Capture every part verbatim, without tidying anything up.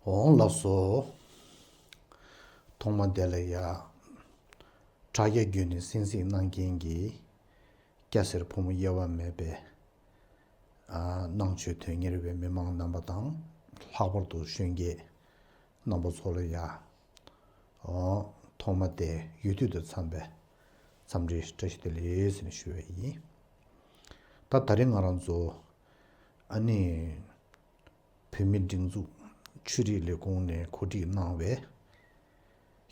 འོང་ལགས་སོ། ཐོག་མ་དེ་ལ་ཡ། དྲ་རྒྱ་བརྒྱུད་ནས་གསན་གཟིགས་གནང་མཁན་གྱི་སྐྱ་སེར་ཕོ་མོ་དབྱེ་བ་མེད་པའི་ཨ་ནང་ཆོས་དོན་གཉེར་བའི་མི་མང་རྣམ་པ་དང་། ལྷག་པར་དུ་གཞོན་སྐྱེས་རྣམ་པ་ཚོ་ལ་ཡ། ཨོ། ཐོག་མ་དེ་ཡུལ་དུས་དང་འཚམས་པའི་འཚམས་འདྲི་བཀྲ་ཤིས་བདེ་ལེགས་ཟེར་ནས་ཞུ་བ་ཡིན། ད་ད་རིང་ང་རང་ཚོ་ཨ་ནི། བོད་མིའི་སྒྲིག་འཛུགས་ཆོས་རིག་ལས་ཁུངས་ནས་གོ་སྒྲིག་གནང་བའི་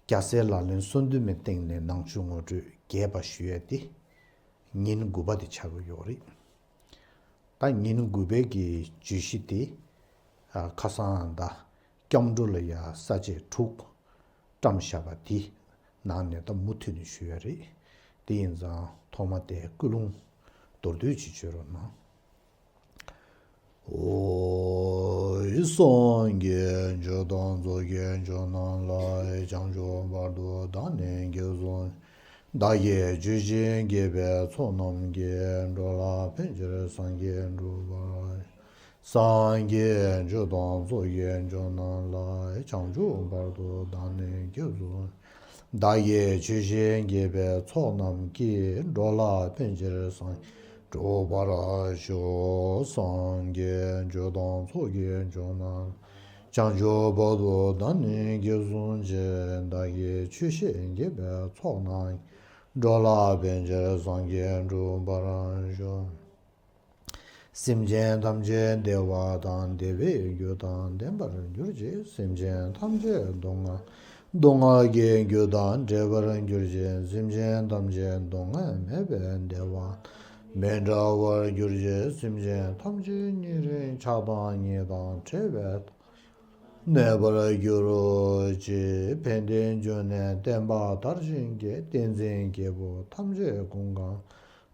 རྒྱ་སེར་ལག་ལེན་གསོལ་འདེབས་མའི་སྟེང་ནས་ནང་ཆོས་ངོ་སྤྲོད་རྒྱས་པ་ཞུ་ཡས་དེ་ཉིན་དགུ་པ་དེ་ཆགས་ཀྱི་ཡོད་རེད། ད་ཉིན་དགུ་པའི་གི་བརྗོད་གཞི་དེ་ཨ་ཁ་སང་ད་སྐྱབས་འགྲོ་ལ་ཡ་ས་བཅད་དྲུག་བཀྲམ་བཞག་པ་དེ་ནང་ནས་ད་མུ་མཐུད་ནས་ཞུ་ཡ་རེད། དེ་ཡིན་ཙང་ཐོག་མ་དེ་ཀུན་སློང་མདོར་བསྡུས་ཅིག་བརྗོད་རོགས་གནང་། ཨོ། སངས་རྒྱས་ཆོས་དང་ཚོགས་ཀྱི་མཆོག་རྣམས་ལ། བྱང་ཆུབ་བར་དུ་བདག་ནི་སྐྱབས་སུ། བདག་གིས་ཆོས་བཞིན་བགྱིས་པའི་ཚོགས་རྣམས་ཀྱིས། འགྲོ་ལ་ཕན་ཕྱིར་སངས་རྒྱས་འགྲུབ་པར། སངས་རྒྱས་ཆོས་དང་ཚོགས་ཀྱི་མཆོག་རྣམས་ལ། བྱང་ཆུབ་བར་དུ་བདག་ནི་སྐྱབས་སུ། བདག་གིས་ཆོས་བཞིན་བགྱིས་པའི་ཚོགས་རྣམས་ཀྱིས། འགྲོ་ལ་ཕན་ཕྱིར་སངས་འགྲུབ་པར་ཤོག། སངས་རྒྱས་ཆོས་དང་ཚོགས་ཀྱི་མཆོག་རྣམས། བྱང་ཆུབ་བར་དུ་བདག་ནི་སྐྱབས་སུ་མཆི། བདག་གིས་ཆོས་བཞིན་བགྱིས་པའི་ཚོགས་རྣམས། འགྲོ་ལ་ཕན་ཕྱིར་སངས་རྒྱས་འགྲུབ་པར་ཤོག། སེམས་ཅན་ཐམས་ཅད་བདེ་བ་དང་བདེ་བའི་རྒྱུ་དང་ལྡན་པར་གྱུར་ཅིག། སེམས་ཅན་ཐམས་ཅད་སྡུག་བསྔལ་སྡུག་བསྔལ་གྱི་རྒྱུ་དང་བྲལ་བར་གྱུར་ཅིག། སེམས་ཅན་ཐམས་ཅད་སྡུག་བསྔལ་མེད་པའི་བདེ་བ་མི་འབྲལ་བར་གྱུར་ཅིག། སེམས་ཅན་ཐམས་ཅད་ཉེ་རིང་ཆགས་སྡང་གཉིས་དང་བྲལ་བའི་གནས་པར་གྱུར་ཅིག། ཕན་བདེའི་འབྱུང་གནས་བསྟན་པ་དར་ཞིང་རྒྱས། བསྟན་འཛིན་རྒྱལ་པོ་ཐམས་ཅད་ཀུན་དགའ།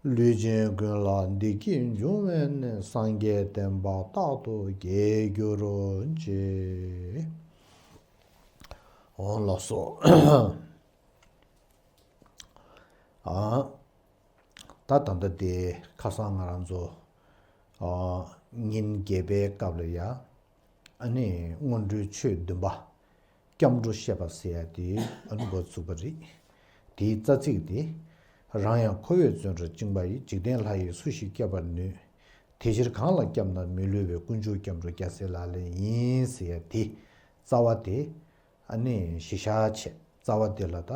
ལུས་ཅན་ཀུན་ལ་བདེ་སྐྱིད་འབྱུང་བའི་གནས། སངས་རྒྱས་བསྟན་པ་རྟག་ཏུ་རྒྱས་གྱུར་ཅིག། འོང་ལགས་སོ། ཨ། ད་ད་ལྟ་དེ་ཁ་སང་ང་རང་ཚོ་ཨ་ཉིན་བརྒྱད་པའི་སྐབས་ལ་ཡ། ཨ་ནི་སྔོན་འགྲོའི་ཆོས་བདུན་པ། སྐྱབས་འགྲོ་བཤད་པ་ཟེར་ཡ་དེ་ཨ་ནི་འགོ་བཙུགས་པ་རེད། དེའི་རྩ་ཚིག་དེ། རང་ཡང་ཁོ་བོས་བརྩོན་འགྲུས་བཅིངས་པ་ཡིས། འཇིག་རྟེན་ལྷ་ཡིས་སུ་ཞིག་སྐྱོབ་པར་ནུས། དེ་ཕྱིར་གང་ལ་སྐྱབས་ན་མི་བསླུ་བའི། དཀོན་མཆོག་སྐྱབས་འགྲོ་རྒྱལ་སྲས་ལག་ལེན་ཡིན། ཟེར་ཡ་དེ་རྩ་བ་དེ་ཨ་ནི་གཞི་བཞག་བྱས། རྩ་བ་དེ་ལ་ད་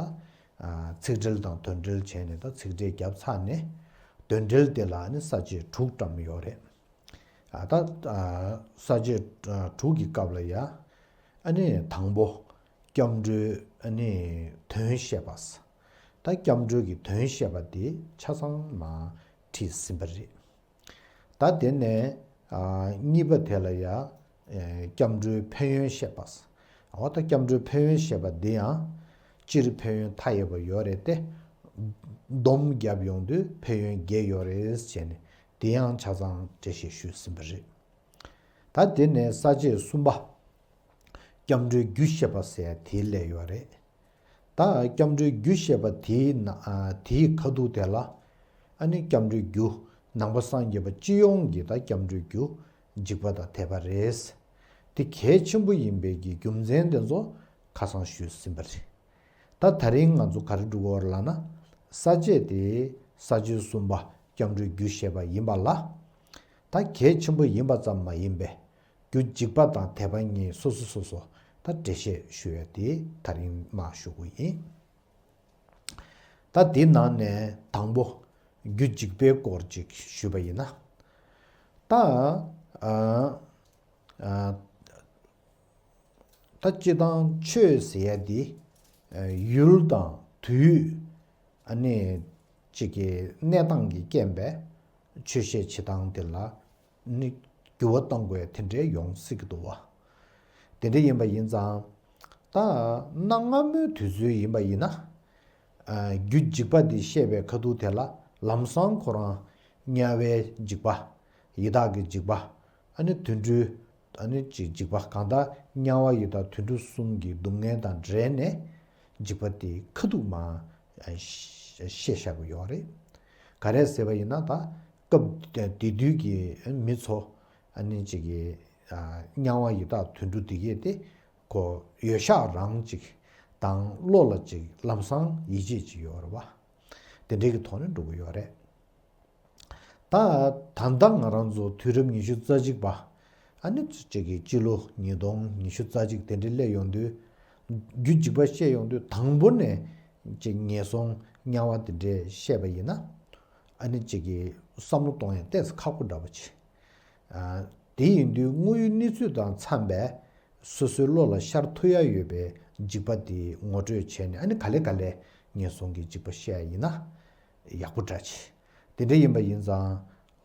ཚིག་འགྲེལ་དང་དོན་འགྲེལ་བྱས་ནས། ད་ཚིག་འགྲེལ་བརྒྱབ་ཚར་ནས་དོན་འགྲེལ་དེ་ལ་ཨ་ནི་ས་བཅད་དྲུག་བཀྲམ་ཡོད་རེད། ཨ་ད་ཨ་ས་བཅད་ཨ་དྲུག་གི་སྐབས་ལ་ཡ། ཨ་ནི་དང་པོ་སྐྱབས་འགྲོའི་ཨ་ནི་དོན་བཤད་པ། ད་སྐྱབས་འགྲོའི་གི་དོན་བཤད་པ་དེ་ཆ་ཚང་མ་བྲིས་ཟིན་པ་རེད། ད་དེ་ནས་ཨ་གཉིས་པ་དེ་ལ་ཡ། ཨེ་སྐྱབས་འགྲོའི་ཕན་ཡོན་བཤད་པ། འོ་ད་སྐྱབས་འགྲོའི་ཕན་ཡོན་བཤད་པ་འདི་ཡང་སྤྱིར་ཕན་ཡོན་མཐའ་ཡས་པ་ཡོད་རེད་དེ། སྡོམ་བརྒྱབ་ཡོང་དུས་ཕན་ཡོན་བརྒྱད་ཡོད་རེད་ཟེར་ནས་དེ་ཡང་ཆ་ཚང་འགྲེལ་བཤད་ཞུས་ཟིན་པ་རེད། ད་དེ་ནས་ས་བཅད་གསུམ་པ། སྐྱབས་འགྲོའི་རྒྱུ་བཤད་པ་ཟེར་ཡ་དེ་སླེབས་ཡོད་རེད། ད་སྐྱབས་འགྲོའི་རྒྱུ་བཤད་པ་དེའི་ནང་ཨ་དེའི་ཁ་ཐུག་དེ་ལ། ཨ་ནི་སྐྱབས་འགྲོའི་རྒྱུ་ནང་པ་སངས་རྒྱས་པ་སྤྱི་ཡོངས་ཀྱི་ད་སྐྱབས་འགྲོའི་རྒྱུ་འཇིགས་པ་དང་དད་པ་རེད། དེ་གལ་ཆེན་པོ་ཡིན་པའི་གི་རྒྱུ་མཚན་དེ་ཚོ་ཁ་སང་ཞུས་ཟིན་པ་རེད། ད་ད་རིང་ང་ཚོ་ག་རེ་འགྲོ་གི་ཡོད་རེད་ལབ་ན། ས་བཅད་དེ་ས་བཅད་གསུམ་པ་སྐྱབས་འགྲོའི་རྒྱུ་བཤད་པ་ཡིན་པ་ལ། ད་གལ་ཆེན་པོ་ཡིན་པ་ཙམ་མ་ཡིན་པའི། རྒྱུ་འཇིགས་པ་དང་དད་པ་གཉིས་སོ་སོ་སོ་སོ་ད་འགྲེལ་བཤད་ཞུ་ཡ་དེ་ད་རིང་མར་ཞུ་གི་ཡིན། ད་དེའི་ནང་ནས་དང་པོ་རྒྱུ་འཇིགས་པའི་སྐོར་ཅིག་ཞུས་པ་ཡིན་ན། ད་ཨ་ཨ་ད་སྤྱིར་བཏང་ཆོས་ཟེར་ཡ་དེ་ཨ་ཡུལ་དང་དུས། ཨ་ནི་གཅིག་གི་གནས་སྟངས་ཀྱི་རྐྱེན་པས་ཆོས་བཤད་བྱེད་སྟངས་དེ་ལ་ནི་འགྱུར་བ་གཏོང་དགོས་དེ་འདྲའི་ཡོང་སྲིད་ཀྱི་འདུག་བ། དེ་འདྲ་ཡིན་པ་ཡིན་ཙང་། ད་གནའ་སྔ་མོའི་དུས་ཚོད་ཡིན་པ་ཡིན་ན། ཨ་རྒྱུ་འཇིགས་པ་འདི་བཤད་པའི་ཁ་ཐུག་དེ་ལ་ལམ་སང་ཁོ་རང་དམྱལ་བའི་འཇིགས་པ། ཡི་དྭགས་ཀྱི་འཇིགས་པ། ཨ་ནི་དུད་འགྲོའི་ཨ་ནི་ཅིག་འཇིགས་པ། གང་ལྟར་དམྱལ་བ་ཡི་དྭགས་དུད་འགྲོ་གསུམ་གྱི་སྡུག་བསྔལ་དང་འབྲེལ་ནས་འཇིགས་པ་དེ་ཁ་ཐུག་མར་བཤད་བཞག་གི་ཡོད་རེད། ག་རེ་ཟེར་བ་ཡིན་ན། ད་སྐབས་དེ་དུས་ཀྱི་མི་ཚོ་ཨ་ནི་ཅིག་གི་ཨ་དམྱལ་བ་ཡི་དྭགས་དུད་འགྲོ་དེ་གས་དེ་ ཁོ་ཡོད་ཤག་རང་ཅིག་དང་བློ་ལ་ཅིག་ལམ་སང་ཡིད་ཆེས་ཅིག་ཡོད་རེད་བ། དེ་འདྲའི་གི་ཐོག་ནས་འགྲོ་གི་ཡོད་རེད། ད་ད་ལྟ་ང་རང་ཚོ་དུས་རབས་ཉི་ཤུ་རྩ་གཅིག་པ། ཨ་ནི་ཅིག་གི་སྤྱི་ལོ་ཉིས་སྟོང་ཉི་ཤུ་རྩ་གཅིག་དེ་འདྲའི་སླེབས་ཡོང་དུས། རྒྱུ་འཇིགས་པ་བཤད་ཡོང་དུས་དང་པོ་ནས་ཅིག་ངན་སོང་དམྱལ་བ་དེ་འདྲའི་བཤད་པ་ཡིན་ན། ཨ་ནི་ཅིག་གི་བསམ་བློ་གཏོང་ཡ་ཏོག་ཙམ་ཁག་པོ་འདྲ་པོ་ཅིག་ཨ། དེ་ཡིན་དུས་དངོས་ཡོད་གནས་ཚུལ་དང་འཚམས་པའི་སོ་སོའི་བློ་ལ་ཤར་ཐུབ་ཡ་ཡོད་པའི་འཇིགས་པ་དེ་ངོ་སྤྲོད་བྱས་ནས། ཨ་ནི་ག་ལེ་ག་ལེ་ངན་སོང་གི་འཇིགས་པ་བཤད་ཡ་ཡིན་ན་ཡག་པོ་འདྲ་ཅིག་དེ་འདྲ་ཡིན་པ་ཡིན་ཙང་།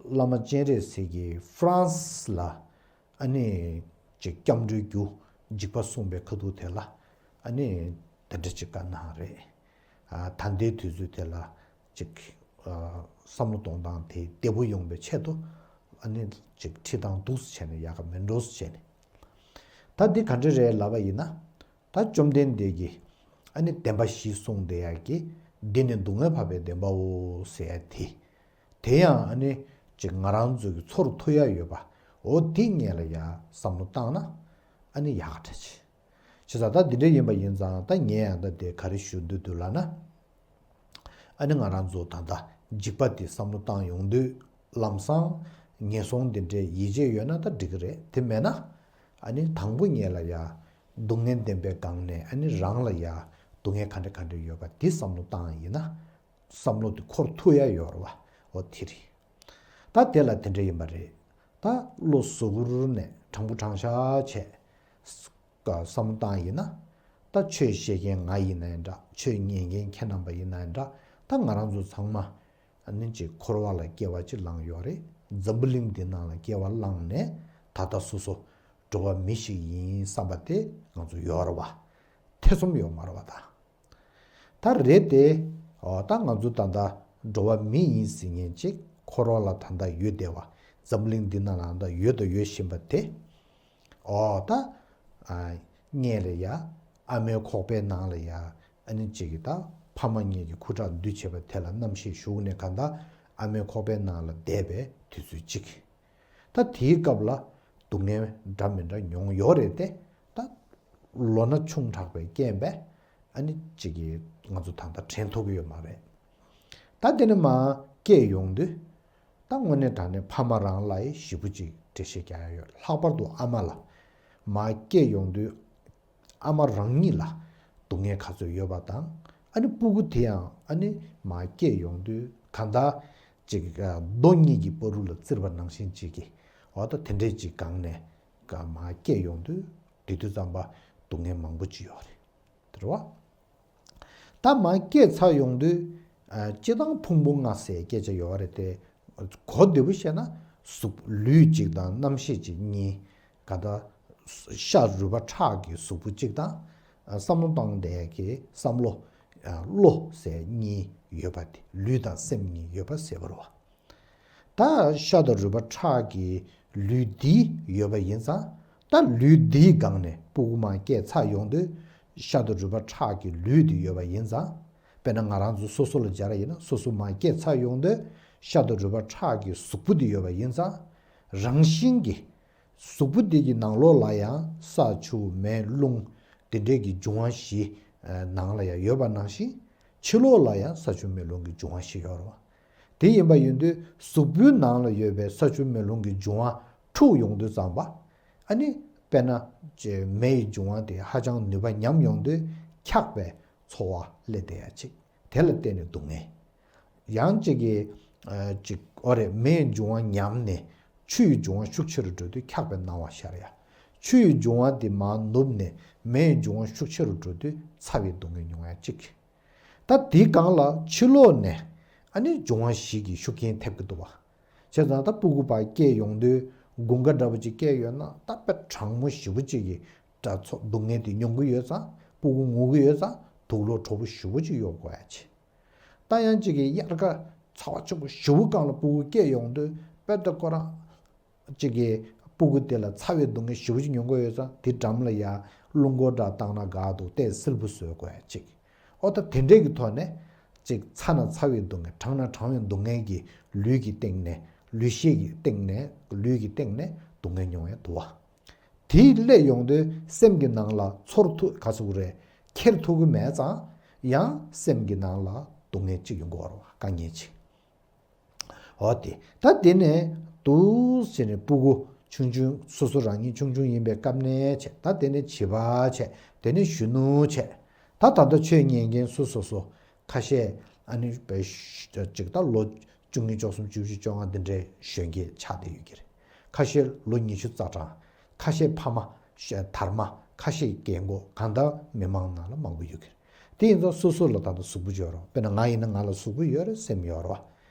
བླ་མ་སྤྱན་རས་གཟིགས་ཀྱིས་ཧྥ་རན་སི་ལ་ཨ་ནི་ཅིག་སྐྱབས་འགྲོའི་རྒྱུ་འཇིགས་པ་གསུངས་པའི་ཁ་ཐུག་དེ་ལ་ཨ་ནི་དེ་འདྲ་ཅིག་བཀའ་གནང་རེད། ཨ། ད་ལྟའི་དུས་ཚོད་དེ་ལ་ཅིག་ཨ། བསམ་བློ་གཏོང་སྟངས་དེ་བདེ་པོ་ཡོང་པའི་ཆེད་དུ། ཨ་ནི་ཅིག་ཁྲིད་སྟངས་འདུག་སེ་བྱས་ནས་ཡག་ག་མེད་འགྲོ་སེ་བྱས་ནས། ད་འདི་ག་འདྲ་རེད་ལབ་པ་ཡིན་ན། ད་བཅོམ་ལྡན་འདས་ཀྱིས་ཨ་ནི་བདེན་པ་བཞི་གསུངས་བསྡད་ཡག་གི། འདི་ནི་སྡུག་བསྔལ་འཕགས་པའི་བདེན་པའོ་ཟེར་ཡ་དེ། དེ་ཡང་ཨ་ནི་ཅིག་ང་རང་ཚོ་གི་ཚོར་ཐུབ་ཡ་ཡོད་པ། འོ་དེ་སྔོན་ལ་ཡ་བསམ་བློ་བཏང་ན་ཨ་ནི་ཡག་ག་འདྲ་ཅིག་བྱས་ཙང་། ད་འདི་འདྲ་ཡིན་པ་ཡིན་ཙང་། ད་ངས་ཡང་ད་དེ་ག་རེ་ཞུ་འདོད་འདུག་ལབ་ན། ཨ་ནི་ང་རང་ཚོ་ད་ལྟ་འཇིགས་པ་དེ་བསམ་བློ་བཏང་ཡོང་དུས། ལམ་སང་ངན་སོང་འདི་འདྲའི་ཡིད་ཆེས་ཡོད་ན་ད་འགྲིག་གི་རེད། དེ་མེད་ན་ཨ་ནི་དང་པོ་ཉིད་ལ་ཡ་སྡུག་བསྔལ་བདེན་པའི་སྒང་ནས། ཨ་ནི་རང་ལ་ཡ་སྡུག་བསྔལ་ག་འདྲ་ག་འདྲ་ཡོད་པ་དེ་བསམ་བློ་བཏང་ཡིན་ན། བསམ་བློ་དེ་འཁོར་ཐུབ་ཡ་ཡོད་རེད་བ། འོ་དེ་རེད། ད་དེ་ལ་དེ་འདྲ་ཡིན་པ་རེད། ད་བློ་གཟུ་བོར་ནས་དྲང་པོ་དྲང་བཞག་བྱས། བསམ་བློ་བཏང་ཡིན་ན། ད་ཆོས་བཤད་མཁན་ང་ཡིན་ན་ཡང་འདྲ། ཆོས་ཉན་མཁན་ཁྱེད་རྣམ་པ་ཡིན་ན་ཡང་འདྲ། ད་ང་རང་ཚོ་ཚང་མ་ཨ་ནི་ཅིག་འཁོར་བ་ལ་སྐྱེ་བ་ཅིག་བླངས་ཡོད་རེད། འཛམ་བུ་གླིང་འདི་ནང་ལ་སྐྱེ་བ་བླངས་ནས། ད་ལྟ་སོ་སོ་འགྲོ་བ་མི་ཞིག་ཡིན་བསམ་པ་དེ་ང་ཚོ་ཡོད་རེད་བ། ཐེ་ཚོམ་ཡོད་མ་རེད་བ་ད། ད་རེད་དེ། འོ་ད་ང་ཚོ་ད་ལྟ་འགྲོ་བ་མི་ཡིན་ཟེར་མཁན་ཅིག་འཁོར་བ་ལ་ད་ལྟ་ཡོད་བསྡད་པ། འཛམ་གླིང་འདི་ནང་ལ་ད་ལྟ་ཡོད་དང་ཡོད་བཞིན་པ་དེ། འོ་ད། ཨ། སྔོན་ལ་ཡ། ཨ་མའི་ཁོག་པའི་ནང་ལ་ཡ། ཨ་ནི་ཅིག་གི་ད་ཕ་མ་གཉིས་ཀྱི་ཁུ་ཁྲག་འདུས་བྱས་པ་དེ་ལ་རྣམ་ཤེས་ཞུགས་ནས། གང་ལྟར་ཨ་མའི་ཁོག་པའི་ནང་ལ་བསྡད་པའི་དུས་ཚོད་ཅིག་ད་དེའི་སྐབས་ལ་སྡུག་བསྔལ་འདྲ་མི་འདྲ་མྱོང་ཡོད་རེད་དེ། ད་ལོ་ན་ཆུང་དྲགས་པའི་རྐྱེན་པས། ཨ་ནི་ཅིག་གིས་ང་ཚོ་ད་ལྟ་དྲན་ཐུབ་ཀྱི་ཡོད་མ་རེད། ད་དེ་ནས་མར་སྐྱེས་ཡོང་དུས། ད་དངོས་གནས་དྲང་གནས་ཕ་མ་རང་ལ་ཡི་ཞེ་པོ་ཅིག་འགྲེལ་བཤད་རྒྱག་ཡ་ཡོད། ལྷག་པར་དུ་ཨ་མ་ལ། མར་སྐྱེས་ཡོང་དུས་ཨ་མ་རང་ཉིད་ལ་སྡུག་བསྔལ་ག་ཚོད་ཡོད་པ་དང་། ཨ་ནི་སྤུ་གུ་དེ་ཡང་ཨ་ནི་མར་སྐྱེས་ཡོང་དུས་གང་ལྟར་ཅིག་རྡོ་གཉིས་ཀྱི་བར་རུ་ལ་བཙིར་བ་ནང་བཞིན་ཅིག་གི། འོ་ད་དེ་འདྲས་ཅིག་སྒང་ནས་མར་སྐྱེས་ཡོང་དུས། དེ་དུས་ཙམ་པ་སྡུག་བསྔལ་མང་པོ་ཅིག་ཡོད་རེད། དེ་རེད་བ། ད་མར་སྐྱེས་ཚར་ཡོང་དུས། ཨ། སྤྱིར་བཏང་ཕུང་པོ་ལྔ་ཟེར་སྐད་ཆ་ཡོད་རེད་དེ། གོ་བདེ་པོ་བཤད་ན། གཟུགས། ལུས་གཅིག་དང་རྣམ་ཤེས་གཅིག་གཉིས། ག་ད། ཤ་རུས་པ་ཁྲག་གི་གཟུགས་པོ་གཅིག་དང་། ཨ། བསམ་བློ་བཏང་བསྡད་ཀྱི་བསམ་བློ། ཨ། བློ་ཟེར་གཉིས་ཡོད་པ་དེ། ལུས་དང་སེམས་གཉིས་ཡོད་པ་ཟེར་བ་རེད་བ། ད་ཤ་དང་རུས་པ་ཁྲག་གི་ལུས་འདི་ཡོད་པ་ཡིན་ཙང་། ད་ལུས་འདིའི་སྒང་ནས་སྤུ་གུ་མར་སྐྱེས་ཚར་ཡོང་དུས། ཤ་དང་རུས་པ་ཁྲག་གི་ལུས་འདི་ཡོད་པ་ཡིན་ཙང་། དཔེར་ན་ང་རང་ཚོ་སོ་སོ་ལ་སྦྱར་ཡིན་ན། སོ་སོ་མར་སྐྱེས་ཚར་ཡོང་དུས། ཤ་དང་རུས་པ་ཁྲག་གི་གཟུགས་པོ་འདི་ཡོད་པ་ཡིན་ཙང་། རང་བཞིན་གྱིས་གཟུགས་པོ་འདི་གི་ནང་ལོགས་ལ་ཡང་ས་ཆུ་མེ་རླུང་དེ་འདྲས་ཀྱི་འབྱུང་བ་བཞི་ནང་ལ་ཡང་ཡོད་པ་ནང་བཞིན། ཕྱི་ལོགས་ལ་ཡང་ས་ཆུ་མེ་རླུང་གི་འབྱུང་བ་བཞི་ཡོད་རེད་བ། དེ་ཡིན་པ་ཡིན་དུས་གཟུགས་པོའི་ནང་ལ་ཡོད་པའི་ས་ཆུ་མེ་རླུང་གི་འབྱུང་བ་འཁྲུགས་ཡོང་དུས་ཙམ་པ། ཨ་ནི་དཔེར་ན་ཅེ་མེ་ཡི་འབྱུང་བ་དེ་ཧ་ཅང་ནུས་པ་ཉམས་ཡོང་དུས་འཁྱགས་པའི་ཚོར་བ་སླེབས་བསྡད་ཡ་ཅིག་དེ་ལ་བརྟེན་ནས་སྡུག་བསྔལ། ཡང་ཅིག་གིས། ཨ། ཅིག་འོ་རེད། མེ་ཡི་འབྱུང་བ་ཉམས་ནས་ཆུ་ཡི་འབྱུང་བ་ཤུགས་ཆེ་རུ་འགྲོ་དུས་འཁྱགས་པའི་སྣང་བ་ཤར་ཡ། ཆུ་ཡི་འབྱུང་བ་དེ་མར་ནུབ་ནས་མེ་ཡི་འབྱུང་བ་ཤུགས་ཆེ་རུ་འགྲོ་དུས་ཚ་བའི་སྡུག་བསྔལ་མྱོང་ཡ་གཅིག་ད་དེའི་སྒང་ལ་ཕྱི་ལོགས་ནས་ཨ་ནི་འབྱུང་བ་བཞི་གི་ཤུགས་རྐྱེན་ཐེབས་ཀྱི་འདུག་བ། བྱས་ཙང་ད་སྤུ་གུ་ཕར་སྐྱེས་ཡོང་དུས་དགུན་ཁ་འདྲ་པོ་ཅིག་སྐྱེས་ཡོད་ན། ད་དཔེ་གྲང་མོ་ཞེ་པོ་ཅིག་གི་དགྲ་ཚོ་སྡུག་བསྔལ་དེ་མྱོང་གི་ཡོད་ཙང་། སྤུ་གུ་ངུ་གི་ཡོད་ཙང་དུག་ལོག་དྲོ་པོ་ཞེ་པོ་ཅིག་གཡོག་དགོས་ཡ་ཆེ། ད་ཡང་ཅིག་གིས་དབྱར་ཁ་ཚ་བ་ཆེན་པོ་ཞེ་པོ་སྒང་ལ་སྤུ་གུ་སྐྱེས་ཡོང་དུས། དཔེ་ད་ཁོ་རང་ཅིག་གིས་སྤུ་གུ་དེ་ལ་ཚ་བའི་སྡུག་བསྔལ་ཞེ་པོ་ཅིག་མྱོང་གི་ཡོད་ཙང་། དེ་འགྲམ་ལ་ཡ་རླུང་འཁོར་འདྲ་བཏང་ན་དགའ་འདུག་སྟེ་བསིལ་པོ་བཟོ་དགོས་ཡ་ཅིག་འོ་ད་དེ་འདྲས་ཀྱི་ཐོག་ནས་ཅིག་ཚ་ན་ཚ་བའི་སྡུག་བསྔལ། གྲང་ན་གྲང་བའི་སྡུག་བསྔལ་གྱི་ལུས་ཀྱི་སྟེང་ནས། ལུས་ཤེས་ཀྱི་སྟེང་ནས། ལུས་ཀྱི་སྟེང་ནས་སྡུག་བསྔལ་མྱོང་ཡ་འདུག་བ། དེའི་སླེབས་ཡོང་དུས་སེམས་ཀྱི་ནང་ལ་ཚོར་ཐུབ་ག་ཚོད་རེད། འཁྱེར་ཐུབ་ཀྱི་མེད་ཙང་ཡང་སེམས་ཀྱི་ནང་ལ་སྡུག་བསྔལ་གཅིག་ཡོང་གི་ཡོད་རེད་བ། དཀའ་ངལ་གཅིག་འོ་དེ་ད་དེ་ནས་འདུག་ཟེར་ནས་སྤུ་གུ་ཆུང་ཆུང་སོ་སོ་རང་ཉིད་ཆུང་ཆུང་ཡིན་པའི་སྐབས་ནས་བྱས། ད་དེ་ནས་བྱིས་པ་བྱས། དེ་ནས་གཞོན་ནུ་བྱས། ད་ད་ལྟ་ཆོས་ཉན་མཁན་སོ་སོ་སོ་ཁ་ཤས་ཨ་ནི་བའི་ཅིག་ད་ལོ་བཅུ་གཉིས་བཅུ་གསུམ་བཅུ་བཞི་བཅོ་ལྔ་འདི་འདྲའི་གཞོན་སྐྱེས་ཆགས་བསྡད་ཡོད་ཀྱི་རེད། ཁ་ཤས་ལོ་ཉི་ཤུ་རྩ་གྲངས། ཁ་ཤས་ཕ་མ་དར་མ། ཁ་ཤས་རྒན་གོག་གང་ལྟར་མི་མང་ནང་ལ་མང་པོ་ཡོད་ཀྱི་རེད། དེ་ཡིན་ཙང་སོ་སོ་ལ་ད་ལྟ་གཟུགས་པོ་ཡོད་རེད། དཔེར་ན་ང་ཡིན་ན་ང་ལ་གཟུགས་པོ་ཡོད་རེད། སེམས་ཡོད་རེད་བ།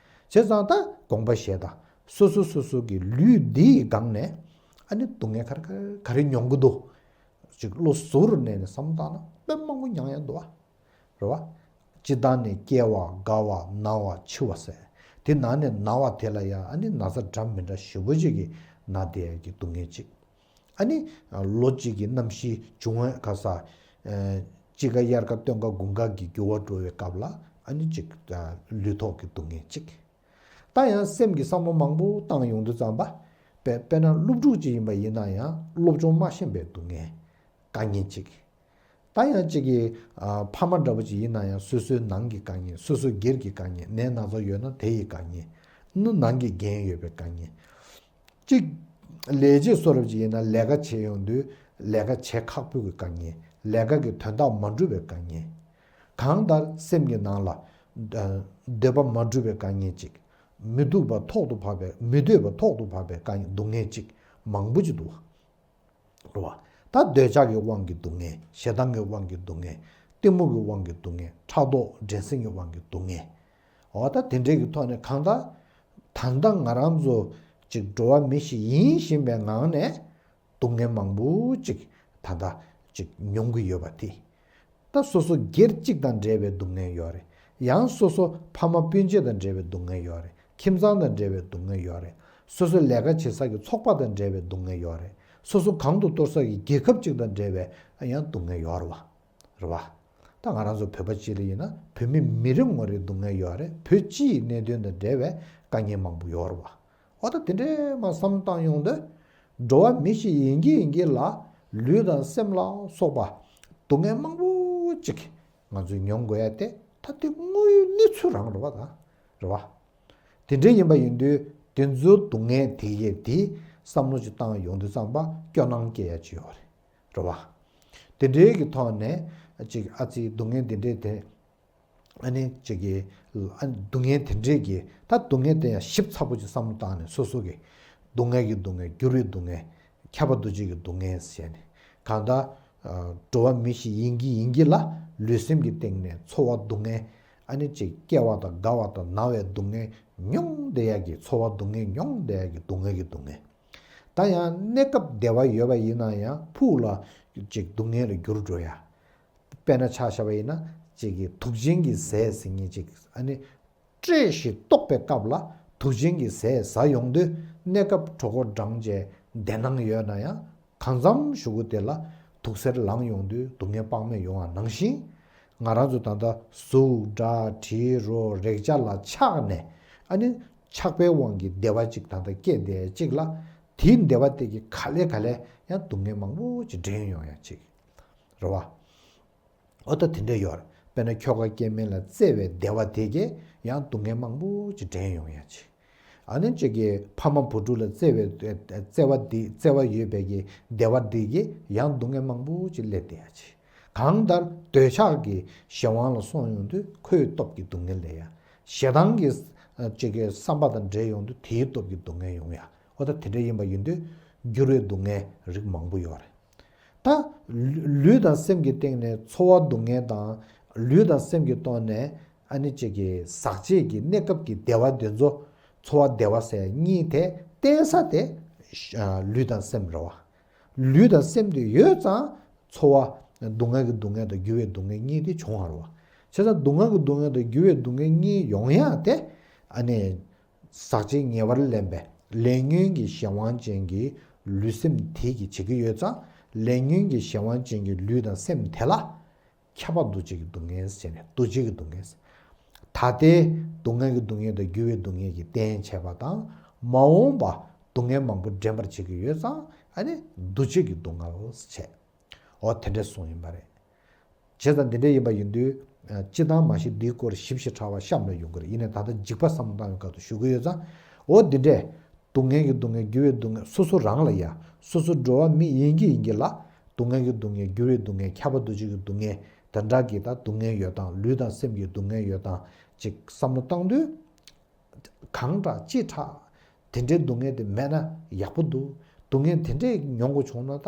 བྱས་ཙང་ད་དགོངས་པ་བཞེས་དང་། སོ་སོ་སོ་སོ་གི་ལུས་འདིའི་སྒང་ནས་ཨ་ནི་སྡུག་བསྔལ་ག་རེ་ག་རེ་ག་རེ་མྱོང་གི་འདུག་ཅིག་བློ་གཟུ་བོར་གནས་ནས་བསམ་བློ་བཏང་ན་དཔེ་མང་པོ་མྱོང་ཡ་འདུག་བ། རེད་བ། སྤྱིར་བཏང་ནས་སྐྱེ་བ་རྒ་བ་ན་བ་འཆི་བ་ཟེར། དེ་ནང་ནས་ན་བ་དེ་ལ་ཡང་ཨ་ནི་ན་ཚ་འདྲ་མི་འདྲ་ཞེ་པོ་ཅིག་གིས་ན་བསྡད་ཡ་གི་སྡུག་བསྔལ་གཅིག་ཨ་ནི་ལོ་གཅིག་གི་གནམ་གཤིས་འབྱུང་བ་ག་ས། དཔྱིད་ཀ་དབྱར་ཁ་སྟོན་ཁ་དགུན་ཁ་གི་འགྱུར་བ་འགྲོ་བའི་སྐབས་ལ་ཨ་ནི་ཅིག་ལུས་ཐོག་གི་སྡུག་བསྔལ་གཅིག་ད་ཡང་སེམས་ཀྱི་བསམ་བློ་མང་པོ་བཏང་ཡོང་དུས་ཙམ་པ། དཔེ་དཔེར་ན་སློབ་ཕྲུག་ཅིག་ཡིན་པ་ཡིན་ན་ཡང་སློབ་སྦྱོང་མ་ཤེས་པའི་སྡུག་བསྔལ། དཀའ་ངལ་གཅིག་ད་ཡང་གཅིག་གིས་ཨ་ཕ་མ་འདྲ་པོ་ཅིག་ཡིན་ན་ཡང་སོ་སོའི་ནང་གི་དཀའ་ངལ། སོ་སོའི་སྒེར་གྱི་དཀའ་ངལ། ནད་ན་ཚ་ཡོད་ན་དེ་ཡི་དཀའ་ངལ། ནུ་ནང་གི་རྒན་ཡོད་པའི་དཀའ་ངལ། གཅིག་ལས་བྱེད་བཟོ་འདྲ་པོ་ཅིག་ཡིན་ན་ལས་ཀ་བྱེད་ཡོང་དུས་ལས་ཀ་བྱེད་ཁག་པོའི་དཀའ་ངལ། ལས་ཀ་གི་དོན་དག་མ་འགྲུབ་པའི་དཀའ་ངལ། གང་ལྟར་སེམས་ཀྱི་ནང་ལ་ཨ་འདོད་པ་མ་འགྲུབ་པའི་དཀའ་ངལ་གཅིག་མི་སྡུག་པ་ཐོག་ཏུ་བབས་པའི། མི་འདོད་པ་ཐོག་ཏུ་བབས་པའི་དཀའ་ངལ། སྡུག་བསྔལ་གཅིག་མང་པོ་ཅིག་འདུག་བ། རེད་བ། ད་འདོད་ཆགས་ཀྱི་དབང་གིས་སྡུག་བསྔལ། ཞེ་སྡང་གི་དབང་གིས་སྡུག་བསྔལ། གཏི་མུག་གི་དབང་གིས་སྡུག་བསྔལ། ཕྲག་དོག་འགྲན་སེམས་ཀྱི་དབང་གིས་སྡུག་བསྔལ། འོ་ད་དེ་འདྲའི་གི་ཐོག་ནས་གང་ལྟར་ད་ལྟ་ང་རང་ཚོ་ཅིག་འགྲོ་བ་མི་ཞིག་ཡིན་བཞིན་པའི་ངང་ནས་སྡུག་བསྔལ་མང་པོ་ཅིག་ད་ལྟ་ཅིག་མྱོང་གི་ཡོད་པ་དེ། ད་སོ་སོ་སྒེར་གཅིག་དང་འབྲེལ་བའི་སྡུག་བསྔལ་ཡོད་རེད། ཡང་སོ་སོ་ཕ་མ་སྤུན་མཆེད་དང་འབྲེལ་བའི་སྡུག་བསྔལ་ཡོད་རེད། ཁྱིམ་ཚང་དང་འབྲེལ་བའི་སྡུག་བསྔལ་ཡོད་རེད། སོ་སོའི་ལས་ཀ་བྱེད་ས་ཀྱི་ཚོགས་པ་དང་འབྲེལ་བའི་སྡུག་བསྔལ་ཡོད་རེད། སོ་སོ་གང་དུ་གཏོགས་ས་ཀྱི་རྒྱལ་ཁབ་ཅིག་དང་འབྲེལ་བའི་ཡང་སྡུག་བསྔལ་ཡོད་རེད་བ། རེད་བ། ད་ང་རང་ཚོ་བོད་པ་སྤྱི་ལ་ཡིན་ན་བོད་མི་མི་རེ་ངོ་རེའི་སྡུག་བསྔལ་ཡོད་རེད། བོད་སྤྱི་ཡི་གནད་དོན་དང་འབྲེལ་བའི་དཀའ་ངལ་མང་པོ་ཡོད་རེད་བ། འོ་ད་དེ་འདྲའི་མ་བསམ་བློ་བཏང་ཡོང་དུས། འགྲོ་བ་མི་ཞིག་ཡིན་གྱི་ཡིན་གྱི་ལ་ལུས་དང་སེམས་ལ་སོགས་པ་སྡུག་བསྔལ་མང་པོ་ཅིག་ང་ཚོས་མྱོང་དགོས་ཡ་དེ་ད་དེ་དངོས་ཡོད་གནས་ཚུལ་རང་རེད་བ། ད་རེད་བ། དེ་འདྲའི་ཡིན་པ་ཡིན་དུས་དེ་ཚོའི་སྡུག་བསྔལ་དེ་ཡས་དེ་བསམ་བློ་ཅིག་བཏང་ཡོང་དུས་ཙམ་པ་སྐྱོ་སྣང་སྐྱེ་ཡ་ཅིག་ཡོད་རེད། རེད་བ། དེ་འདྲའི་གི་ཐོག་ནས་ཅིག་ཨ་ཙི་སྡུག་བསྔལ་དེ་འདྲའི་དེ། ཨ་ནི་ཅིག་གི་ཨ་སྡུག་བསྔལ་དེ་འདྲས་ཀྱི་ད་སྡུག་བསྔལ་དེ་ཡང་ཞིབ་ཚགས་པོ་ཅིག་བསམ་བློ་བཏང་ནས་སོ་སོ་གི་སྡུག་བསྔལ་གྱི་སྡུག་བསྔལ། འགྱུར་བའི་སྡུག་བསྔལ། ཁྱབ་པ་འདུ་བྱེད་ཀྱི་སྡུག་བསྔལ་ཟེར་ནས་གང་ལྟར་འགྲོ་བ་མི་ཞིག་ཡིན་གྱི་ཡིན་གྱི་ལ་ལུས་སེམས་ཀྱི་སྟེང་ནས་ཚོར་བ་སྡུག་བསྔལ། ཨ་ནི་ཅིག་སྐྱེ་བ་དང་རྒ་བ་དང་ན་བའི་སྡུག་བསྔལ་མྱོང་བསྡད་ཡ་གི། ཚོར་བ་སྡུག་བསྔལ་མྱོང་བསྡད་ཡ་གི་སྡུག་བསྔལ་གྱི་སྡུག་བསྔལ། ད་ཡང་གནས་སྐབས་བདེ་བ་ཡོད་པ་ཡིན་ན་ཡང་ཕུགས་ལ་ཅིག་སྡུག་བསྔལ་ལ་འགྱུར་འགྲོ་ཡ། དཔེར་ན་ཆ་བཞག་པ་ཡིན་ན་ཅིག་གི་དུག་ཅན་གྱི་ཟས་ཟེར་མཁན་ཅིག་ཨ་ནི་བཀྲེས་ཤིང་ལྟོགས་པའི་སྐབས་ལ་དུག་ཅན་གྱི་ཟས་ཟ་ཡོང་དུས་གནས་སྐབས་གྲོད་ཁོག་འགྲངས་བྱས་བདེ་སྣང་ཡོད་ན་ཡང་གང་འཚམ་གཞུག་གུ་དེ་ལ་དུག་སེལ་ལངས་ཡོང་དུས་སྡུག་བསྔལ་དཔག་མེད་ཡོང་བ་ནང་བཞིན། ང་རང་ཚོ་ད་ལྟ་གཟུགས་སྒྲ་དྲི་རོ་རེག་བྱ་ལ་ཆགས་ནས་ཨ་ནི་ཆགས་པའི་དབང་གིས་བདེ་བ་ཅིག་ད་ལྟ་སྐྱེས་བསྡད་ཅིག་ལ། དེའི་བདེ་བ་དེ་གིས་ག་ལེ་ག་ལེ་ཡང་སྡུག་བསྔལ་མང་པོ་ཅིག་འདྲེན་ཡོང་ཡ་ཅིག་རེད་བ། འོ་ད་དེ་འདྲ་ཡོད་རེད། དཔེར་ན་ཁྱོ་ག་སྐྱེ་དམན་ལ་བརྩེ་བའི་བདེ་བ་དེ་གིས་ཡང་སྡུག་བསྔལ་མང་པོ་ཅིག་འདྲེན་ཡོང་ཡ་ཅིག་ཨ་ནི་ཅིག་གི་ཕ་མ་བུ་ཕྲུག་ལ་བརྩེ་བའི་བརྩེ་བ་དེ་བརྩེ་བ་ཡོད་པའི་གི་བདེ་བ་དེ་གིས་ཡང་སྡུག་བསྔལ་མང་པོ་ཅིག་སླེབས་བསྡད་ཡ་ཅིག་གང་ལྟར་འདོད་ཆགས་ཀྱི་གཞན་དབང་ལ་སོང་ཡོང་དུས་ཁོའི་སྟོབས་ཀྱིས་སྡུག་བསྔལ་སླེབས་ཡ། ཞེ་སྡང་གི་ཅིག་གི་བསམ་པ་དང་འདྲེས་ཡོང་དུས་དེའི་སྟོབས་ཀྱིས་སྡུག་བསྔལ་ཡོང་ཡ། འོ་ད་དེ་འདྲ་ཡིན་པ་ཡིན་དུས་འགྱུར་བའི་སྡུག་བསྔལ་རིགས་མང་པོ་ཡོད་རེད། ད་ལུས་དང་སེམས་ཀྱི་སྟེང་ནས་ཚོར་བ་སྡུག་བསྔལ་དང་། ལུས་དང་སེམས་ཀྱི་སྟེང་ནས་ཨ་ནི་ཅིག་གི་ཟག་བཅས་ཀྱི་གནས་སྐབས་ཀྱི་བདེ་བ་དེ་ཚོ། ཚོར་བ་བདེ་བ་ཟེར་གཉིས་དེ་བརྟེན་ས་དེ་ལུས་དང་སེམས་རེད་བ། ལུས་དང་སེམས་དེ་ཡོད་ཙང་ཚོར་བ་སྡུག་བསྔལ་གྱི་སྡུག་བསྔལ་དང་འགྱུར་བའི་སྡུག་བསྔལ་གཉིས་དེ་བྱུང་བ་རེད་བ། བྱས་ཙང་སྡུག་བསྔལ་གྱི་སྡུག་བསྔལ་དང་འགྱུར་བའི་སྡུག་བསྔལ་གཉིས་ཡོང་ཡ་དེ་ཨ་ནི། ཟག་བཅས་ཉེ་བར་ལེན་པའི་ལས་ཉོན་གྱི་གཞན་དབང་ཅན་གྱི་ལུས་སེམས་དེ་གིས་བྱེད་ཀྱི་ཡོད་ཙང་། ལས་ཉོན་གྱི་གཞན་དབང་ཅན་གྱི་ལུས་དང་སེམས་དེ་ལ་ཁྱབ་པ་འདུ་བྱེད་ཀྱི་སྡུག་བསྔལ་ཟེར་ནས་འདུ་བྱེད་ཀྱི་སྡུག་བསྔལ། ད་ལྟའི་སྡུག་བསྔལ་གྱི་སྡུག་བསྔལ་དང་འགྱུར་བའི་སྡུག་བསྔལ་གྱི་རྟེན་བྱས་པ་དང་། མ་འོངས་པ་སྡུག་བསྔལ་མང་པོ་འདྲེན་པར་བྱེད་ཀྱི་ཡོད་ཙང་ ཨ་ནི་འདུ་བྱེད་ཀྱི་སྡུག་བསྔལ་བྱས། འོ་དེ་འདྲས་གསུངས་ཡིན་པ་རེད། བྱས་ཙང་འདི་འདྲ་ཡིན་པ་ཡིན་དུས། སྤྱིར་བཏང་མ་གཞི་འདིའི་སྐོར་ཞིབ་ཞིབ་ཕྲ་བ་གཤམ་ལ་ཡོང་གི་རེད། ཡིན་ནའི་ད་ལྟ་འཇིགས་པ་བསམ་བློ་བཏང་བའི་སྐབས་སུ་ཞུ་གི་ཡོད་ཙང་། འོ་འདི་འདྲས། སྡུག་བསྔལ་གྱི་སྡུག་བསྔལ་འགྱུར་བའི་སྡུག་བསྔལ་སོ་སོ་རང་ལ་ཡ། སོ་སོ་འགྲོ་བ་མི་ཡིན་གྱི་ཡིན་གྱི་ལ། སྡུག་བསྔལ་གྱི་སྡུག་བསྔལ་འགྱུར་བའི་སྡུག་བསྔལ་ཁྱབ་པ་འདུ་བྱེད་ཀྱི་སྡུག་བསྔལ་དེ་འདྲ་གི་ད་སྡུག་བསྔལ་ཡོད་སྟངས། ལུས་དང་སེམས་ཀྱི་སྡུག་བསྔལ་ཡོད་སྟངས་ཅིག་བསམ་བློ་བཏང་དུས། གང་དྲག་ཅི་དྲག་དེ་འདྲའི་སྡུག་བསྔལ་དེ་མེད་ན་ཡག་པོ་འདུག་སྡུག་བསྔལ་དེ་འདྲས་མྱོང་དགོས་བྱུང་ན་ད་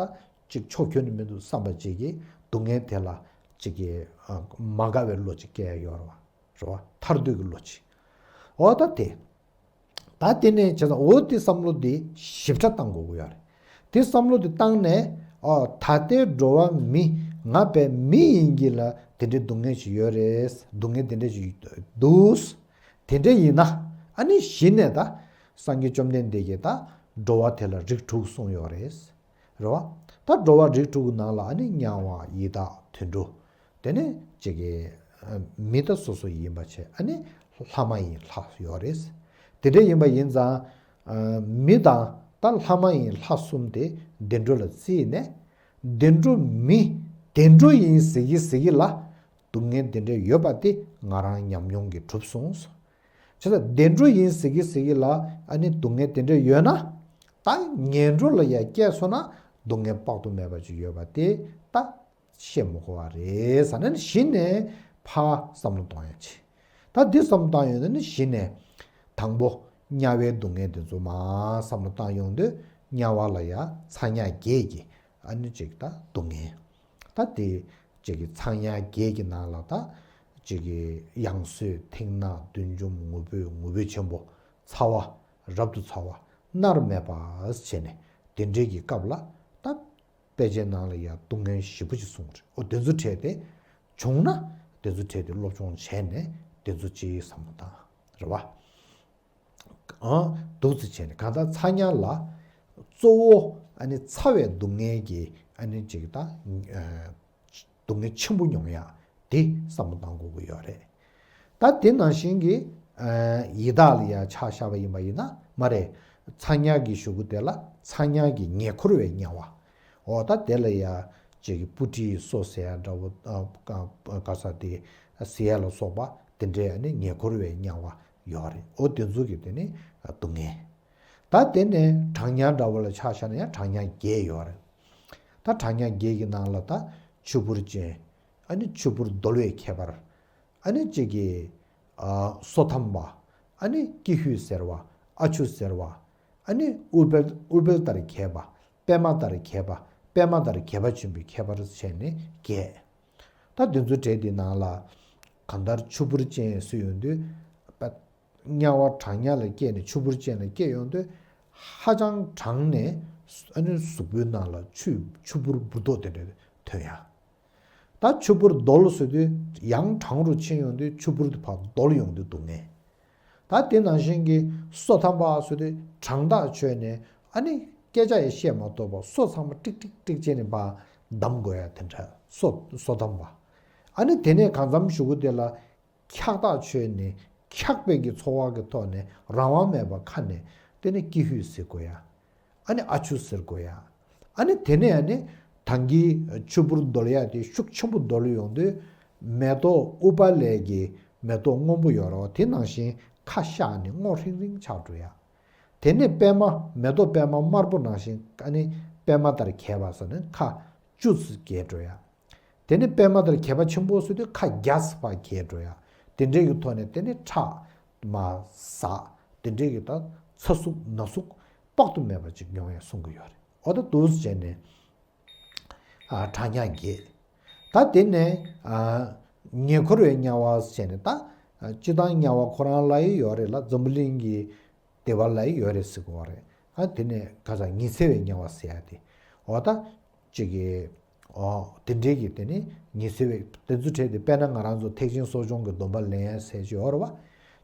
ཅིག་ཕྱོགས་ཁྱོན་ནས་མི་འདུག་བསམ་པ་ཅིག་གིས་སྡུག་བསྔལ་དེ་ལ་ཅིག་གི་མ་དགའ་བའི་བློ་ཅིག་སྐྱེ་ཡ་ཡོད་རེད་བ། རེད་བ། ཐར་འདོད་ཀྱི་བློ་ཅིག་འོ་ད་དེ། ད་དེ་ནས་བྱས་ཙང་འོ་དེ་བསམ་བློ་དེ་ཞིབ་ཕྲ་བཏང་དགོས་ཀྱི་ཡོད་རེད། དེ་བསམ་བློ་དེ་བཏང་ནས། ཨོ་ད་ལྟའི་འགྲོ་བ་མི། ང་བས་མི་ཡིན་གྱི་ལ་དེ་འདྲའི་སྡུག་བསྔལ་ཞིག་ཡོད་རེད། སྡུག་བསྔལ་དེ་འདྲ་ཞིག་འདུག་དེ་འདྲ་ཡིན་ན། ཨ་ནི་གཞི་ནས་ད་སངས་རྒྱས་བཅོམ་ལྡན་འདས་ཀྱིས་ད་འགྲོ་བ་དེ་ལ་རིགས་དྲུག་གསུངས་ཡོད་རེད། རེད་བ། ད་འགྲོ་བ་རིགས་དྲུག་གི་ནང་ལ་ཨ་ནི་དམྱལ་བ་ཡི་དྭགས་དུད་འགྲོ། དེ་ནས་ཅིག་གི་མི་ད་སོ་སོ་ཡིན་པ་བྱས། ཨ་ནི་ལྷ་མ་ཡིན་ལྷ་ཡོད་རེད། དེ་འདྲ་ཡིན་པ་ཡིན་ཙང་། མི་དང་ད་ལྷ་མ་ཡིན་ལྷ་གསུམ་དེ་བདེ་འགྲོ་ལ་བརྩིས་ནས། བདེ་འགྲོ་མི་བདེ་འགྲོ་ཡིན་ཟེར་གྱི་ཟེར་གྱི་ལ། སྡུག་བསྔལ་དེ་འདྲ་ཡོད་པ་དེ་ང་རང་ཉམས་མྱོང་གིས་གྲུབ་སོང་། བྱས་ཙང་བདེ་འགྲོ་ཡིན་ཟེར་གྱི་ཟེར་གྱི་ལ་ཨ་ནི་སྡུག་བསྔལ་དེ་འདྲ་ཡོད་ན། ད་ངན་འགྲོ་ལ་ཡང་སྐྱེས་སོང་ན་སྡུག་བསྔལ་དཔག་ཏུ་མེད་པ་ཅིག་ཡོད་པ་དེ་ད་བཤད་མི་དགོས་པ་རེད་ཟེར་ནས་གཞི་ནས་ཕར་བསམ་བློ་གཏོང་ཡ་བྱེད། ད་འདི་བསམ་བློ་བཏང་ཡོང་ན་ནི་གཞི་ནས་དང་པོ་དམྱལ་བའི་སྡུག་བསྔལ་དེ་ཚོ་མར་བསམ་བློ་བཏང་ཡོང་དུས། དམྱལ་བ་ལ་ཡང་ཚ་དམྱལ་བརྒྱད་ཀྱི་ཨ་ནི་ཅིག་ད་སྡུག་བསྔལ། ད་དེ་ཅིག་གི་ཚ་དམྱལ་བརྒྱད་ཀྱི་ནང་ལ་ད་ཅིག་གི་ཡང་སོས་མཐིང་ནག་བདུད་འཇོམས་ངུ་འབོད་ངུ་འབོད་ཆེན་པོ། ཚ་བ་རབ་ཏུ་ཚ་བ་མནར་མེད་པ་བྱས་ནས་དེ་འདྲའི་གི་སྐབས་ལ་ད་དཔེ་ཆའི་ནང་ལ་ཡང་སྡུག་བསྔལ་ཞེ་པོ་ཅིག་གསུངས་རེད། འོ་དེ་ཚོ་འཕྲད་དེ་བྱུང་ན་དེ་ཚོ་འཕྲད་དེ་སློབ་སྦྱོང་བྱས་ནས་དེ་ཚོ་ཅིག་བསམ་བློ་བཏང་། རེད་བ། ཨང་། འདུག་སེ་བྱས་ནས་གང་ལྟར་ཚ་དམྱལ་ལ་གཙོ་བོ་ཨ་ནི་ཚ་བའི་སྡུག་བསྔལ་གྱི་ཨ་ནི་ཅིག་ད་སྡུག་བསྔལ་ཆེན་པོ་མྱོང་ཡག་དེ་བསམ་བློ་གཏང་དགོས་ཀྱི་ཡོད་རེད། ད་དེ་ནང་བཞིན་གྱི་ཡི་དྭགས་ལ་ཡང་ཆ་བཞག་པ་ཡིན་པ་ཡིན་ན་མ་རེད། ཚ་དམྱལ་གྱི་གཞུག་གུ་དེ་ལ་ཚ་དམྱལ་གྱི་ཉེ་འཁོར་བའི་དམྱལ་བ། འོ་ད་དེ་ལ་ཡང་ཅིག་གི་སྤུ་གྲིའི་སོ་ཟེར་ཡ་འདྲ་བོ། ག་ས་དེ་ཟེར་ཡ་ལ་སོགས་པ་དེ་འདྲའི་ཨ་ནི་ཉེ་འཁོར་བའི་དམྱལ་བ། ཡོད་རེད། འོ་དེ་ཚོ་གི་དེ་ནི་སྡུག་བསྔལ། ད་དེ་ནས་གྲང་དམྱལ་འདྲ་བོ་ལ་ཆ་བཞག་ན་ཡང་གྲང་དམྱལ་བརྒྱད་ཡོད་རེད། ད་གྲང་དམྱལ་བརྒྱད་ཀྱི་ནང་ལ་ད་ཆུ་བུར་ཅན། ཨ་ནི་ཆུ་བུར་རྡོལ་བའི་ཁྱད་པར། ཨ་ནི་གཅིག་གི་ཨ་སོ་ཐམ་པ། ཨ་ནི་ཀྱི་ཧུད་ཟེར་བ། ཨ་ཆུ་ཟེར་བ། ཨ་ནི་ཨུཏྤལ་ཨུཏྤལ་ལྟར་གྱེས་པ། པད་མ་ལྟར་གྱེས་པ། པད་མ་ལྟར་གྱེས་པ་ཆེན་པོའི་ཁྱད་པར་བྱས་ནས་བརྒྱད། ད་དེ་ཚོའི་གྲས་དེ་ནང་ལ་གང་ལྟར་ཆུ་བུར་ཅན་སུ་ཡོང་དུས། དམྱལ་བ་གྲང་དམྱལ་ལ་སྐྱེས་ནས་ཆུ་བུར་ཅན་ལ་སྐྱེས་ཡོང་དུས། ཧ་ཅང་གྲང་ནས་ཨ་ནི་གཟུགས་པོའི་ནང་ལ་ཆུ་ཆུ་བུར་འབུར་ཏོག་དེ་འདྲ་ཐོན་ཡ། ད་ཆུ་བུར་རྡོལ་ཟེར་དུས་ཡང་གྲང་རུ་ཕྱིན་ཡོང་དུས་ཆུ་བུར་དེ་ཕར་རྡོལ་ཡོང་དུས་སྡུག་བསྔལ། ད་དེ་ནང་བཞིན་གྱི་སོ་ཐམ་པ་ཟེར་དུས་གྲང་ཐག་ཆོད་ནས་ཨ་ནི་སྐད་ཆ་ཡང་བཤད་མ་ཐུབ་པ། སོ་ཚང་མ་ཀྲིག་ཀྲིག་ཀྲིག་བྱས་ནས་ཕར་བསྡམ་དགོས་ཡ་དེ་འདྲ། སོ་སོ་ཐམ་པ། ཨ་ནི་དེ་ནས་གང་འཚམ་གཞུག་གུ་དེ་ལ་འཁྱག་ཐག་ཆོད་ནས་འཁྱག་པའི་གི་ཚོར་བ་གི་ཐོག་ནས་རང་དབང་མེད་པར་ཁ་ནས་དེ་ནས་ཀྱི་ཧུད་ཟེར་དགོས་ཡ། ཨ་ནི་ཨ་ཆུ་ཟེར་དགོས་ཡ། ཨ་ནི་དེ་ནས་ཨ་ནི་དང་གི་ཆུ་བུར་རྡོལ་ཡ་དེ་ཤུགས་ཆེན་པོ་རྡོལ་ཡོང་དུས་མེ་ཏོག་ཨུཏྤ་ལའི་གི་མེ་ཏོག་སྔོན་པོ་ཡོད་རེད་བ། དེ་ནང་བཞིན་ཁ་ཤགས་ནས་སྔོ་ཧྲིང་ཧྲིང་ཆགས་འགྲོ་ཡ། དེ་ནས་པད་མ་མེ་ཏོག་པད་མ་དམར་པོ་ནང་བཞིན་ཨ་ནི་པད་མ་ལྟར་གྱེས་པ་ཟེར་ནས་ཁ་བཅུ་ཙམ་གྱེས་འགྲོ་ཡ། དེ་ནས་པད་མ་ལྟར་གྱེས་པ་ཆེན་པོ་ཟེར་དུས་ཁ་བརྒྱ་ཙམ་ཕར་གྱེས་འགྲོ་ཡ། དེ་འདྲའི་གི་ཐོག་ནས་དེ་ནས་ཁྲག་མར་ཟག་དེ་འདྲའི་གི་ད་ཚ་ཟུག་ན་ཟུག་དཔག་ཏུ་མེད་པ་ཅིག་མྱོང་ཡ་གསུང་གི་ཡོད་རེད། འོ་ད་འདུག་སེ་བྱས་ནས་ཨ་གྲང་དམྱལ་བརྒྱད། ད་དེ་ནས་ཨ་ཉེ་འཁོར་བའི་དམྱལ་བ་ཟེར་ནས། ད་ཨ་སྤྱིར་བཏང་དམྱལ་བ་ཁོ་རང་ལབ་ཡ་ཡོད་རེད་ལ། འཛམ་བུ་གླིང་གི་བདེ་བ་ལབ་ཡ་ཡོད་རེད་ཟེར་གི་ཡོད་རེད། ཨ་དེ་ནས་ག་ས་ཉི་ཚེ་བའི་དམྱལ་བ་ཟེར་ཡ་དེ། འོ་ད་ཅིག་གི་འོ་དེ་འདྲའི་གི་དེ་ནི་ཉི་ཚེ་བའི་དེ་ཚོ་གྲས་དེ། དཔེར་ན་ང་རང་ཚོ་ཐེག་ཆེན་གསོ་སྦྱོང་གི་སྡོམ་པ་ལེན་ཡ་ཟེར་གྱི་ཡོད་རེད་བ།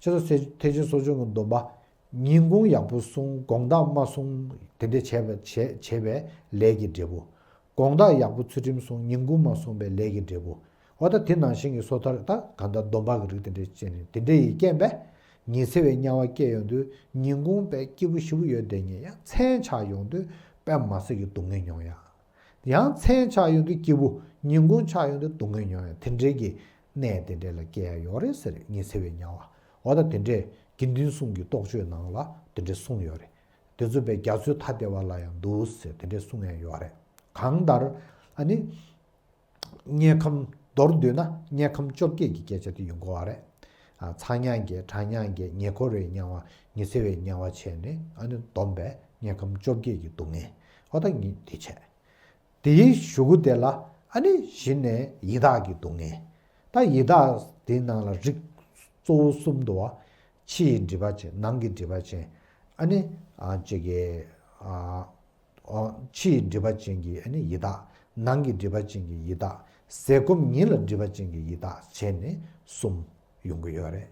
ཁྱེད་ཚོ་ཐེག་ཆེན་གསོ་སྦྱོང་གི་སྡོམ་པ། ཉིན་གུང་ཡག་པོ་སྲུང་། དགོང་དག་མ་སྲུང་། དེ་འདྲ་བྱས་པ་བྱས་བྱས་པའི་ལས་ཀྱི་འབྲས་བུ། དགོང་དག་ཡག་པོ་ཚུལ་ཁྲིམས་སྲུང་། ཉིན་གུང་མ་སྲུང་བའི་ལས་ཀྱི་འབྲས་བུ། འོ་ད་དེ་ནང་བཞིན་གྱི་སོ་ཐར་ད་གང་ལྟར་སྡོམ་པ་གི་རིགས་དེ་འདྲ་བྱས་ནས་དེ་འདྲ་ཡི་རྐྱེན་པས་ཉི་ཚེ་བའི་དམྱལ་བ་སྐྱེ་ཡོང་དུས། ཉིན་གུང་དཔེ་སྐྱིད་པོ་ཞེ་པོ་ཡོད་བསྡད་མཁན་ཡང་མཚན་ཆགས་ཡོང་དུས་ དཔེ་མ་སྲིད་ཀྱི་སྡུག་བསྔལ་མྱོང་ཡ། ཡང་མཚན་ཆགས་ཡོང་དུས་སྐྱིད་པོ། ཉིན་གུང་ཆགས་ཡོང་དུས་སྡུག་བསྔལ་མྱོང་ཡ། དེ་འདྲའི་གི་གནས་དེ་འདྲའི་ལ་སྐྱེ་ཡ་ཡོད་རེད་ཟེར། ཉི་ཚེ་བའི་དམྱལ་བ། འོ་ད་དེ་འདྲའི་དགེ་འདུན་གསུམ་གྱི་རྟོགས་བརྗོད་ནང་ལ་དེ་འདྲའི་གསུངས་ཡོད་རེད། དེ་ཚོ་དཔེ་རྒྱ་མཚོའི་མཐའ་བདེ་བ་ལ་ཡང་འདུག་ཟེར་དེ་འདྲའི་གསུང་ཡང་ཡོད་རེད། གང་ལྟར་ཨ་ནི་དམྱལ་ཁམས་མདོར་བསྡུས་ན་དམྱལ་ཁམས་བཅོ་བརྒྱད་ཀྱི་སྐད་ཆ་དེ་ཡོང་གི་ཡོད་རེད། ཨ། ཚ་དམྱལ་བརྒྱད། གྲང་དམྱལ་བརྒྱད། ཉེ་འཁོར་བའི་དམྱལ་བ། ཉི་ཚེ་བའི་དམྱལ་བ་བྱས་ནས་ཨ་ནི་བསྡོམས་པས་དམྱལ་ཁམས་བཅོ་བརྒྱད་ཀྱི་སྡུག་བསྔལ། འོ་ད་ངས་དེ་བྱས། དེའི་གཞུག་གུ་དེ་ལ་ཨ་ནི་གཞི་ནས་ཡི་དྭགས་ཀྱི་སྡུག་བསྔལ། ད་ཡི་དྭགས་དེའི་ནང་ལ་རིགས་གཙོ་བོ་གསུམ་འདུག་བ། ཕྱི་ཡི་སྒྲིབ་པ་ཅན། ནང་གི་སྒྲིབ་པ་ཅན། ཨ་ནི་ཨ་ཅིག་གི་ཨ་ཨོ། ཕྱི་ཡི་སྒྲིབ་པ་ཅན་གྱི་ཨ་ནི་ཡི་དྭགས། ནང་གི་སྒྲིབ་པ་ཅན་གྱི་ཡི་དྭགས། ཟས་སྐོམ་ཉིད་ལ་སྒྲིབ་པ་ཅན་གྱི་ཡི་དྭགས་བྱས་ནས་གསུམ་ཡོང་གི་ཡོད་རེད།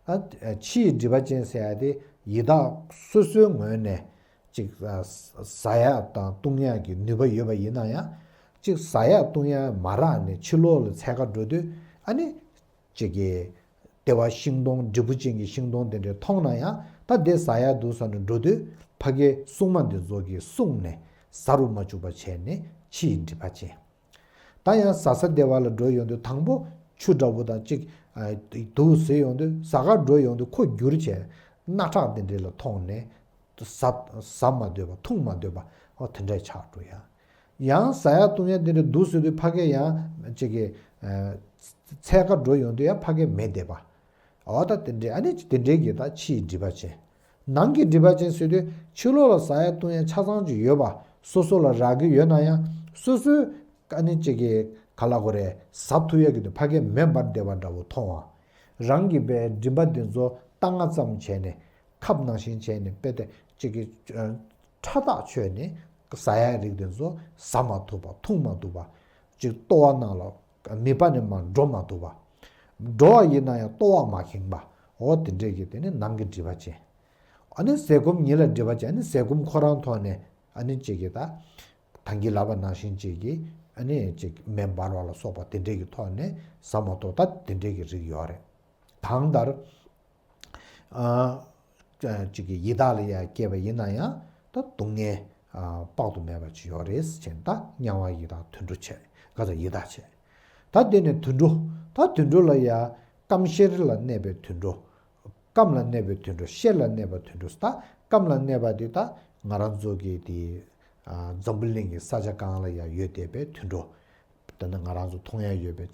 ཨ། ཕྱི་ཡི་སྒྲིབ་པ་ཅན་ཟེར་ཡ་དེ་ཡི་དྭགས་སོ་སོའི་ངོས་ནས་ཅིག་ཨ་ཟ་ཡ་དང་བཏུང་ཡ་གི་ནུས་པ་ཡོད་པ་ཡིན་ན་ཡང་། ཅིག་ཟ་ཡ་བཏུང་ཡ་མ་རག་ནས་ཕྱི་ལོགས་ལ་འཚོལ་ག་འགྲོ་དུས་ཨ་ནི་ཅིག་གི་ལྟེ་བ་ཤིང་སྡོང་འབྲས་བུ་ཅན་གྱི་ཤིང་སྡོང་དེ་འདྲ་མཐོང་ན་ཡང་། ད་དེ་ཟ་ཡ་འདུག་བསམ་ནས་འགྲོ་དུས་ཕ་གིའི་སྲུང་མ་འདི་ཚོ་གིས་བསྲུངས་ནས་ཟ་རུ་མ་བཅུག་པ་བྱས་ནས་ཕྱི་ཡི་སྒྲིབ་པ་ཅན། ད་ཡང་ཟ་ས་བདེ་བ་ལ་འགྲོ་ཡོང་དུས་དང་པོ་ཆུ་འདྲ་བོ་དང་གཅིག་ཨ་འདུག་ཟེར་ཡོང་དུས་ཟ་གར་འགྲོ་ཡོང་དུས་ཁོ་འགྱུར་བྱས་རྣག་ཁྲག་དེ་འདྲ་ལ་མཐོང་ནས་ཟ་ཟ་མ་འདོད་པ་འཐུང་མ་འདོད་པ་འོ་དེ་འདྲ་ཆགས་འགྲོ་ཡ། ཡང་ཟ་ཡ་བཏུང་ཡ་དེ་འདྲ་འདུག་ཟེར་དུས་ཕ་གི་ཡང་ཅིག་གི་ཨ་འཚོལ་ག་འགྲོ་ཡོང་དུས་ཡང་ཕ་གི་མེད་བསྡད་པ། འོ་ད་དེ་འདྲའི་ཨ་ནི་དེ་འདྲའི་གི་ད་ཕྱིའི་སྒྲིབ་པ་ཅན། ནང་གི་སྒྲིབ་པ་ཅན་ཟེར་དུས་ཕྱི་ལོགས་ལ་ཟ་ཡ་བཏུང་ཡ་ཆ་ཚང་ཅིག་ཡོད་པ། སོ་སོ་ལ་རག་གི་ཡོད་ན་ཡང་སོ་སོའི་ཨ་ནི་ཅིག་གི་ག་ལ་གོ་རེ་ཟ་ཐུབ་ཡ་གི་དུས་ཕ་གི་མེད་པར་བསྡད་པ་འདྲ་བོ་མཐོང་བ། རང་གི་པའི་མགྲིན་པ་འདི་ཚོ་ལྟ་སྔ་ཙམ་བྱས་ནས་ཁབ་ནང་བཞིན་བྱས་ནས་དཔེ་དེ་ཅིག་གི་ཕྲ་ཐག་ཆོད་ནས་ཟ་ཡ་རིགས་དེ་ཚོ་ཟ་མ་ཐུབ་པ་འཐུང་མ་ཐུབ་པ། ཅིག་ལྟོ་བ་ནང་ལ་མིད་པ་ནས་མར་འགྲོ་མ་ཐུབ་པ། འགྲོ་བ་ཡིན་ན་ཡང་ལྟོ་བ་མ་ཁེངས་པ། འོ་དེ་འདྲས་ཀྱི་དེ་ནི་ནང་གི་སྒྲིབ་པ་ཅན། ཨ་ནི་ཟས་སྐོམ་ཉིད་ལ་སྒྲིབ་པ་ཅན། ཨ་ནི་ཟས་སྐོམ་ཁོ་རང་ཐོག་ནས་ཨ་ནི་ཅིག་གི་ད་ད་གིན་ལབ་པ་ནང་བཞིན་ཅིག་གི་ཨ་ནི་ཅིག་མེ་འབར་བ་ལ་སོགས་པ་དེ་འདྲས་ཀྱི་ཐོག་ནས་ཟ་མ་ཐུབ། ད་དེ་འདྲས་ཀྱི་རིགས་ཡོད་རེད། གང་ལྟར། ཨ་ཅིག་གི་ཡི་དྭགས་ལ་ཡང་སྐྱེས་པ་ཡིན་ན་ཡང་ད་སྡུག་བསྔལ་ཨ་དཔག་ཏུ་མེད་པ་ཅིག་ཡོད་རེད་ཟེར་ནས། ད་དམྱལ་བ་ཡི་དྭགས་དུད་འགྲོ་བྱས། ག་ཚ་ཡི་དྭགས་བྱས། ད་དེ་ནས་དུད་འགྲོ། ད་དུད་འགྲོ་ལ་ཡང་སྐམ་ཤེར་ལ་གནས་པའི་དུད་འགྲོ། སྐམ་ལ་གནས་པའི་དུད་འགྲོ། ཤེར་ལ་གནས་པ་དུད་འགྲོ། ད་སྐམ་ལ་གནས་པ་དེ་ད་ང་རང་ཚོ་གི་དེ་ཨ་འཛམ་བུ་གླིང་གི་ས་ཆ་གང་ལ་ཡང་ཡོད་བསྡད་པའི་དུད་འགྲོ། ད་ནི་ང་རང་ཚོ་མཐོང་ཡ་ཡོད་པའི་བྱ་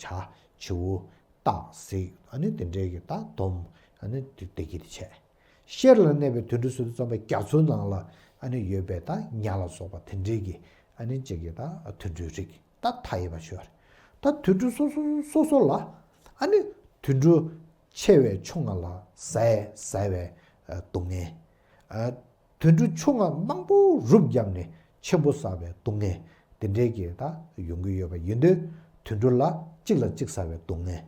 བྱིའུ། སྟག་གཟིག་ཨ་ནི་དེ་འདྲའི་གི་ད་དོམ། ཨ་ནི་དེ་དེ་གི་དེ་བྱས། ཤེར་ལ་གནས་པའི་དུད་འགྲོ་ཟེར་དུས་ཙམ་པ་རྒྱ་མཚོའི་ནང་ལ་ཨ་ནི་ཡོད་པའི་ད་ཉ་ལ་སོགས་པ་དེ་འདྲའི་གི་ཨ་ནི་ཅིག་གི་ད་དུད་འགྲོའི་རིགས་ད་མཐའ་ཡས་པ་ཞིག་ཡོད་རེད། ད་དུད་འགྲོ་སོ་སོ་སོ་སོ་ལ་ཨ་ནི་དུད་འགྲོ་ཆེ་བའི་ཆུང་ང་ལ་ཟ་ཡས་ཟ་བའི་ཨ་སྡུག་བསྔལ། ཨ། དུད་འགྲོ་ཆུང་ང་མང་པོ་རུབ་བརྒྱབ་ནས་ཆེན་པོ་བསགས་པའི་སྡུག་བསྔལ་དེ་འདྲའི་གི་ད་ཡོང་གི་ཡོད་པ་ཡིན་དུས། དུད་འགྲོ་ལ་གཅིག་ལ་གཅིག་ཟ་བའི་སྡུག་བསྔལ།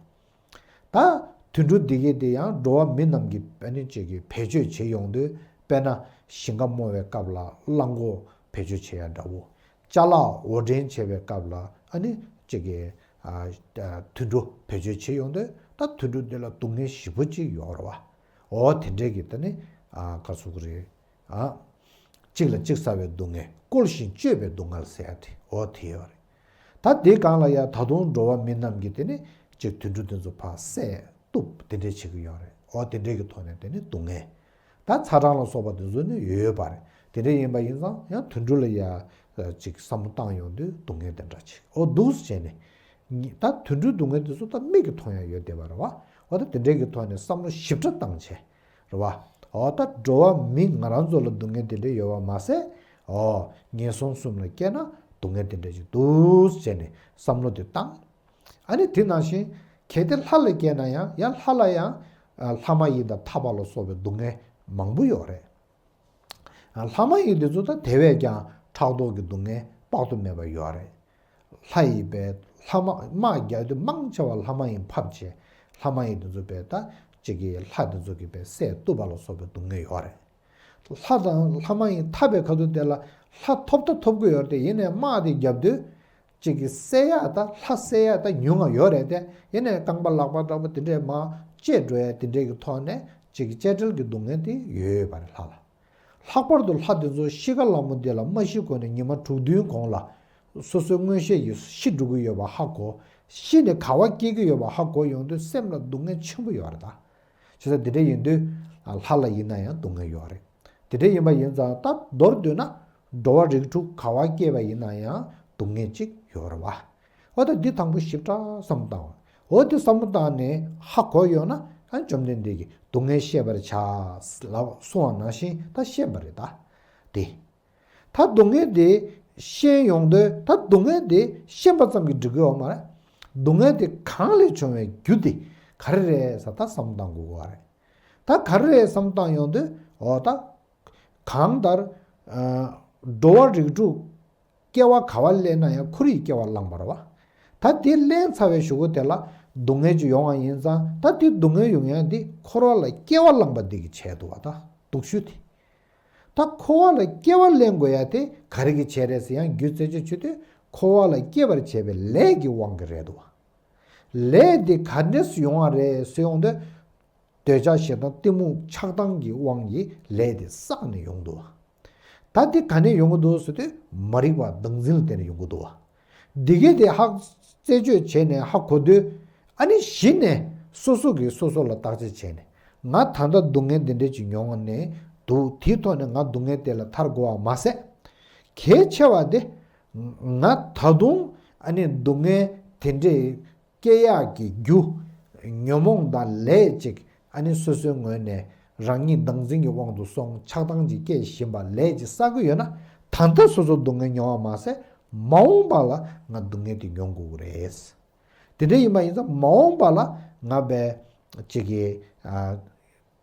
ད་དུད་འགྲོ་འདི་གའི་དེ་ཡང་འགྲོ་བ་མི་རྣམས་ཀྱིས་ཨ་ནི་ཅིག་གི་བེད་སྤྱོད་བྱེད་ཡོང་དུས། དཔེར་ན་ཞིང་ཁ་རྨོ་བའི་སྐབས་ལ་གླང་གོག་བེད་སྤྱོད་བྱེད་ཡ་འདྲ་བོ། ཅ་ལག་དབོར་འདྲེན་བྱེད་པའི་སྐབས་ལ་ཨ་ནི་ཅིག་གི་ཨ་ཨ་དུད་འགྲོ་བེད་སྤྱོད་བྱེད་ཡོང་དུས། ད་དུད་འགྲོ་འདི་ལ་སྡུག་བསྔལ་ཞེ་པོ་ཅིག་ཡོད་རེད་བ། འོ་དེ་འདྲའི་གི་ད་ནི་ཨ་ག་ཟེར་དགོས་རེད། ཨ། གཅིག་ལ་གཅིག་ཟ་བའི་སྡུག་བསྔལ། བཀོལ་ཞིང་སྤྱོད་པའི་སྡུག་བསྔལ་ཟེར་ཡ་དེ་འོ་དེ་ཡོད་རེད། ད་དེའི་སྒང་ལ་ཡང་ད་དུང་འགྲོ་བ་མི་རྣམས་ཀྱིས་དེ་ནི་ཅིག་དུད་འགྲོ་དེ་ཚོ་ཕར་བསད་གཏུབ་དེ་འདྲས་བྱེད་ཀྱི་ཡོད་རེད། འོ་དེ་འདྲས་ཀྱི་ཐོག་ནས་དེ་ནི་སྡུག་བསྔལ། ད་ཚ་གྲང་ལ་སོགས་པ་དེ་ཚོ་ནི་ཡོད་ཡོད་པ་རེད། དེ་འདྲས་ཡིན་པ་ཡིན་ཙང་ཡང་དུད་འགྲོ་ལ་ཡང་ཅིག་བསམ་བློ་བཏང་ཡོང་དུས་སྡུག་བསྔལ་དེ་འདྲ་ཅིག་འོ་འདུག་སེ་བྱས་ནས། ད་དུད་འགྲོའི་སྡུག་བསྔལ་དེ་ཚོ་ད་མིག་གིས་མཐོང་ཡ་ཡོད་བསྡད་པ་རེད་བ། འོ་ད་དེ་འདྲས་ཀྱི་ཐོག་ནས་བསམ་བློ་ཞིབ་ཕྲ་བཏང་བྱས། རེད་བ། འོ་ད་འགྲོ་བ་མི་ང་རང་ཚོ་ལ་སྡུག་བསྔལ་དེ་འདྲ་ཡོད་པ་མ་ཟད། འོ་ངན་སོང་གསུམ་ལ་སྐྱེས་ན་སྡུག་བསྔལ་དེ་འདྲ་ཞིག་འདུག་ཟེར་ནས་བསམ་བློ་དེ་བཏང་། ཨ་ནི་དེ་ནང་བཞིན་གལ་ཏེ་ལྷ་ལ་སྐྱེས་ན་ཡང་ཡང་ལྷ་ལ་ཡང་ལྷ་མ་ཡིན་དང་ཐར་པ་ལ་སོགས་པའི་སྡུག་བསྔལ་མང་པོ་ཡོད་རེད། ལྷ་མ་ཡིན་དེ་ཚོ་ད་དེ་བས་ཀྱང་ཕྲག་དོག་གི་སྡུག་བསྔལ་དཔག་ཏུ་མེད་པ་ཡོད་རེད། ལྷ་ཡིས་པའི་ལྷ་དམག་དམག་རྒྱག་དུས་མང་ཆེ་བ་ལྷ་མ་ཡིན་ཕབ་བྱས། ལྷ་མ་ཡིན་དེ་ཚོ་པའི་ད་ཅིག་གི་ལྷ་དེ་ཚོ་གི་པའི་བསད་གཏུབ་པ་ལ་སོགས་པའི་སྡུག་བསྔལ་ཡོད་རེད། ལྷ་དང་ལྷ་མ་ཡིན་ཐར་པའི་ཁ་ཐུག་དེ་ལ་ལྷ་ཐོབ་ད་ཐོབ་གི་ཡོད་རེད་དེ། ཡིན་ནའི་དམག་དེ་རྒྱབ་དུས་ཅིག་གི་བསད་ཡ་ད་ལྷ་བསད་ཡ་ད་ཉུང་ང་ཡོད་རེད་དེ། ཡིན་ནའི་རྐང་པ་ལག་པ་འདྲ་པོ་དེ་འདྲས་མར་བཅད་འགྲོ་ཡ་དེ་འདྲས་ཀྱི་ཐོག་ནས་ཅིག་གི་བཅད་ཁྲེལ་གྱི་སྡུག་བསྔལ་དེ་ཡོད་ཡོད་པ་རེད་ལྷ་ལ། ལྷག་པར་དུ་ལྷ་དེ་ཚོ་ཤི་ཁ་ལ་མོ་དེ་ལ་མ་ཤི་གོང་ནས་ཉི་མ་དྲུག་བདུན་གོང་ལ་སོ་སོའི་མངོན་ཤེས་ཀྱིས་ཤི་འགྲོ་གི་ཡོད་པ་ཧ་གོ། ཤི་ནས་ག་བ་སྐྱེ་གི་ཡོད་པ་ཧ་གོ་ཡོང་དུས་སེམས་ལ་སྡུག་བསྔལ་ཆེན་པོ་ཡོད་རེད་ད། བྱས་ཙང་དེ་འདྲ་ཡིན་དུས་ལྷ་ལ་ཡིན་ན་ཡང་སྡུག་བསྔལ་ཡོད་རེད། དེ་འདྲ་ཡིན་པ་ཡིན་ཙང་ད་མདོར་བསྡུས་ན་འགྲོ་བ་རིགས་དྲུག་ག་བ་སྐྱེས་པ་ཡིན་ན་ཡང་སྡུག་བསྔལ་ཅིག་ཡོད་རེད་བ། འོ་ད་འདི་དང་པོ་ཞིབ་ཕྲ་བསམ་བློ་བཏང་བ། འོ་འདི་བསམ་བློ་བཏང་ནས་ཧ་གོ་ཡོང་ན་ཨ་བཅོམ་ལྡན་འདས་ཀྱིས་སྡུག་བསྔལ་ཤེས་པར་བྱ་ལབ་གསུངས་པ་ནང་བཞིན་ད་ཤེས་པ་རེད་ད། དེ། ད་སྡུག་བསྔལ་དེ་ཤེས་ཡོང་དུས་ད་སྡུག་བསྔལ་དེ་ཤེས་པ་ཙམ་གྱིས་འགྲིག་གི་ཡོད་མ་རེད། སྡུག་བསྔལ་དེ་གང་ལས་བྱུང་བའི་རྒྱུ་དེ་ག་རེ་རེད་ཟེར་ད་བསམ་བློ་བཏང་དགོས་ཀྱི་རེད། ད་ག་རེ་རེད་བསམ་བློ་བཏང་ཡོང་དུས་འོ་ད། གང་ལྟར། འགྲོ་བ་རིགས་དྲུག་སྐྱེ་བ་ག་བ་སླེབས་ན་ཡང་འཁོར་བའི་སྐྱེ་བ་བླངས་པ་རེད་བ། ད་དེ་བླངས་ཚར་བའི་གཞུག་གུ་དེ་ལ་སྡུག་བསྔལ་ཅིག་ཡོང་བ་ཡིན་ཙང་ད་དེ་སྡུག་བསྔལ་ཡོང་ཡ་འདི་འཁོར་བ་ལ་སྐྱེ་བ་བླངས་པ་འདི་གིས་བྱས་འདུག་བ་ད་སྡུག་ཤོས་དེ། ད་འཁོར་བ་ལ་སྐྱེ་བ་ལེན་དགོས་ཡ་དེ་ག་རེ་གིས་བྱས་རེད་ཟེར་ཡང་རྒྱུ་རྩད་གཅོད་བྱེད་དུས་འཁོར་བ་ལ་སྐྱེ་བར་བྱེད་པའི་ལས་ཀྱི་དབང་གིས་རེད་འདུག་བ། ལས་དེ་ག་འདྲས་སུ་ཡོང་བ་རེད་ཟེར་ཡོང་དུས། འདོད་ཆགས་ཞེ་སྡང་གཏི་མུག་ཆགས་སྡང་གི་དབང་གིས་ལས་དེ་བསགས་ནས་ཡོང་འདུག་བ། ད་དེ་ག་ནས་ཡོང་གི་འདུག་ཟེར་དུས་མ་རིག་པ་བདག་འཛིན་ལ་བརྟེན་ནས་ཡོང་གི་འདུག་བ། འདི་གས་དེ་ཧ་རྩད་གཅོད་བྱས་ནས་ཧ་གོ་དུས་ཨ་ནི་གཞི་ནས་སོ་སོ་གིས་སོ་སོ་ལ་བརྟག་དཔྱད་བྱས་ནས་ང་ད་ལྟ་སྡུག་བསྔལ་འདི་འདྲས་ཅིག་མྱོང་ནས་འདུག་དེའི་ཐོག་ནས་ང་སྡུག་བསྔལ་དེ་ལ་ཐར་དགོས་བ་མ་ཟད། གལ་ཆེ་བ་དེ་ང་ད་དུང་ཨ་ནི་སྡུག་བསྔལ་དེ་འདྲས། སྐྱེ་ཡག་གི་རྒྱུ། ཉོན་མོངས་དང་ལས་ཅིག་ཨ་ནི་སོ་སོའི་ངོས་ནས་རང་ཉིད་བདག་འཛིན་གྱི་དབང་དུ་སོང་ཆགས་སྡང་ཅིག་སྐྱེ་བཞིན་པ་ལས་ཅིག་བསགས་ཀྱི་ཡོད་ན་ད་ལྟ་སོ་སོ་སྡུག་བསྔལ་མྱོང་བ་མ་ཟད་མ་འོངས་པ་ལ་ང་སྡུག་བསྔལ་དེ་མྱོང་དགོས་ཀྱི་རེད། དེ་འདྲ་ཡིན་པ་ཡིན་ཙང་མ་འོངས་པ་ལ་ང་བས་ཅིག་གི་ཨ།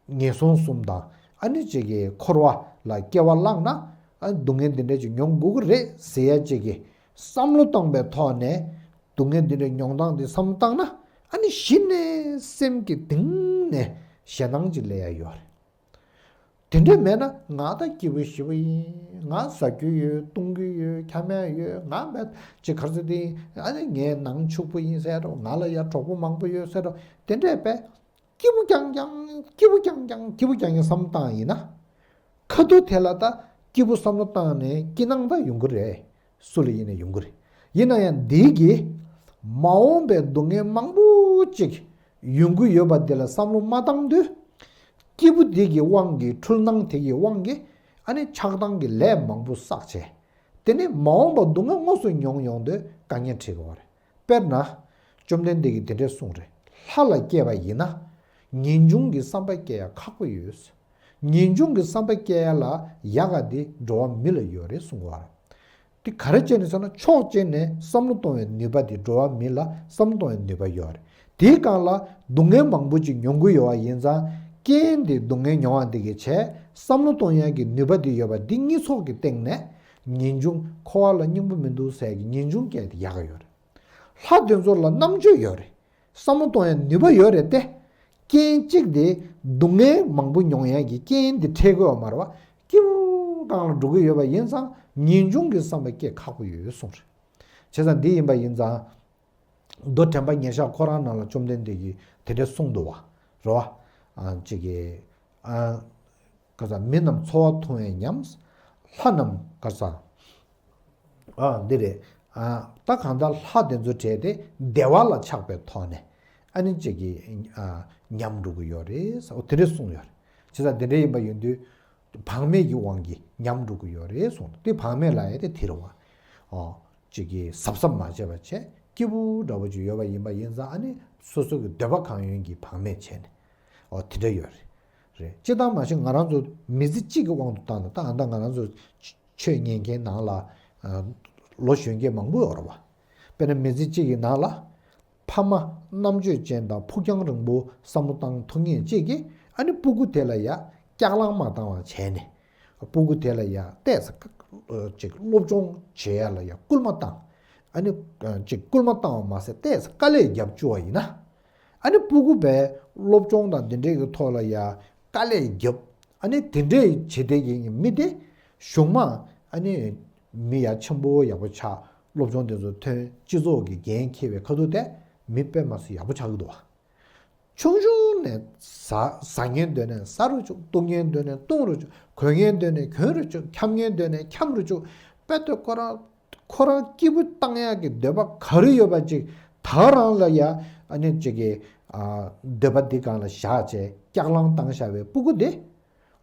ངན་སོང་གསུམ་དང་ཨ་ནི་ཅིག་གི་འཁོར་བ་ལ་སྐྱེ་བ་བླངས་ན་ཨ་ནི་སྡུག་བསྔལ་འདི་འདྲ་ཅིག་མྱོང་དགོས་ཀྱི་རེད་ཟེར་ཡ་ཅིག་གི་བསམ་བློ་བཏང་པའི་ཐོག་ནས་སྡུག་བསྔལ་འདི་འདྲ་མྱོང་སྟངས་འདི་བསམ་བློ་བཏང་ན་ཨ་ནི་གཞི་ནས་སེམས་ཀྱི་གཏིང་ནས་ཞེ་སྡང་ཅིག་སླེབས་ཡ་ཡོད་རེད། དེ་འདྲ་མེད་ན་ང་ད་སྐྱིད་པོ་ཞེ་པོ་ཡིན། ང་ཟ་རྒྱུ་ཡོད། བཏུང་རྒྱུ་ཡོད། ཁྱམས་ཡོད། ང་མེད་ཅིག་ག་རེ་ཟེར་དེ་ཡིན། ཨ་ནི་ངའི་ནང་ཕྱུག་པོ་ཡིན་ཟེར་རོ། ང་ལ་ཡ་གྲོགས་པོ་མང་པོ་ཡོད་ཟེར་རོ། དེ་འདྲས་པས། སྐྱིད་པོ་རྐྱང་རྐྱང་། སྐྱིད་པོ་རྐྱང་རྐྱང་། སྐྱིད་པོ་རྐྱང་རྐྱང་བསམ་བཏང་ཡིན་ན། ཁ་ཐུག་དེ་ལ་ད་སྐྱིད་པོ་བསམ་བློ་བཏང་ནས་སྐྱིད་སྣང་ད་ཡོང་གི་རེད། སུ་ལ་ཡིན་ན་ཡོང་གི་རེད། ཡིན་ན་ཡང་འདི་གིས་མ་འོངས་པའི་སྡུག་བསྔལ་མང་པོ་ཅིག་ཡོང་གི་ཡོད་པ་འདི་ལ་བསམ་བློ་མ་བཏང་དུས། སྐྱིད་པོ་འདི་གི་དབང་གིས་འཁྲུལ་སྣང་དེ་གི་དབང་གིས་ཨ་ནི་ཆགས་སྡང་གི་ལས་མང་པོ་བསགས་བྱས། དེ་ནས་མ་འོངས་པ་སྡུག་བསྔལ་དངོས་སུ་མྱོང་ཡོང་དུས་དཀའ་ངལ་འཕྲད་ཀྱི་ཡོད་རེད། དཔེར་ན། བཅོམ་ལྡན་འདས་ཀྱིས་དེ་འདྲས་གསུངས་རེད། ལྷ་ལ་སྐྱེས་པ་ཡིན་ན། ངེས་འབྱུང་གི་བསམ་པ་སྐྱེ་ཡ་ཁག་པོ་ཡོད། ངེས་འབྱུང་གི་བསམ་པ་སྐྱེ་ཡ་ལ་ཡག་ག་དེ་འགྲོ་བ་མི་ལ་ཡོད་རེད་གསུང་གི་ཡོད་རེད། དེ་ག་རེ་བྱས་ནས་ཟེར་ན་ཕྱོགས་གཅིག་ནས་བསམ་བློ་གཏོང་བའི་ནུས་པ་དེ་འགྲོ་བ་མི་ལ་བསམ་བློ་གཏོང་བའི་ནུས་པ་ཡོད་རེད། དེའི་སྒང་ལ་སྡུག་བསྔལ་མང་པོ་ཅིག་མྱོང་གི་ཡོད་པ་ཡིན་ཙང་རྐྱེན་དེ་སྡུག་བསྔལ་མྱོང་བ་འདི་གིས་བྱས་བསམ་བློ་གཏོང་ཡ་གི་ནུས་པ་དེ་ཡོད་པ་འདི་གཉིས་ཚོགས་ཀྱི་སྟེང་ནས་ངེས་འབྱུང་འཁོར་བ་ལ་སྙིང་པོ་མི་འདུག་ཟེར་གྱི་ངེས་འབྱུང་སྐྱེ་དེ་ཡག་ག་ཡོད་རེད། ལྷ་དེ་ཚོ་ལ་རྣམ་དཔྱོད་ཡོད་རེད། བསམ་བློ་གཏོང་ཡ་ནུས་པ་ཡོད་རེད་དེ། རྐྱེན་གཅིག་དེ་སྡུག་བསྔལ་མང་པོ་མྱོང་ཡ་གི་རྐྱེན་དེ་འཕྲད་ཀྱི་ཡོད་མ་རེད་བ། སྐྱིད་པོ་སྒང་ལ་འགྲོ་གི་ཡོད་པ་ཡིན་ཙང་ངེས་འབྱུང་གི་བསམ་པ་སྐྱེ་ཁག་པོ་ཡོད་གསུངས་རེད། བྱས་ཙང་འདི་ཡིན་པ་ཡིན་ཙང་། མདོ་དྲན་པ་ཉེར་བཞག་ཁོ་རང་ནང་ལ་བཅོམ་ལྡན་འདས་ཀྱིས་དེ་འདྲ་གསུངས་འདུག་བ། རེད་བ། ཨ་ཅིག་གིས། ཨ། ག་ས་མི་རྣམས་འཚོ་བ་ཐུང་བས་ཉམས། ལྷ་རྣམས་ག་ས། ཨ་འདི་རེད། ཨ་ད་གང་ལྟར་ལྷ་དེ་ཚོ་བྲལ་ཏེ་བདེ་བ་ལ་ཆགས་པའི་ཐོག་ནས་ཨ་ནི་གཅིག་གིས་ཨ་ཉམས་འགྲོ་གི་ཡོད་རེད་ཟེར་འོ་དེ་འདྲས་གསུངས་ཡོད་རེད། བྱས་ཙང་དེ་འདྲས་ཡིན་པ་ཡིན་དུས་བག་མེད་ཀྱི་དབང་གིས་ཉམས་འགྲོ་གི་ཡོད་རེད་གསུངས། དེ་བག་མེད་ལབ་ཡ་དེ་དེ་རེད་བ། ཨོ། གཅིག་གིས་གཟབ་གཟབ་མ་བྱས་པ་བྱས་སྐྱིད་པོ་འདྲ་བོ་ཅིག་ཡོད་པ་ཡིན་པ་ཡིན་ཙང་ཨ་ནི་སོ་སོ་གི་འདོད་པ་གང་ཡོང་གི་བག་མེད་བྱས་ནས་ཨོ་དེ་འདྲ་ཡོད་རེད། རེད་སྤྱིར་བཏང་མ་གཞི་ང་རང་ཚོ་མི་ཚེ་གཅིག་གི་དབང་དུ་བཏང་ན་ད་ཨ་ད་ང་རང་ཚོ་ཆོས་ཉན་མཁན་ནང་ལ་ལོ་གཞོན་སྐྱེས་མང་པོ་ཡོད་རེད་བ། དཔེར་ན་མི་ཚེ་གཅིག་གི་ནང་ལ། ཕ་མ་རྣམ་དཔྱོད་ཅན་དང་ཕུགས་རྒྱང་རིང་པོ་བསམ་བློ་བཏང་ཐུབ་མཁན་གཅིག་གིས་ཨ་ནི་སྤུ་གུ་དེ་ལ་ཡ་སྐྱག་ལང་མ་བཏང་བ་བྱས་ནས། སྤུ་གུ་དེ་ལ་ཡ་ཏོག་ཙམ་ཅིག་སློབ་སྦྱོང་བྱེད་ཡ་ལ་ཡ་སྐུལ་མ་བཏང་། ཨ་ནི་ཅིག་སྐུལ་མ་བཏང་བ་མ་ཟད་ཏོག་ཙམ་དཀའ་ལས་རྒྱབ་བཅུག་པ་ཡིན་ན། ཨ་ནི་སྤུ་གུ་བས་སློབ་སྦྱོང་དང་འདི་འདྲའི་གི་ཐོག་ལ་ཡ་དཀའ་ལས་རྒྱབ། ཨ་ནི་དེ་འདྲའི་བྱེད་བསྡད་ཀྱི་མི་དེ་གཞུག་མ་ཨ་ནི་མི་ཡ་ཆེན་པོ་ཡག་པོ་ཆགས། སློབ་སྦྱོང་དེ་ཚོ་ཐོན་སྤྱི་ཚོགས་ཀྱི་འགན་འཁྱེར་བའི་ཁ་ཐུག་དེ་མི་དཔེ་མ་སྲིད་ཡག་པོ་ཆགས་ཀྱི་འདུག་བ། ཆུང་ཆུང་ནས་ཟ་ཟ་ཉན་འདོད་ནས་ཟ་རུ་བཅུག་གཏུང་ཉན་འདོད་ནས་གཏུང་རུ་བཅུག་གོན་ཉན་འདོད་ནས་གོན་རུ་བཅུག་འཁྱམ་ཉན་འདོད་ནས་འཁྱམ་རུ་བཅུག་དཔེ་དེ་ཁོ་རང་ཁོ་རང་སྐྱིད་པོ་བཏང་ཡག་གི་འདོད་པ་ག་རེ་ཡོད་པ་ཅིག་ད་རང་ལ་ཡ་ཨ་ནི་ཅིག་གི་ཨ་འདོད་པ་འདི་སྒང་ལ་བཞག་བྱས་སྐྱག་ལང་བཏང་བཞག་པའི་སྤུ་གུ་དེ།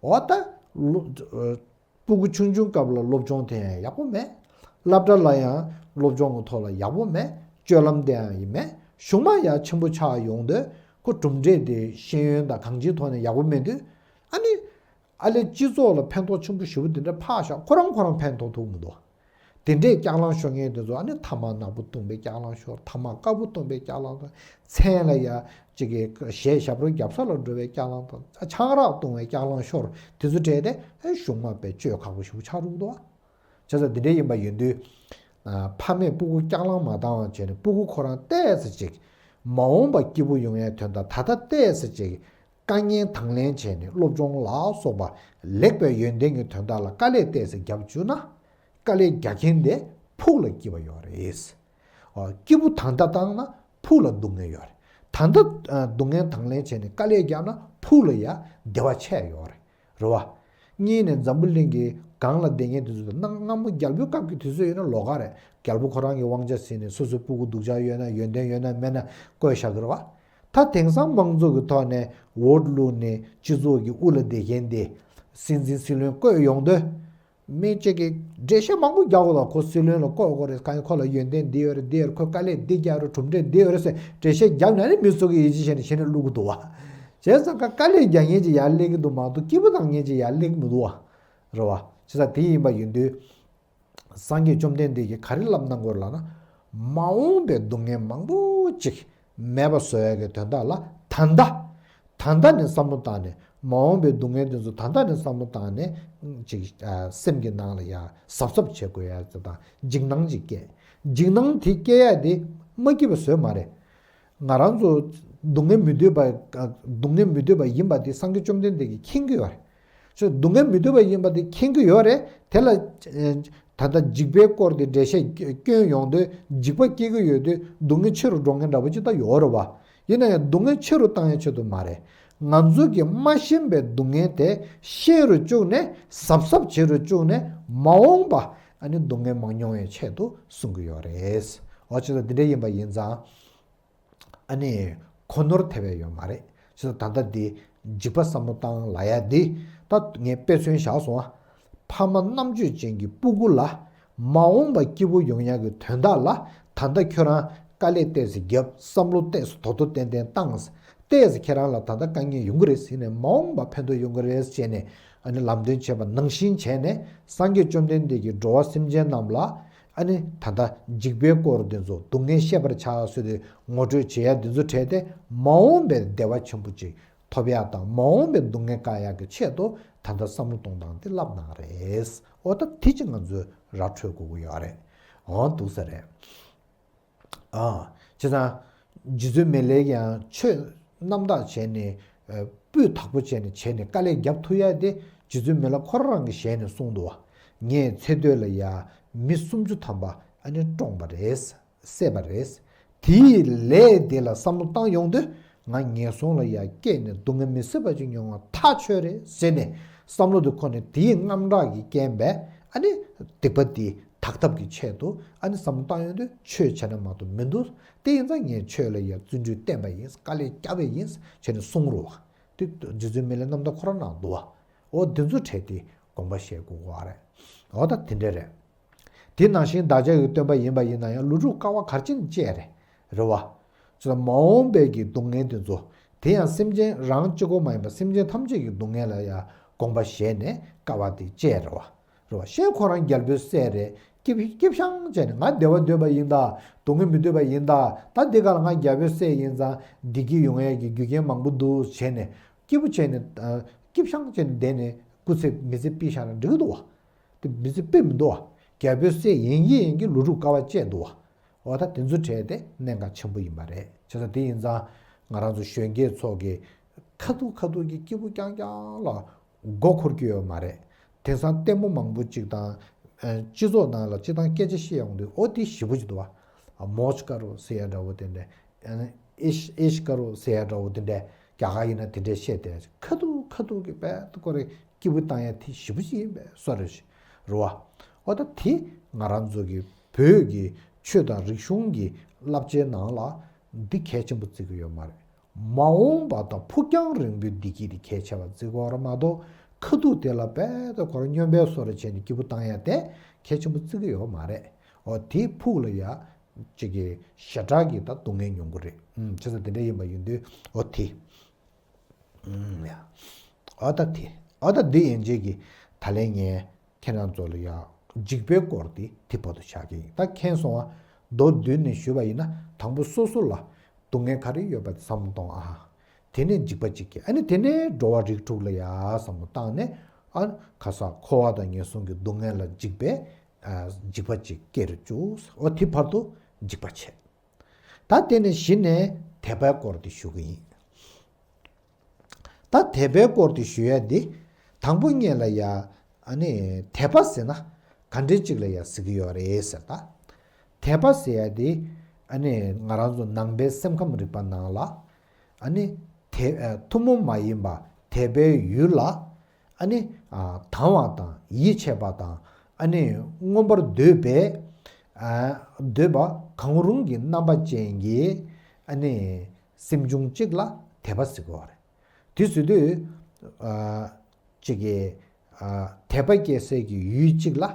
འོ་ད་ལོ་སྤུ་གུ་ཆུང་ཆུང་སྐབས་ལ་སློབ་སྦྱོང་དེ་ཡང་ཡག་པོ་མེད། སློབ་གྲྭ་ལ་ཡང་སློབ་སྦྱོང་གི་ཐོག་ལ་ཡག་པོ་མེད། སྤྱོད་ལམ་དེ་ཡང་ཡིན་མེད། གཞུག་མ་ཡང་ཆེན་པོ་ཆགས་ཡོང་དུས་ཁོ་གྲུབ་འབྲས་དེ་ཤེས་ཡོན་དང་གང་ཅིའི་ཐོག་ནས་ཡག་པོ་མེད་དུས། ཨ་ནི་ཨ་ལས་སྤྱི་ཚོགས་ལ་ཕན་ཐོགས་ཆེན་པོ་ཞེ་པོ་དེ་འདྲ་ཕར་བཞག་ཁོ་རང་ཁོ་རང་ཕན་ཐོགས་ཐུབ་མི་འདུག་དེ་འདྲའི་སྐྱག་ལང་ཤོར་མཁན་དེ་ཚོ་ཨ་ནི་ཐ་མག་ནག་པོ་བཏུང་བའི་སྐྱག་ལང་ཤོར། ཐ་མག་དཀར་པོ་བཏུང་བའི་སྐྱག་ལང་དང་། མཚན་ལ་ཡ་གཅིག་གི་གཞས་ཞབས་བྲོ་རྒྱབ་ས་ལ་འགྲོ་བའི་སྐྱག་ལང་དང་། ཆང་རག་བཏུང་བའི་སྐྱག་ལང་ཤོར་དེ་ཚོ་བྲལ་ཏེ་ཨེ་གཞུག་མ་དཔེ་སྤྱོད་ཁག་པོ་ཞིག་ཆགས་འགྲོ་གི་འདུག་བྱས་ཙང་འདི་འདྲ་ཡིན་པ་ཡིན་དུས། ཕ་མས་སྤུ་གུ་སྐྱག་ལང་མ་བཏང་བ་བྱས་ནས་སྤུ་གུ་ཁོ་རང་ཏོག་ཙམ་ཅིག་མ་འོངས་པ་སྐྱིད་པོ་ཡོང་ཡའི་དོན་དག་ད་ལྟ་ཏོག་ཙམ་ཅིག་དཀའ་ངལ་དང་ལེན་བྱས་ནས་སློབ་སྦྱོང་ལ་སོགས་པ་ལེགས་པའི་ཡོན་ཏན་གྱི་དོན་དག་ལ་དཀའ་ལས་ཏོག་ཙམ་བརྒྱབ་བཅུག་ན། དཀའ་ལས་རྒྱག་མཁན་དེ་ཕུགས་ལ་སྐྱིད་པ་ཡོད་རེད། སྐྱིད་པོ་ད་ལྟ་བཏང་ན་ཕུགས་ལ་སྡུག་བསྔལ་ཡོད་རེད། ད་ལྟ་སྡུག་བསྔལ་དང་ལེན་བྱས་ནས་དཀའ་ལས་བརྒྱབ་ན་ཕུགས་ལ་ཡ་བདེ་བ་ཆེ་ཡོད་རེད། རེད་བ། གཉིས་ནས་འཛམ་བུ་གླིང་གི་སྒང་ལ་བསྡད་མཁན་དེ་ཚོ་དང་སྔ་མོ་རྒྱལ་པོའི་སྐབས་ཀྱི་དུས་ཚོད་ཡིན་ན་ལོགས་ཀ་རེད། རྒྱལ་པོ་ཁོ་རང་གི་དབང་ཆ་ཟིན་ནས་སོ་སོའི་སྤུ་གུ་སྡུག་ཅག་ཡོད་ན་ཡོན་ཏན་ཡོད་ན་མེད་ན་བསྐོས་བཞག་གི་རེད་བ། ད་དེང་སང་མང་ཚོགས་ཀྱི་ཐོག་ནས་འོས་བླུགས་ནས་སྤྱི་ཚོགས་ཀྱི་དབུ་ལ་བསྡད་མཁན་དེ་སྲིད་འཛིན་སྲིད་བློན་བསྐོས་ཡོང་དུས། མི་གཅིག་གིས་འགྲེལ་བཤད་མང་པོ་རྒྱག་དགོས་ལ་ཁོ་སྲིད་བློན་ལ་བསྐོས་དགོས་རེད། གང་ཡིན་ཁོ་ལ་ཡོན་ཏན་འདི་ཡོད་རེད་འདི་ཡོད་རེད། ཁོས་དཀའ་ལས་འདི་རྒྱག་རེད་གྲུབ་འབྲས་འདི་ཡོད་རེད་ཟེར་འགྲེལ་བཤད་རྒྱབ་ན་ནི་མི་ཚོ་གིས་ཡིད་ཆེས་བྱས་ནས་བྱས་ནས་བླུག་གི་འདུག་བ། བྱས་ཙང་ཀ་དཀའ་ལས་རྒྱག་མཁན་ཅིག་ཡར་སླེབས་ཀྱི་འདུག་མ་གཏོགས་སྐྱིད་པོ་བཏང་མཁན་ཅིག་ཡར་སླེབས་ཀྱི་མི་འདུག་བ། རེད་བ། བྱས་ཙང་དེ་ཡིན་པ་ཡིན་དུས། སངས་རྒྱས་བཅོམ་ལྡན་འདས་ཀྱིས་ག་རེ་ལབ་གནང་དགོས་ལབ་ན། མ་འོངས་པའི་སྡུག་བསྔལ་མང་པོ་ཅིག་མེད་པ་བཟོ་ཡ་གི་དོན་དག་ལ་ད་ལྟ། ད་ལྟ་ནས་བསམ་བློ་བཏང་ནས་མ་འོངས་པའི་སྡུག་བསྔལ་དེ་ཚོ་ད་ལྟ་ནས་བསམ་བློ་བཏང་ནས་ཅིག་ཨ་སེམས་ཀྱི་ནང་ལ་ཡ་གཟབ་གཟབ་བྱེད་དགོས་ཡ་ཅིག་དང་འཇིགས་སྣང་ཅིག་སྐྱེ། འཇིགས་སྣང་དེ་སྐྱེ་ཡ་དེ་མ་སྐྱིད་པ་བཟོས་མ་རེད། ང་རང་ཚོ་སྡུག་བསྔལ་མི་འདོད་པ་སྡུག་བསྔལ་མི་འདོད་པ་ཡིན་པ་དེ་སངས་རྒྱས་བཅོམ་ལྡན་འདས་ཀྱིས་མཁྱེན་གྱི་ཡོད་རེད། ཅོ་སྡུག་བསྔལ་མི་འདོད་པ་ཡིན་པ་དེ་མཁྱེན་གྱི་ཡོད་རེད། དེ་ལ་ད་ལྟ་འཇིགས་པའི་སྐོར་དེ་འགྲེལ་བཤད་སྐྱོན་ཡོང་དུས་འཇིགས་པ་སྐྱེ་གི་ཡོད་དུས་སྡུག་བསྔལ་ཆེ་རུ་འགྲོ་མཁན་འདྲ་པོ་ཅིག་ད་ཡོད་རེད་བ། ཡིན་ན་ཡང་སྡུག་བསྔལ་ཆེ་རུ་བཏང་ཡའི་ཆེད་དུ་མ་རེད། ང་ཚོ་གིས་མ་ཤེས་པའི་སྡུག་བསྔལ་དེ་ཤེས་རུ་བཅུག་ནས་གཟབ་གཟབ་བྱེད་རུ་བཅུག་ནས་མ་འོངས་པ་ཨ་ནི་སྡུག་བསྔལ་མ་མྱོང་བའི་ཆེད་དུ་གསུང་གི་ཡོད་རེད། འོ་ཅི་ལ་འདི་འདྲ་ཡིན་པ་ཡིན་ཙང་། ཨ་ནི། ཁོ་ནོར་ཐེབས་ཡ་ཡོད་མ་རེད། ཅི་ད་ལྟ་འདི་འཇིགས་པ་བསམ་བློ་བཏང་ལབ་ཡ་འདི། ད་ངས་དཔེ་མཚོན་བཞག་སོང་ཨ། ཕ་མ་རྣམ་དཔྱོད་ཅན་གྱི་སྤུ་གུ་ལ། མ་འོངས་པ་སྐྱིད་པོ་ཡོང་ཡ་གི་དོན་དག་ལ། ད་ལྟ་ཁྱོད་རང་དཀའ་ལས་ཏོག་ཙམ་བརྒྱབ་བསམ་བློ་ཏོག་ཙམ་དོ་དོ་ཏན་ཏན་བཏང་། ཏོག་ཙམ་ཁྱེད་རང་ལ་ད་ལྟ་དཀའ་ངལ་ཡོང་གི་རེད་ཟེར་ནས་མ་འོངས་པ་ཕན་ཐོགས་ཡོང་གི་རེད་ཟེར་ནས། ཨ་ནི་ལམ་སྟོན་བྱས་པ་ནང་བཞིན་བྱས་ནས་སངས་རྒྱས་བཅོམ་ལྡན་འདས་ཀྱིས་འགྲོ་བ་སེམས་ཅན་རྣམས་ལ། ཨ་ནི་ད་ལྟ་འཇིགས་པའི་སྐོར་འདི་ཚོ་སྡུག་བསྔལ་ཤེས་པར་བྱ་ཟེར་ཏེ་ངོ་སྤྲོད་བྱེད་ཡ་འདི་ཚོ་བྲལ་ཏེ་མ་འོངས་པའི་བདེ་བ་ཆེན་པོ་ཅིག་ཐོབ་ཡ་དང་མ་འོངས་པའི་སྡུག་བསྔལ་བཀག་ཡ་གི་ཆེད་དུ་ད་ལྟ་བསམ་བློ་གཏོང་སྟངས་འདི་བསླབ་གནང་རེད། འོ་ད་དེ་ཅིག་ང་ཚོས་ར་འཕྲོད་དགོས་ཀྱི་ཡོད་རེད། འོ་འདུག་ས་རེད། ཨ། བྱས་ཙང་། རྗེ་བཙུན་མི་ལས་ཀྱིས་ཡང་ཆོས་རྣམ་དག་བྱས་ནས། སྤུས་དག་པོ་བྱས་ནས་བྱས་ནས་དཀའ་ལས་རྒྱབ་ཐུབ་ཡ་དེ་རྗེ་བཙུན་མི་ལ་ཁོ་རང་གི་ཞལ་ནས་གསུངས་འདུག་བ། ངས་ཚེ་སྟོད་ལ་ཡ་མི་སུམ་ཅུ་ཐམ་པ་ཨ་ནི་བཀྲོངས་པ་རེད། བསད་པ་རེད། དེའི་ལས་དེ་ལ་བསམ་བློ་བཏང་ཡོང་དུས་ང་ངན་སོང་ལ་ཡ་སྐྱེས་ནས་སྡུག་བསྔལ་མི་སྲིད་པ་ཅིག་མྱོང་བ་ཐག་ཆོད་རེད་ཟེར་ནས་བསམ་བློ་དེ་འཁོར་ནས་དེའི་རྔམ་སྐྲག་གི་རྐྱེན་པས་ཨ་ནི་སྡིག་པ་དེ། དག་ཐབས་ཀྱི་ཆེད་དུ་ཨ་ནི་བསམ་བློ་བཏང་ཡོང་དུས་ཆོས་བྱས་ན་མ་གཏོགས་མི་འདུག་དེ་ཡིན་ཙང་ངས་ཆོས་ལ་ཡ་བརྩོན་འགྲུས་བསྟན་པ་ཡིན། དཀའ་ལས་བརྒྱབ་པ་ཡིན་བྱས་ནས་གསུང་རོགས། དེ་རྗེ་བཙུན་མི་ལའི་རྣམ་ཐར་ཁོ་རང་ནང་འདུག་བ། འོ་དེ་ཚོ་བྲལ་ཏེ་དགོངས་པ་བཞེས་དགོས་པ་རེད། འོ་ད་དེ་འདྲ་རེད། དེ་ནང་བཞིན་བདག་ཅག་གི་སྟོན་པ་ཡིན་པ་ཡིན་ན་ཡང་ཀླུ་སྒྲུབ་དཀའ་བ་ག་རེ་བྱས་ནས་སྤྱད་རེད། རེད་བ། ཅི་ལ་མ་འོངས་པའི་གི་སྡུག་བསྔལ་དེ་ཚོ། དེ་ཡང་སེམས་ཅན་རང་གཅིག་པོ་མ་ཡིན་པར་སེམས་ཅན་ཐམས་ཅད་ཀྱི་སྡུག་བསྔལ་ལ་ཡང་དགོངས་པ་བཞེས་ནས་དཀའ་བ་དེ་སྤྱད་རེད་བ། རེད་བ། ཤེས་ཁོ་རང་རྒྱལ་པོའི་སྲས་རེད། སྐྱིད་སྐྱིད་ཤང་བྱས་ནས་ང་བདེ་བ་འདོད་པ་ཡིན་ད། སྡུག་བསྔལ་མི་འདོད་པ་ཡིན་ད། ད་འདི་ག་ལ་ང་རྒྱལ་པོའི་སྲས་ཡིན་ཙང་བདེ་སྐྱིད་ཡོང་ཡས་ཀྱི་རྒྱུ་རྐྱེན་མང་པོ་འདུག་བྱས་ནས་སྐྱིད་པོ་བྱས་ནས་སྐྱིད་ཤང་བྱས་ནས་བསྡད་ནས་སྐུ་ཚེ་མི་ཚེ་ཕྱིན་བཞག་ན་འགྲིག་གི་འདུག་བ། དེ་མི་ཚེ་ཕྱིན་མི་འདུག་བ། རྒྱལ་པོའི་སྲས་ཡིན་གྱི་ཡིན་གྱི་ཀླུ་སྒྲུབ་དཀའ་བ་སྤྱད་འདུག་བ། འོ་ད་དེ་ཚོ་བྲལ་ཏེ་གནད་འགག་ཆེན་པོ་ཡིན་པ་རེད། བྱས་ཙང་དེ་ཡིན་ཙང་ང་རང་ཚོ་གཞོན་སྐྱེས་ཚོ་གི་ཁ་ཐུག་ཁ་ཐུག་གི་སྐྱིད་པོ་རྐྱང་རྐྱང་ལ་མགོ་འཁོར་གྱི་ཡོད་མ་རེད། དེང་སང་ལྟད་མོ་མང་པོ་ཅིག་དང་། ཨ། སྤྱི་ཚོགས་ནང་ལ་སྤྱི་བཏང་སྐད་ཆ་བཤད་ཡོང་དུས་འོ་དེ་ཞེ་པོ་ཅིག་འདུག་བ། ཨ། མོཇ་ཀ་རོ་ཟེར་ཡ་འདྲ་བོ་དེ་འདྲ། ཨ་ནི་ཨེཤ་ཨེཤ་ཀ་རོ་ཟེར་ཡ་འདྲ་བོ་དེ་འདྲ། རྒྱ་གར་ཡིན་ན་དེ་འདྲས་བཤད་དེ་ཁ་ཐུག་ཁ་ཐུག་གི་དཔེ་ཁོ་རེ་སྐྱིད་པོ་བཏང་ཡ་དེ་ཞེ་པོ་ཅིག་ཡིན་པས་སོ་རེ་ཞིག་རེད་བ། འོ་ད་དེ་ང་རང་ཚོ་གི་བོད་ཀྱི་ཆོས་དང་རིག་གཞུང་གི་བསླབ་བྱའི་ནང་ལ་འདི་གལ་ཆེན་པོ་བརྩི་གི་ཡོད་མ་རེད། མ་འོངས་པ་དང་ཕུགས་རྒྱང་རིང་པོའི་བདེ་སྐྱིད་དེ་གལ་ཆེ་བ་བརྩི་གི་ཡོད་རེད་མ་གཏོགས་ཁ་ཐུག་དེ་ལ་དཔེ་ད་ཁོ་རང་སྨྱོན་པའི་བཟོ་འདྲ་བྱས་ནས་སྐྱིད་པོ་བཏང་ཡ་དེ་གལ་ཆེན་པོ་བརྩི་གི་ཡོད་མ་རེད། འོ་དེའི་ཕུགས་ལ་ཡ་ཅིག་གི་ཞེ་དྲག་གི་ད་སྡུག་བསྔལ་མྱོང་གི་རེད། ཨུམ་བྱས་ཙང་དེ་འདྲ་ཡིན་པ་ཡིན་དུས་འོ་དེ། ཨུམ་ཡ། འོ་ད་དེ། འོ་ད་འདི་ཡན་ཆད་ཀྱི་ད་ལན་ངས་ཁྱེད་རང་ཚོ་ལ་ཡ་འཇིགས་པའི་སྐོར་དེ་དེ་བར་དུ་བཞག་གི་ཡིན། ད་མཁྱེན་སོང་ང་མདོར་བསྡུས་ནས་ཞུས་པ་ཡིན་ན་དང་པོ་སོ་སོ་ལ་སྡུག་བསྔལ་ག་རེ་ཡོད་པ་དེ་བསམ་བློ་གཏོང་ཨ། དེ་ནས་འཇིགས་པ་གཅིག་སྐྱེ། ཨ་ནི་དེ་ནས་འགྲོ་བ་རིགས་དྲུག་ལ་ཡ་བསམ་བློ་བཏང་ནས་ཨ་ཁ་སང་འཁོར་བ་དང་ངན་སོང་གི་སྡུག་བསྔལ་ལ་འཇིགས་པའི་ཨ་འཇིགས་པ་གཅིག་སྐྱེ་རུ་བཅུག་འོ་དེ་བར་དུ་འཇིགས་པ་བྱས། ད་དེ་ནས་གཞི་ནས་དད་པའི་སྐོར་དེ་ཞུ་གི་ཡིན། ད་དད་པའི་སྐོར་དེ་ཞུ་ཡ་འདི་དང་པོ་ཉིད་ལ་ཡ་ཨ་ནི་དད་པ་ཟེར་ན་ག་འདྲའི་གཅིག་ལ་ཡ་ཟེར་གི་ཡོད་རེད་ཟེར། ད་དད་པ་ཟེར་ཡ་འདི་ཨ་ནི་ང་རང་ཚོ་ནང་པའི་སེམས་ཁམས་རིག་པ་ནང་ལ་ཨ་ནི་དད་ཨ་ཐུན་མོང་མ་ཡིན་པ་དད་པའི་ཡུལ་ལ་ཨ་ནི་ཨ་དང་བ་དང་ཡིད་ཆེས་པ་དང་ཨ་ནི་མངོན་པར་འདོད་པའི་ཨ་འདོད་པ་གང་རུང་གི་རྣམ་པ་ཅན་གྱི་ཨ་ནི་སེམས་བྱུང་གཅིག་ལ་དད་པ་ཟེར་གྱི་ཡོད་རེད། དེ་ཟེར་དུས་ཨ་གཅིག་གི་ཨ་དད་པ་སྐྱེ་སའི་གི་ཡུལ་གཅིག་ལ་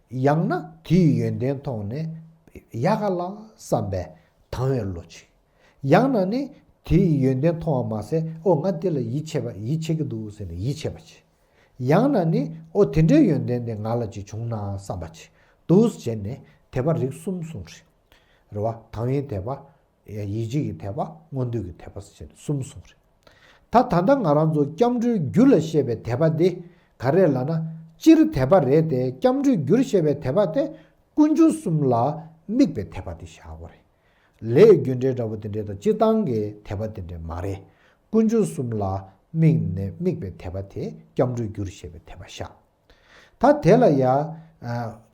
ཡང་ན་དེའི་ཡོན་ཏན་མཐོང་ནས་ཡག་ག་ལ་བསམ་པའི་དང་བའི་བློ་གཅིག་ཡང་ན་ནི་དེའི་ཡོན་ཏན་མཐོང་བ་མ་ཟད་ཨོ་ང་འདི་ལ་ཡིད་ཆེས་པ་ཡིད་ཆེས་ཀྱི་འདུག་ཟེར་ནས་ཡིད་ཆེས་པ་གཅིག་ཡང་ན་ནི་ཨོ་དེ་འདྲའི་ཡོན་ཏན་དེ་ང་ལ་ཅིག་བྱུང་ན་བསམ་པ་གཅིག་འདུག་ཟེར་ནས་དད་པ་རིགས་གསུམ་གསུངས་རེད། རེད་བ། དང་བའི་དད་པ། ཡིད་ཆེས་ཀྱི་དད་པ། མངོན་འདོད་ཀྱི་དད་པ་ཟེར་ནས་གསུམ་གསུངས་རེད། ད་ད་ལྟ་ང་རང་ཚོ་སྐྱབས་འགྲོའི་རྒྱུ་ལ་བཤད་པའི་དད་པ་འདི་ག་རེ་ལབ་ན་སྤྱིར་དད་པ་རེད་དེ་སྐྱབས་འགྲོའི་རྒྱུར་བཤད་པའི་དད་པ་དེ་དཀོན་མཆོག་གསུམ་ལ་དམིགས་པའི་དད་པ་དེ་བཞག་དགོས་རེད། ལས་རྒྱུ་འབྲས་འདྲ་པོ་དེ་འདྲའི་དང་སྤྱིར་བཏང་གི་དད་པ་དེ་འདྲ་མ་རེད། དཀོན་མཆོག་གསུམ་ལ་དམིགས་ནས་དམིགས་པའི་དད་པ་དེ་སྐྱབས་འགྲོའི་རྒྱུར་བཤད་པའི་དད་པ་བཞག་ད་དེ་ལ་ཡ། ཨ་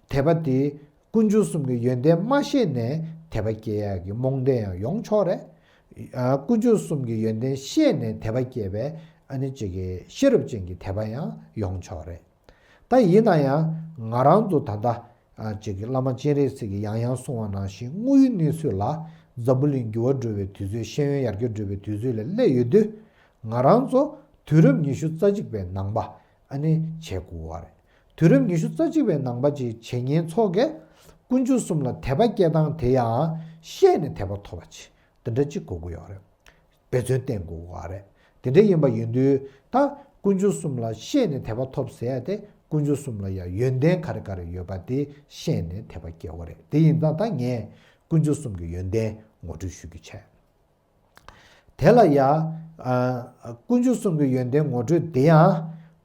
དད་པ་དེ་དཀོན་མཆོག་གསུམ་གྱི་ཡོན་ཏན་མ་ཤེས་ནས་དད་པ་སྐྱེ་ཡག་གི་རྨོངས་དད་ཡང་ཡོང་ཆོག་རེད། ཨ་དཀོན་མཆོག་གསུམ་གྱི་ཡོན་ཏན་ཤེས་ནས་དད་པ་སྐྱེས་པའི་ཨ་ནི་ཅིག་གི་ཤེས་རབ་ཅན་གྱི་དད་པ་ཡང་ཡོང་ཆོག་རེད། ད་ཡིན་ན་ཡང་ང་རང་ཚོ་ད་ལྟ་ཨ་ཅིག་གི་བླ་མ་སྤྱན་རས་གཟིགས་ཀྱིས་ཡང་ཡང་གསུངས་པ་ནང་བཞིན་དངོས་ཡོད་གནས་ཚུལ་ལ་འཛམ་བུ་གླིང་འགྱུར་བ་འགྲོ་བའི་དུས་ཚོད་ཤེས་ཡོན་ཡར་རྒྱས་འགྲོ་བའི་དུས་ཚོད་ལ་སླེབས་ཡོད་དུས་ང་རང་ཚོ་དུས་རབས་ཉི་ཤུ་རྩ་གཅིག་པའི་ནང་པ་ཨ་ནི་བྱེད་དགོས་པ་རེད། དུས་རབས་ཉི་ཤུ་རྩ་གཅིག་པའི་ནང་པ་ཅིག་བྱེད་མཁན་ཚོ་གིས་དཀོན་མཆོག་གསུམ་ལ་དད་པ་སྐྱེ་སྟངས་དེ་ཡང་ཤེས་ནས་དད་པ་ཐོབ་པ་ཅིག་དེ་འདྲ་ཅིག་དགོས་ཀྱི་ཡོད་རེད། འབད་བརྩོན་བསྟེན་དགོས་ཀྱི་ཡོད་རེད། དེ་འདྲ་ཡིན་པ་ཡིན་དུས་ད་དཀོན་མཆོག་གསུམ་ལ་ཤེས་ནས་དད་པ་ཐོབ་ཟེར་ཡ་དེ་དཀོན་མཆོག་གསུམ་ལ་ཡང་ཡོན་ཏན་ག་རེ་ག་རེ་ཡོད་པ་དེ་ཤེས་ནས་དད་པ་སྐྱེ་དགོས་རེད། དེ་ཡིན་ཙང་ད་ངས་དཀོན་མཆོག་གསུམ་གྱི་ཡོན་ཏན་ངོ་སྤྲོད་ཞུ་རྒྱུ་བྱས། དེ་ལ་ཡང་། ཨ་དཀོན་མཆོག་གསུམ་གྱི་ཡོན་ཏན་ངོ་སྤྲོད་དེ་ཡང་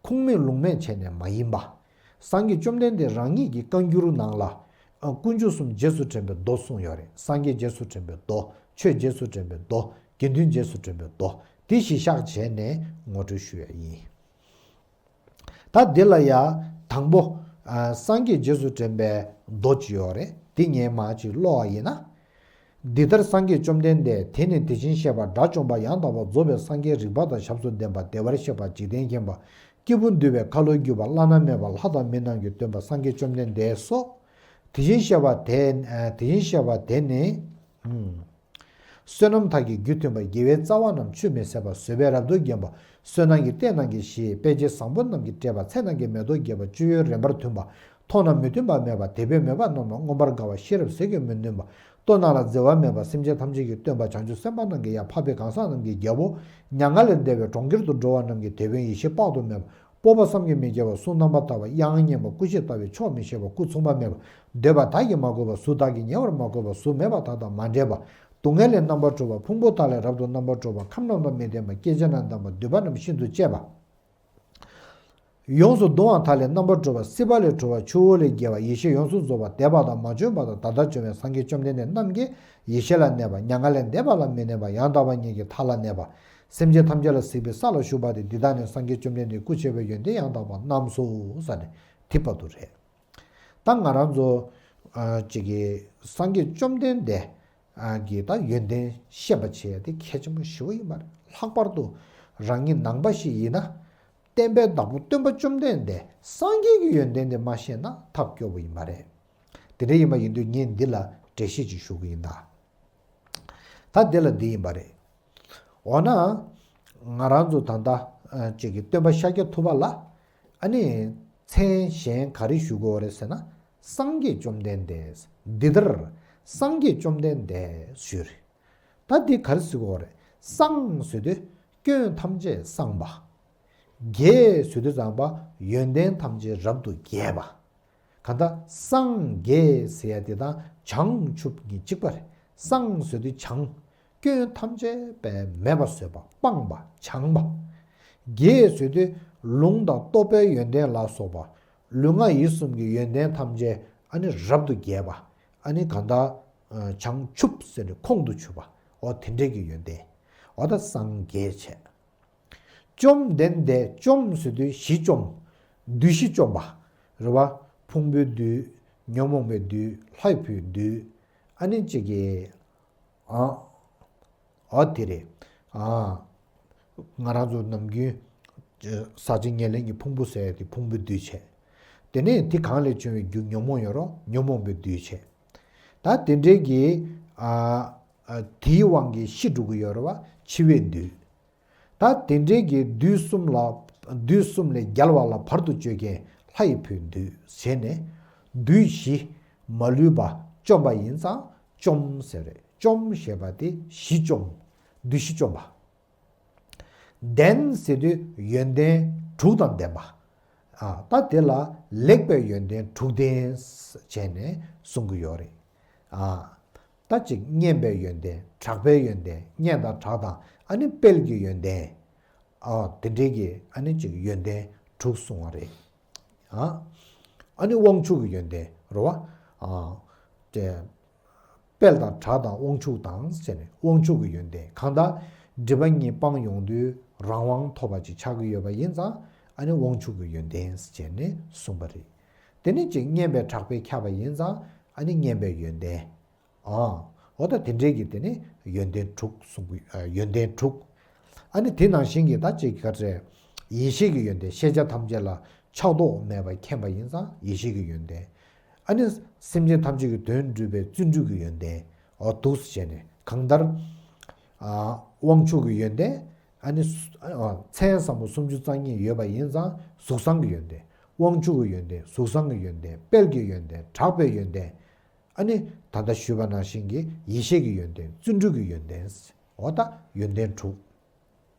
ཁུངས་མེད་ལུང་མེད་བྱས་ནས་མ་ཡིན་པ། སངས་རྒྱས་བཅོམ་ལྡན་འདས་རང་ཉིད་ཀྱི་བཀའ་འགྱུར་ནང་ལ། ཨ་དཀོན་མཆོག་གསུམ་རྗེས་སུ་དྲན་པའི་མདོ་གསུངས་ཡོད་རེད། སངས་རྒྱས་རྗེས་སུ་དྲན་པའི་མདོ། ཆོས་རྗེས་སུ་དྲན་པའི་མདོ། དགེ་འདུན་རྗེས་སུ་དྲན་པའི་མདོ། དེ་གཞི་བཞག་བྱས་ནས་ངོ་སྤྲོད་ཞུ་ཡ་ཡིན། ད་འདི་ལ་ཡ་དང་པོ། ཨ་སངས་རྒྱས་རྗེས་སུ་དྲན་པའི་མདོ་ཅིག་ཡོད་རེད། འདི་ངས་མར་ཅིག་ཀློག་པ་ཡིན་ན། འདི་ལྟར་སངས་རྒྱས་བཅོམ་ལྡན་འདས་དེ་ནི་དེ་བཞིན་གཤེགས་པ་དགྲ་བཅོམ་པ་ཡང་དག་པར་རྫོགས་པའི་སངས་རྒྱས་རིག་པ་དང་ཞབས་སུ་ལྡན་པ་བདེ་བར་གཤེགས་པ་འཇིག་རྟེན་མཁྱེན་པ་སྐྱེས་བུ་འདུལ་བའི་ཁ་ལོ་སྒྱུར་བ་བླ་ན་མེད་པ་ལྷ་དང་མི་རྣམས་ཀྱི་སྟོན་པ་སངས་རྒྱས་བཅོམ་ལྡན་འདས་སོ། དེ་བཞིན་གཤེགས་པ་དེ་དེ་བཞིན་གཤེགས་པ་དེ་ནི། ཨུམ། བསོད་ནམས་མཐའ་ཡས་རྒྱུ་མཐུན་པ། དགེ་བའི་རྩ་བ་རྣམས་ཆུད་མི་ཟད་པ། བཟོད་པས་རབ་ཏུ་བརྒྱན་པ། བསོད་ནམས་ཀྱི་རྟེན་རྣམས་ཀྱི་གཞི། དཔེ་བྱད་བཟང་པོ་རྣམས་ཀྱིས་སྤྲས་པ། ཚེ་རྣམས་ཀྱི་མེ་ཏོག་རྒྱས་པ། སྤྱོད་ཡུལ་རན་པར་མཐུན་པ། མཐོང་ན་མི་མཐུན་པ་མེད་པ། དད་པས་མོས་པ་རྣམས་ལ་མངོན་པར་དགའ་བ། ཤེས་རབ་ཟས་ཀྱི་མི་འདུན་པ། ལྟོ་ནང་ལ་འཛེར་བ་མེད་པ། སེམས་ཅན་ཐམས་ཅད་ཀྱི་སྟོན་པ། བྱང་ཆུབ་སེམས་དཔའ་རྣམས་ཀྱི་ཡང་འཕགས་པའི་གང་ཟག་རྣམས་ཀྱི་རྒྱལ་པོ། མྱ་ངན་ལས་འདས་པའི་གྲོང་ཁྱེར་དུ་འགྲོ་བ་རྣམས་ཀྱི་དེད་དཔོན། ཡེ་ཤེས་དཔག་ཏུ་མེད་པ། སྤོབས་པ་བསམ་གྱིས་མི་ཁྱབ་པ། གཟུགས་རྣམ་པར་དག་པ། དབྱངས་སྙན་པ། སྐུ་བཞི་ལྟ་བུའི་ཕྱོགས་མི་ཤེས་པ། སྐུ་མཚུངས་པ་མེད་པ། འདོད་པ་བདག་གིས་མ་གོས་པ། གཟུགས་བདག་གིས་ཉེ་བར་མ་གོས་པ། གཟུགས་མེད་པ་དག་དང་མ་འདྲེས་པ། སྡུག་བསྔལ་ལས་རྣམ་པར་གྲོལ་བ། ཕུང་པོ་དག་ལས་རབ་ཏུ་རྣམ་པར་གྲོལ་བ། ཁམས་རྣམས་དང་མི་ལྡན་པ། སྐྱེ་མཆེད་རྣམས་དང་པ། འདུས་པ་རྣམས་ཤིན་ཏུ་གཅེས་པ། ཡོངས་སུ་གདུང་བ་དག་ལས་རྣམ་པར་གྲོལ་བ། སྲིད་པ་ལས་གྲོལ་བ། ཆུ་བོ་ལས་བརྒལ་བ། ཡེ་ཤེས་ཡོངས་སུ་རྫོགས་པ། འདས་པ་དང་མ་བྱོན་པ་དང་ད་ལྟར་བྱོན་པའི་སངས་རྒྱས་བཅོམ་ལྡན་འདས་རྣམས་ཀྱི་ཡེ་ཤེས་ལ་གནས་པ། མྱ་ངན་ལས་འདས་པ་ལ་མི་གནས་པ། ཡང་དག་པ་ཉིད་ཀྱི་མཐའ་ལ་གནས་པ། སེམས་ཅན་ཐམས་ཅད་ལ་གཟིགས་པའི་ས་ལ་བཞུགས་པ་སྟེ། འདི་དག་ནི་སངས་རྒྱས་བཅོམ་ལྡན་འདས་སྐུ་ཆེ་བའི་ཡོན་ཏན་ཡང་དག་པ་རྣམས་སོ། ཟེར་ནས་དེ་བར་དུ་རེད། ད་ང་རང་ཚོ་ཨ་ཅིག་གི་སངས་རྒྱས་བཅོམ་ལྡན་འདས་ཨ་གི་ད་ཡོན་ཏན་ཤེས་པ་བྱེད་ཡ་དེ་གལ་ཆེན་པོ་ཞེ་པོ་ཡིན་པ་རེད། ལྷག་པར་དུ་རང་ཉིད་ནང་པ་ཞིག་ཡིན་ན། བསྟན་པའི་བདག་པོ་སྟོན་པ་བཅོམ་ལྡན་འདས་སངས་རྒྱས་ཀྱི་ཡོན་ཏན་དེ་མ་ཤེས་ན་ཐབས་སྐྱོ་པོ་ཡིན་པ་རེད། དེ་འདྲ་ཡིན་པ་ཡིན་དུས་ངས་འདི་ལ་འགྲེལ་བཤད་ཅིག་ཞུ་གི་ཡིན་ད། ད་འདི་ལ་འདི་ཡིན་པ་རེད། འོ་ན། ང་རང་ཚོ་ད་ལྟ་ཅིག་གི་སྟོན་པ་ཤཱཀྱ་ཐུབ་པ་ལ། ཨ་ནི། མཚན་གཞན་ག་རེ་ཞུ་དགོས་རེད་ཟེར་ན། སངས་རྒྱས་བཅོམ་ལྡན་འདས། འདི་ལྟར། སངས་རྒྱས་བཅོམ་ལྡན་འདས་ཞུས་རེད། ད་འདི་ག་རེ་ཟེར་དགོས་རེད། སངས་ཟེར་དུས་སྐྱོན་ཐམས་ཅད་སངས་པ། རྒྱས་ཟེར་དུས་ཙམ་པ་ཡོན་ཏན་ཐམས་ཅད་རབ་ཏུ་རྒྱས་པ། གང་ལྟར་སངས་རྒྱས་ཟེར་ཡ་དེ་དང་བྱང་ཆུབ་གཉིས་གཅིག་པ་རེད། སངས་ཟེར་དུས་བྱང་། སྐྱོན་ཐམས་ཅད་པས་མེད་པར་བཟོས་པ་སྤངས་པ་བྱང་པ། རྒྱས་ཟེར་དུས་ལུང་དང་རྟོགས་པའི་ཡོན་ཏན་ལ་སོགས་པ། ལུས་ངག་ཡིད་གསུམ་གྱི་ཡོན་ཏན་ཐམས་ཅད་ཨ་ནི་རབ་ཏུ་རྒྱས་པ། ཨ་ནི་གང་ལྟར་བྱང་ཆུབ་ཟེར་ནས་ཁོང་དུ་ཆུད་པ། འོ་དེ་འདྲས་ཀྱི་ཡོན་ཏན། འོ་ད་སངས་རྒྱས་བྱས། བཅོམ་ལྡན་འདས། བཅོམ་ཟེར་དུས་གཞི་བཅོམ། བདུད་བཞི་བཅོམ་པ། རེད་བ། ཕུང་པོའི་བདུད། ཉོན་མོངས་པའི་བདུད། ལྷ་ཡི་བུའི་བདུད། ཨ་ནི་གཅིག་གི། ཨ། ཨ་དེ་རེད། ཨ། ང་རང་ཚོ་ནམ་རྒྱུན། ས་བཅད་ཉེར་ལེན་གྱི་ཕུང་པོ་ཟེར་ཡ་དེ་ཕུང་པོའི་བདུད་བྱས། དེ་ནས་དེ་གང་ལས་བྱུང་བའི་རྒྱུ་ཉོན་མོངས་ཡོད་རོ། ཉོན་མོངས་པའི་བདུད་བྱས། ད་དེ་འདྲའི་གི། ཨ། ཨ། དེའི་དབང་གིས་ཤི་འགྲོ་གི་ཡོད་རེད་བ། འཆི་བའི་བདུད། ད་དེ་འདྲའི་གི་བདུད་གསུམ་ལ། བདུད་གསུམ་ལས་རྒྱལ་བ་ལ་བར་དུ་གཅོད་མཁན་ལྷ་ཡི་བུའི་བདུད་ཟེར་ནས། བདུད་བཞི་མ་ལུས་པ་བཅོམ་པ་ཡིན་ཙང་བཅོམ་ཟེར་རེད། བཅོམ་ཞེས་པ་དེ་གཞི་བཅོམ། བདུད་བཞི་བཅོམ་པ། ལྡན་ཟེར་དུས་ཡོན་ཏན་དྲུག་དང་ལྡན་པ། ཨ། ད་དེ་ལ་ལེགས་པའི་ཡོན་ཏན་དྲུག་ལྡན་བྱས་ནས་གསུང་གི་ཡོད་རེད། ཨ། ད་ཅིག་སྙན་པའི་ཡོན་ཏན། གྲགས་པའི་ཡོན་ཏན། སྙན་དང་གྲགས་དང་ཨ་ནི་དཔལ་གྱི་ཡོན་ཏན། ཨ། དེ་འདྲའི་གི་ཨ་ནི་ཅིག་ཡོན་ཏན་དྲུག་གསུང་བ་རེད། ཨ། ཨ་ནི་དབང་ཕྱུག་གི་ཡོན་ཏན་རེད་བ། ཨ། དེ། དཔལ་དང་གྲགས་དང་དབང་ཕྱུག་དང་ཟེར་ནས་དབང་ཕྱུག་གི་ཡོན་ཏན། གང་ལྟར་སྒྲིབ་པ་གཉིས་སྤངས་ཡོང་དུས་རང་དབང་ཐོབ་པ་ཅིག་ཆགས་ཀྱི་ཡོད་པ་ཡིན་ཙང་ཨ་ནི་དབང་ཕྱུག་གི་ཡོན་ཏན་ཟེར་ནས་གསུངས་པ་རེད། དེ་ནི་ཅིག་སྙན་པའི་གྲགས་པས་ཁྱབ་པ་ཡིན་ཙང་ཨ་ནི་སྙན་པའི་ཡོན་ཏན། ཨ། འོ་ད་དེ་འདྲའི་གི་དེ་ནི་ཡོན་ཏན་དྲུག་གསུངས་པའི། ཨ། ཡོན་ཏན་དྲུག་ཨ་ནི་དེ་ནང་བཞིན་གྱི་ད་ཅིག་ག་རེ། ཡེ་ཤེས་ཀྱི་ཡོན་ཏན། ཤེས་བྱ་ཐམས་ཅད་ལ་ཆགས་རྟོག་མེད་པར་མཁྱེན་པ་ཡིན་ཙང་ཡེ་ཤེས་ཀྱི་ཡོན་ཏན། ཨ་ནི་སེམས་ཅན་ཐམས་ཅད་ཀྱི་དོན་སྒྲུབ་པའི་བརྩོན་འགྲུས་ཀྱི་ཡོན་ཏན། འོ་འདུག་སེ་བྱས་ནས་གང་ལྟར། ཨ། དབང་ཕྱུག་གི་ཡོན་ཏན། ཨ་ནི་སུ། ཨ། མཚན་བཟང་པོ་སུམ་ཅུ་རྩ་གཉིས་ཡོད་པ་ཡིན་ཙང་གཟུགས་བཟང་གི་ཡོན་ཏན། དབང་ཕྱུག་གི་ཡོན་ཏན། གཟུགས་བཟང་གི་ཡོན་ཏན། དཔལ་གྱི་ཡོན་ཏན། གྲགས་པའི་ཡོན་ཏན། ཨ་ནི་ད་ལྟ་ཞུས་པ་ནང་བཞིན་གྱི་ཡེ་ཤེས་ཀྱི་ཡོན་ཏན། བརྩོན་འགྲུས་ཀྱི་ཡོན་ཏན། འོ་ད་ཡོན་ཏན་དྲུག་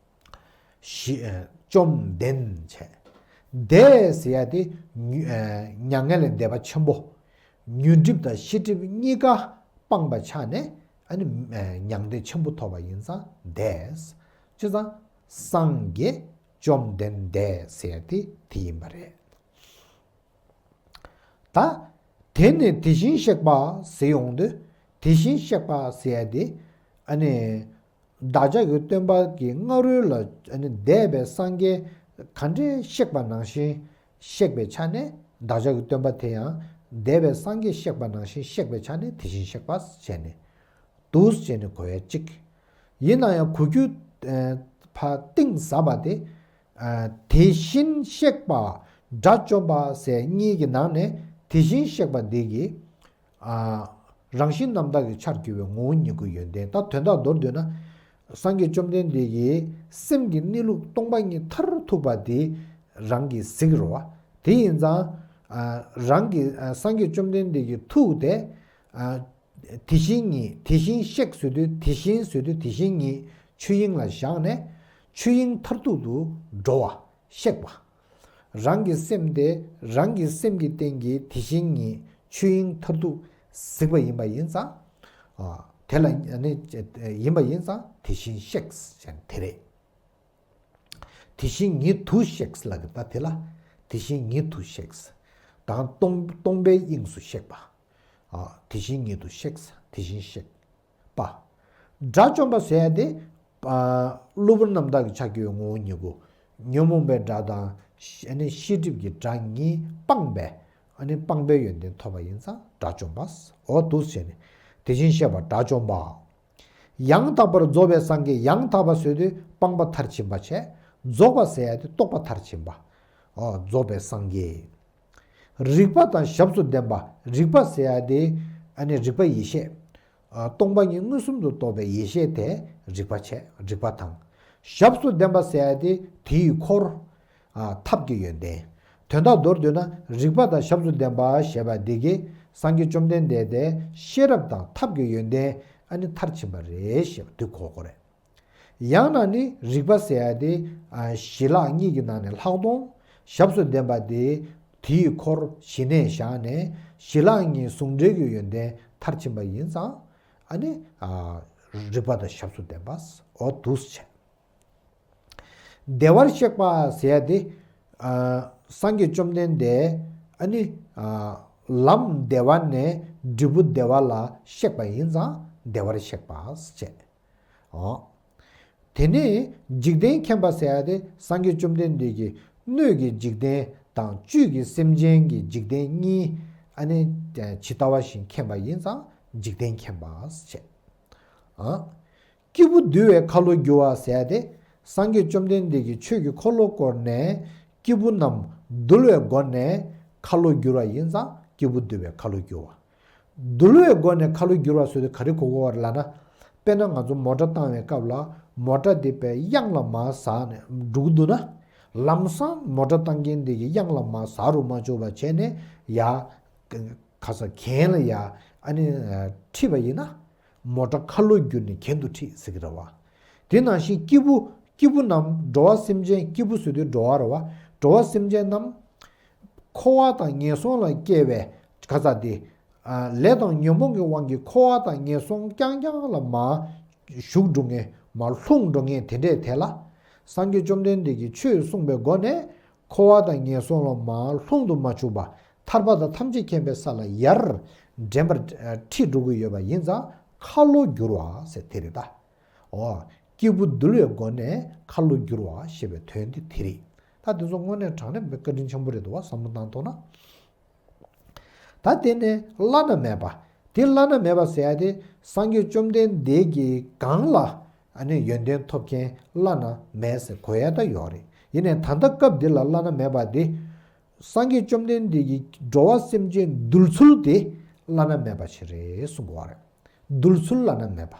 བཞི། ཨ། བཅོམ་ལྡན་བྱས། འདས་ཟེར་ཡ་དེ་མྱ། ཨ། མྱ་ངན་ལས་འདས་པ་ཆེན་པོ། ཉོན་སྒྲིབ་དང་ཤེས་སྒྲིབ་གཉིས་ཀ་སྤངས་པ་ཆགས་ནས་ཨ་ནི། ཨ། མྱང་འདས་ཆེན་པོ་ཐོབ་པ་ཡིན་ཙང་འདས། བྱས་ཙང་སངས་རྒྱས་བཅོམ་ལྡན་འདས་ཟེར་ཡ་དེ་དེ་ཡིན་པ་རེད། ད། དེ་ནས་དེ་བཞིན་གཤེགས་པ་ཟེར་ཡོང་དུས། དེ་བཞིན་གཤེགས་པ་ཟེར་ཡ་དེ། ཨ་ནི། བདག་ཅག་གི་སྟོན་པ་གི་སྔ་རོལ་ལ་ཨ་ནི་འདས་པའི་སངས་རྒྱས་ག་འདྲས་གཤེགས་པ་ནང་བཞིན་གཤེགས་པའི་ཆ་ནས། བདག་ཅག་གི་སྟོན་པ་དེ་ཡང་འདས་པའི་སངས་རྒྱས་གཤེགས་པ་ནང་བཞིན་གཤེགས་པའི་ཆ་ནས་དེ་བཞིན་གཤེགས་པ་བྱས་ནས། འདུག་སེ་བྱས་ནས་གོ་ཡ་གཅིག་ཡིན་ན་ཡང་གོ་རྒྱུ། ཨ། ཕར་གཏིང་ཟབ་པ་དེ། ཨ། དེ་བཞིན་གཤེགས་པ་དགྲ་བཅོམ་པ་ཟེར་གཉིས་ཀྱི་ནང་ནས་དེ་བཞིན་གཤེགས་པ་འདི་གི། ཨ། རང་བཞིན་རྣམ་དག་གི་ཆར་གྱུར་པའི་ངོ་བོ་ཉིད་སྐུའི་ཡོན་ཏན། ད་དོན་དག་མདོར་བསྡུས་ན། སངས་རྒྱས་བཅོམ་ལྡན་འདས་ཀྱི་སེམས་ཀྱི་གནས་ལུགས་སྟོང་པ་ཉིད་མཐར་ཐུག་པ་དེ་རང་གིས་གཟིགས་རེད་བ། དེ་ཡིན་ཙང་། ཨ། རང་གི། ཨ། སངས་རྒྱས་བཅོམ་ལྡན་འདས་ཀྱི་ཐུགས་དེ། ཨ། དེ་བཞིན་ཉིད། དེ་བཞིན་གཤེགས་ཟེར་དུས། དེ་བཞིན་ཟེར་དུས་དེ་བཞིན་ཉིད་ཆོས་དབྱིངས་ལ་བཞག་ནས་ཆོས་དབྱིངས་མཐར་ཐུག་ཏུ་འགྲོ་བ། གཤེགས་པ། རང་གི་སེམས་དེ་རང་གི་སེམས་ཀྱི་སྟེང་གི་དེ་བཞིན་ཉིད་ཆོས་དབྱིངས་མཐར་ཐུག་གཟིགས་པ་ཡིན་པ་ཡིན་ཙང་། ཨ། དེ་ལ་ནི་ཡིན་པ་ཡིན་ཙང་དེ་བཞིན་གཤེགས་ཟེར་དེ་རེད། དེ་བཞིན་ཉིད་དུ་གཤེགས་ལབ་ཀྱི། ད་དེ་ལ་དེ་བཞིན་ཉིད་དུ་གཤེགས། དང་སྟོང་སྟོང་པའི་དབྱིངས་སུ་གཤེགས་པ། ཨ། དེ་བཞིན་ཉིད་དུ་གཤེགས། དེ་བཞིན་གཤེགས་པ། དགྲ་བཅོམ་པ་ཟེར་ཡ་དེ། ཨ། གློ་བུར་རྣམ་དག་གི་ཆ་གྱུར་པའི་ངོ་བོ་ཉིད་སྐུ། ཉོན་མོངས་པའི་དགྲ་དང་། ཨ་ནི་ཤེས་སྒྲིབ་ཀྱི་དགྲ་གཉིས་སྤངས་པའི། ཨ་ནི་སྤངས་པའི་ཡོན་ཏན་ཐོབ་པ་ཡིན་ཙང་དགྲ་བཅོམ་པ། འོ་འདུག་སེ་བྱས་ནས་དེ་བཞིན་གཤེགས་པ་དགྲ་བཅོམ་པ། ཡང་དག་པར་རྫོགས་པའི་སངས་རྒྱས། ཡང་དག་པ་ཟེར་དུས་ སྤངས་པ་མཐར་ཕྱིན་པ་བྱས། རྫོགས་པ་ཟེར་ཡ་དེ་རྟོགས་པ་མཐར་ཕྱིན་པ། ཨོ་རྫོགས་པའི་སངས་རྒྱས། རིག་པ་དང་ཞབས་སུ་ལྡན་པ། རིག་པ་ཟེར་ཡ་དེ་ཨ་ནི་རིག་པ་ཡེ་ཤེས། ཨ་སྟོང་པ་ཉིད་མངོན་སུམ་དུ་རྟོགས་པའི་ཡེ་ཤེས་དེ་རིག་པ་བྱས། རིག་པ་དང་། ཞབས་སུ་ལྡན་པ་ཟེར་ཡ་དེ་དེ་ཡི་འཁོར། ཨ་ཐབས་ཀྱི་ཡོན་ཏན། དོན་དག་མདོར་བསྡུས་ན་རིག་པ་དང་ཞབས་སུ་ལྡན་པ་ཞེས་པ་འདི་གིས་སངས་རྒྱས་བཅོམ་ལྡན་འདས་དེ་ཤེས་རབ་དང་ཐབས་ཀྱི་ཡོན་ཏན་ཨ་ནི་མཐར་ཕྱིན་པ་རེད་ཞེས་པ་འདི་གོ་དགོས་རེད། ཡང་ན་ནི་རིག་པ་ཟེར་ཡ་དེ་ཨ་ཞི་ལྷག་གཉིས་ཀྱི་ནང་ནས་ལྷག་མཐོང་། ཞབས་སུ་ལྡན་པ་དེ་དེའི་འཁོར་ཞི་གནས་བཞག་ནས་ཞི་ལྷག་གཉིས་ཟུང་འབྲེལ་གྱི་ཡོན་ཏན་མཐར་ཕྱིན་པ་ཡིན་ཙང་ཨ་ནི་ཨ་རིག་པ་དང་ཞབས་སུ་ལྡན་པ། འོ་འདུག་སེ་བྱས། བདེ་བར་གཤེགས་པ་ཟེར་ཡ་དེ། ཨ་སངས་རྒྱས་བཅོམ་ལྡན་འདས་ཨ་ནི་ཨ་ལམ་བདེ་བ་ནས་འབྲས་བུ་བདེ་བ་ལ་གཤེགས་པ་ཡིན་ཙང་བདེ་བར་གཤེགས་པ་ཟེར་བྱས། ཨོ། དེ་ནས་འཇིག་རྟེན་མཁྱེན་པ་ཟེར་ཡ་དེ་སངས་རྒྱས་བཅོམ་ལྡན་འདས་ཀྱིས་སྣོད་ཀྱི་འཇིག་རྟེན་དང་བཅུད་ཀྱི་སེམས་ཅན་གྱི་འཇིག་རྟེན་གཉིས་ཨ་ནི་ཇི་ལྟ་བ་བཞིན་མཁྱེན་པ་ཡིན་ཙང་འཇིག་རྟེན་མཁྱེན་པ་ཟེར་བྱས། ཨ། སྐྱེས་བུ་འདུལ་བའི་ཁ་ལོ་བསྒྱུར་བ་ཟེར་ཏེ། སངས་རྒྱས་བཅོམ་ལྡན་འདས་ཀྱིས་ཆོས་ཀྱི་འཁོར་ལོ་བསྐོར་ནས་སྐྱེས་བུ་རྣམས་འདུལ་བའི་སྒོ་ནས་ཁ་ལོ་བསྒྱུར་བ་ཡིན་ཙང་སྐྱེས་བུ་འདུལ་བའི་ཁ་ལོ་བསྒྱུར་བ། འདུལ་བའི་སྒོ་ནས་ཁ་ལོ་བསྒྱུར་བ་ཟེར་དུས་ག་རེ་གོ་དགོས་པ་རེད་ལབ་ན། དཔེར་ན་ང་ཚོ་མོ་ཊ་བཏང་བའི་སྐབས་ལ་མོ་ཊ་དེ་པའི་གཡང་ལ་མར་ཟགས་ནས་འགྲོ་གི་འདུག་ན། ལམ་སང་མོ་ཊ་བཏང་མཁན་དེ་གི་གཡང་ལ་མར་ཟགས་རུ་མ་བཅུག་པ་བྱས་ནས་ཡ། ག་ས་གྱེན་ལ་ཡ་ཨ་ནི་ཁྲིད་པ་ཡིན་ན། མོ་ཊ་ཁ་ལོ་བསྒྱུར་ནས་གྱེན་དུ་ཁྲིད་ཟེར་གི་རེད་བ། དེ་ནང་བཞིན་སྐྱེས་བུ་སྐྱེས་བུ་རྣམས་འགྲོ་བ་སེམས་ཅན་སྐྱེས་བུ་ཟེར་དུས་འགྲོ་བ་རེད་བ། འགྲོ་བ་སེམས་ཅན་རྣམས་འཁོར་བ་དང་ངན་སོང་ལ་སྐྱེ་བའི་ག་ས་དེ། ལས་དང་ཉོན་མོངས་ཀྱི་དབང་གིས་འཁོར་བ་དང་ངན་སོང་རྐྱང་རྐྱང་ལ་མར་ཞུགས་འགྲོ་མཁན་མར་ལྷུང་འགྲོ་མཁན་དེ་འདྲས་དེ་ལ། སངས་རྒྱས་བཅོམ་ལྡན་འདས་ཀྱིས་ཆོས་གསུངས་པའི་སྒོ་ནས། འཁོར་བ་དང་ངན་སོང་ལ་མར་ལྷུང་དུ་མ་བཅུག་པ། ཐར་པ་དང་ཐམས་ཅད་མཁྱེན་པའི་ས་ལ་ཡར་འདྲེན་པར་ཁྲིད་འགྲོ་གི་ཡོད་པ་ཡིན་ཙང་ཁ་ལོ་བསྒྱུར་བ་ཟེར་དེ་རེད་ད། འོ། སྐྱེས་བུ་འདུལ་བའི་སྒོ་ནས་ཁ་ལོ་བསྒྱུར་བ་ཞེས་པའི་དོན་དེ་དེ་རེད། ད་དེ་ཚོ་དངོས་གནས་དྲང་གནས་བཀའ་དྲིན་ཆེན་པོ་རེད་འདུག་བ་བསམ་བློ་བཏང་ཐུབ་ན། ད་དེ་ནས་བླ་ན་མེད་པ། དེ་བླ་ན་མེད་པ་ཟེར་ཡ་དེ་སངས་རྒྱས་བཅོམ་ལྡན་འདས་ཀྱི་གང་ལ་ཨ་ནི་ཡོན་ཏན་ཐོབ་མཁན་བླ་ན་མེད་ཟེར་གོ་ཡ་ད་ཡོད་རེད། ཡིན་ནའི་ད་ལྟ་སྐབས་འདི་ལ་བླ་ན་མེད་པ་དེ་སངས་རྒྱས་བཅོམ་ལྡན་འདས་ཀྱིས་འགྲོ་བ་སེམས་ཅན་འདུལ་ཚུལ་དེ་བླ་ན་མེད་པ་ཞིག་རེད་གསུང་གི་ཡོད་རེད། འདུལ་ཚུལ་བླ་ན་མེད་པ།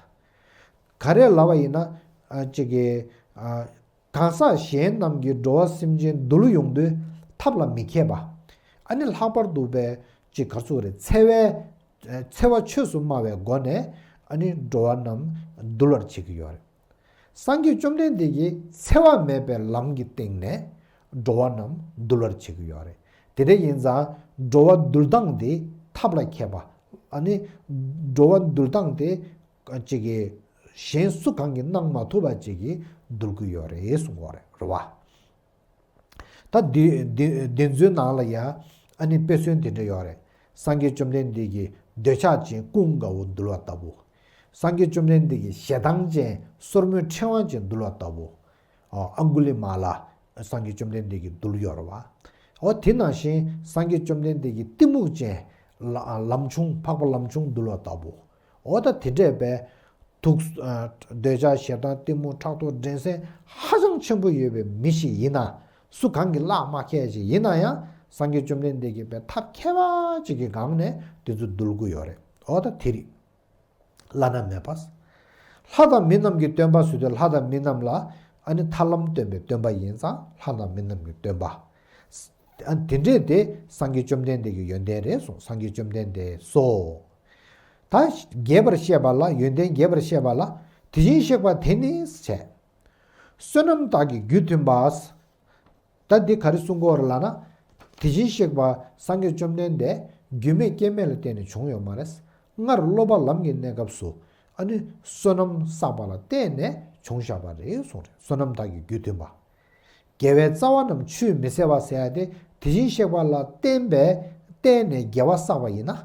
ག་རེ་ལབ་པ་ཡིན་ན་ཨ་ཅིག་གི་ཨ། གང་ཟག་གཞན་རྣམས་ཀྱིས་འགྲོ་བ་སེམས་ཅན་འདུལ་ཡོང་དུས་ཐབས་ལ་མི་མཁས་པ། ཨ་ནི་ལྷག་པར་དུ་བའི་ཅིག་ག་ཚོད་རེད་འཚེ་བའི་འཚེ་བ་ཆོས་སུ་སྨྲ་བའི་སྒོ་ནས་ཨ་ནི་འགྲོ་བ་རྣམས་འདུལ་བར་བྱེད་ཀྱི་ཡོད་རེད། སངས་རྒྱས་བཅོམ་ལྡན་འདས་ཀྱིས་འཚེ་བ་མེད་པའི་ལམ་གྱི་སྟེང་ནས་འགྲོ་བ་རྣམས་འདུལ་བར་བྱེད་ཀྱི་ཡོད་རེད། དེ་འདྲ་ཡིན་ཙང་འགྲོ་བ་འདུལ་སྟངས་དེ་ཐབས་ལ་མཁས་པ། ཨ་ནི་འགྲོ་བ་འདུལ་སྟངས་དེ། ཅིག་གིས་གཞན་སུ་གང་གིས་གནང་མ་ཐུབ་པ་ཅིག་གིས་འདུལ་གྱི་ཡོད་རེད་གསུང་གི་ཡོད་རེད་རེད་བ། ད་འདི་འདི་འདི་ཚོའི་ནང་ལ་ཡང་ཨ་ནི་དཔེ་མཚོན་དེ་འདྲ་ཡོད་རེད། སངས་རྒྱས་བཅོམ་ལྡན་འདས་ཀྱིས་འདོད་ཆགས་ཅན་ཀུན་དགའ་བོ་འདུལ་བ་ལྟ་བུ། སངས་རྒྱས་བཅོམ་ལྡན་འདས་ཀྱིས་ཞེ་སྡང་ཅན་སོར་མོའི་ཕྲེང་བ་ཅན་འདུལ་བ་ལྟ་བུ། ཨ་ཨང་གུ་ལི་མ་ལ་སངས་རྒྱས་བཅོམ་ལྡན་འདས་ཀྱིས་འདུལ་ཡོད་རེད་བ། འོ་དེ་ནང་བཞིན་སངས་རྒྱས་བཅོམ་ལྡན་འདས་ཀྱིས་གཏི་མུག་ཅན་ལ་ལམ་ཆུང་འཕགས་པ་ལམ་ཆུང་འདུལ་བ་ལྟ་བུ། འོ་ད་དེ་འདྲས་པའི་དུག་ཨ་འདོད་ཆགས་ཞེ་སྡང་གཏི་མུག་ཕྲག་དོག་འགྲན་སེམས་ཧ་ཅང་ཆེན་པོ་ཡོད་པའི་མི་ཞིག་ཡིན་ན། སུ་གང་གིས་གླགས་མ་ཁེལ་ཞིག་ཡིན་ན་ཡང་སངས་རྒྱས་བཅོམ་ལྡན་འདས་ཀྱིས་པའི་ཐབས་མཁས་པ་ཅིག་གི་སྒང་ནས་དེ་ཚོ་འདུལ་དགོས་ཡོད་རེད། འོ་ད་དེ་རེད། བླ་ན་མེད་པ། ལྷ་དང་མི་རྣམས་ཀྱི་སྟོན་པ་ཟེར་དུས་ལྷ་དང་མི་རྣམས་ལ་ཨ་ནི་ཐར་ལམ་སྟོན་པའི་སྟོན་པ་ཡིན་ཙང་ལྷ་དང་མི་རྣམས་ཀྱི་སྟོན་པ། ཨ་དེ་འདྲས་དེ་སངས་རྒྱས་བཅོམ་ལྡན་འདས་ཀྱི་ཡོན་ཏན་རེད་གསུངས། སངས་རྒྱས་བཅོམ་ལྡན་འདས་སོ། ད་རྒྱས་པར་བཤད་པ་ལ་ཡོན་ཏན་རྒྱས་པར་བཤད་པ་ལ་དེ་བཞིན་གཤེགས་པ་དེ་ནི་བྱས། བསོད་ནམས་དག་གི་རྒྱུ་མཐུན་པ། ད་འདི་ག་རེ་གསུང་གི་ཡོད་རེད་ལབ་ན། དེ་བཞིན་གཤེགས་པ་སངས་རྒྱས་བཅོམ་ལྡན་འདས་རྒྱུ་མེད་རྐྱེན་མེད་ལ་བརྟེན་ནས་བྱུང་ཡོད་མ་རེད། སྔར་སློབ་པ་ལམ་གྱི་གནས་སྐབས་སུ་ཨ་ནི་བསོད་ནམས་བསགས་པ་ལ་བརྟེན་ནས་བྱུང་བཞག་པ་རེད་གསུངས་རེད། བསོད་ནམས་དག་གི་རྒྱུ་མཐུན་པ། དགེ་བའི་རྩ་བ་རྣམས་ཆུད་མི་ཟ་བ་ཟེར་ཡ་དེ་དེ་བཞིན་གཤེགས་པ་ལ་བརྟེན་པའི་བརྟེན་ནས་དགེ་བ་བསགས་པ་ཡིན་ན།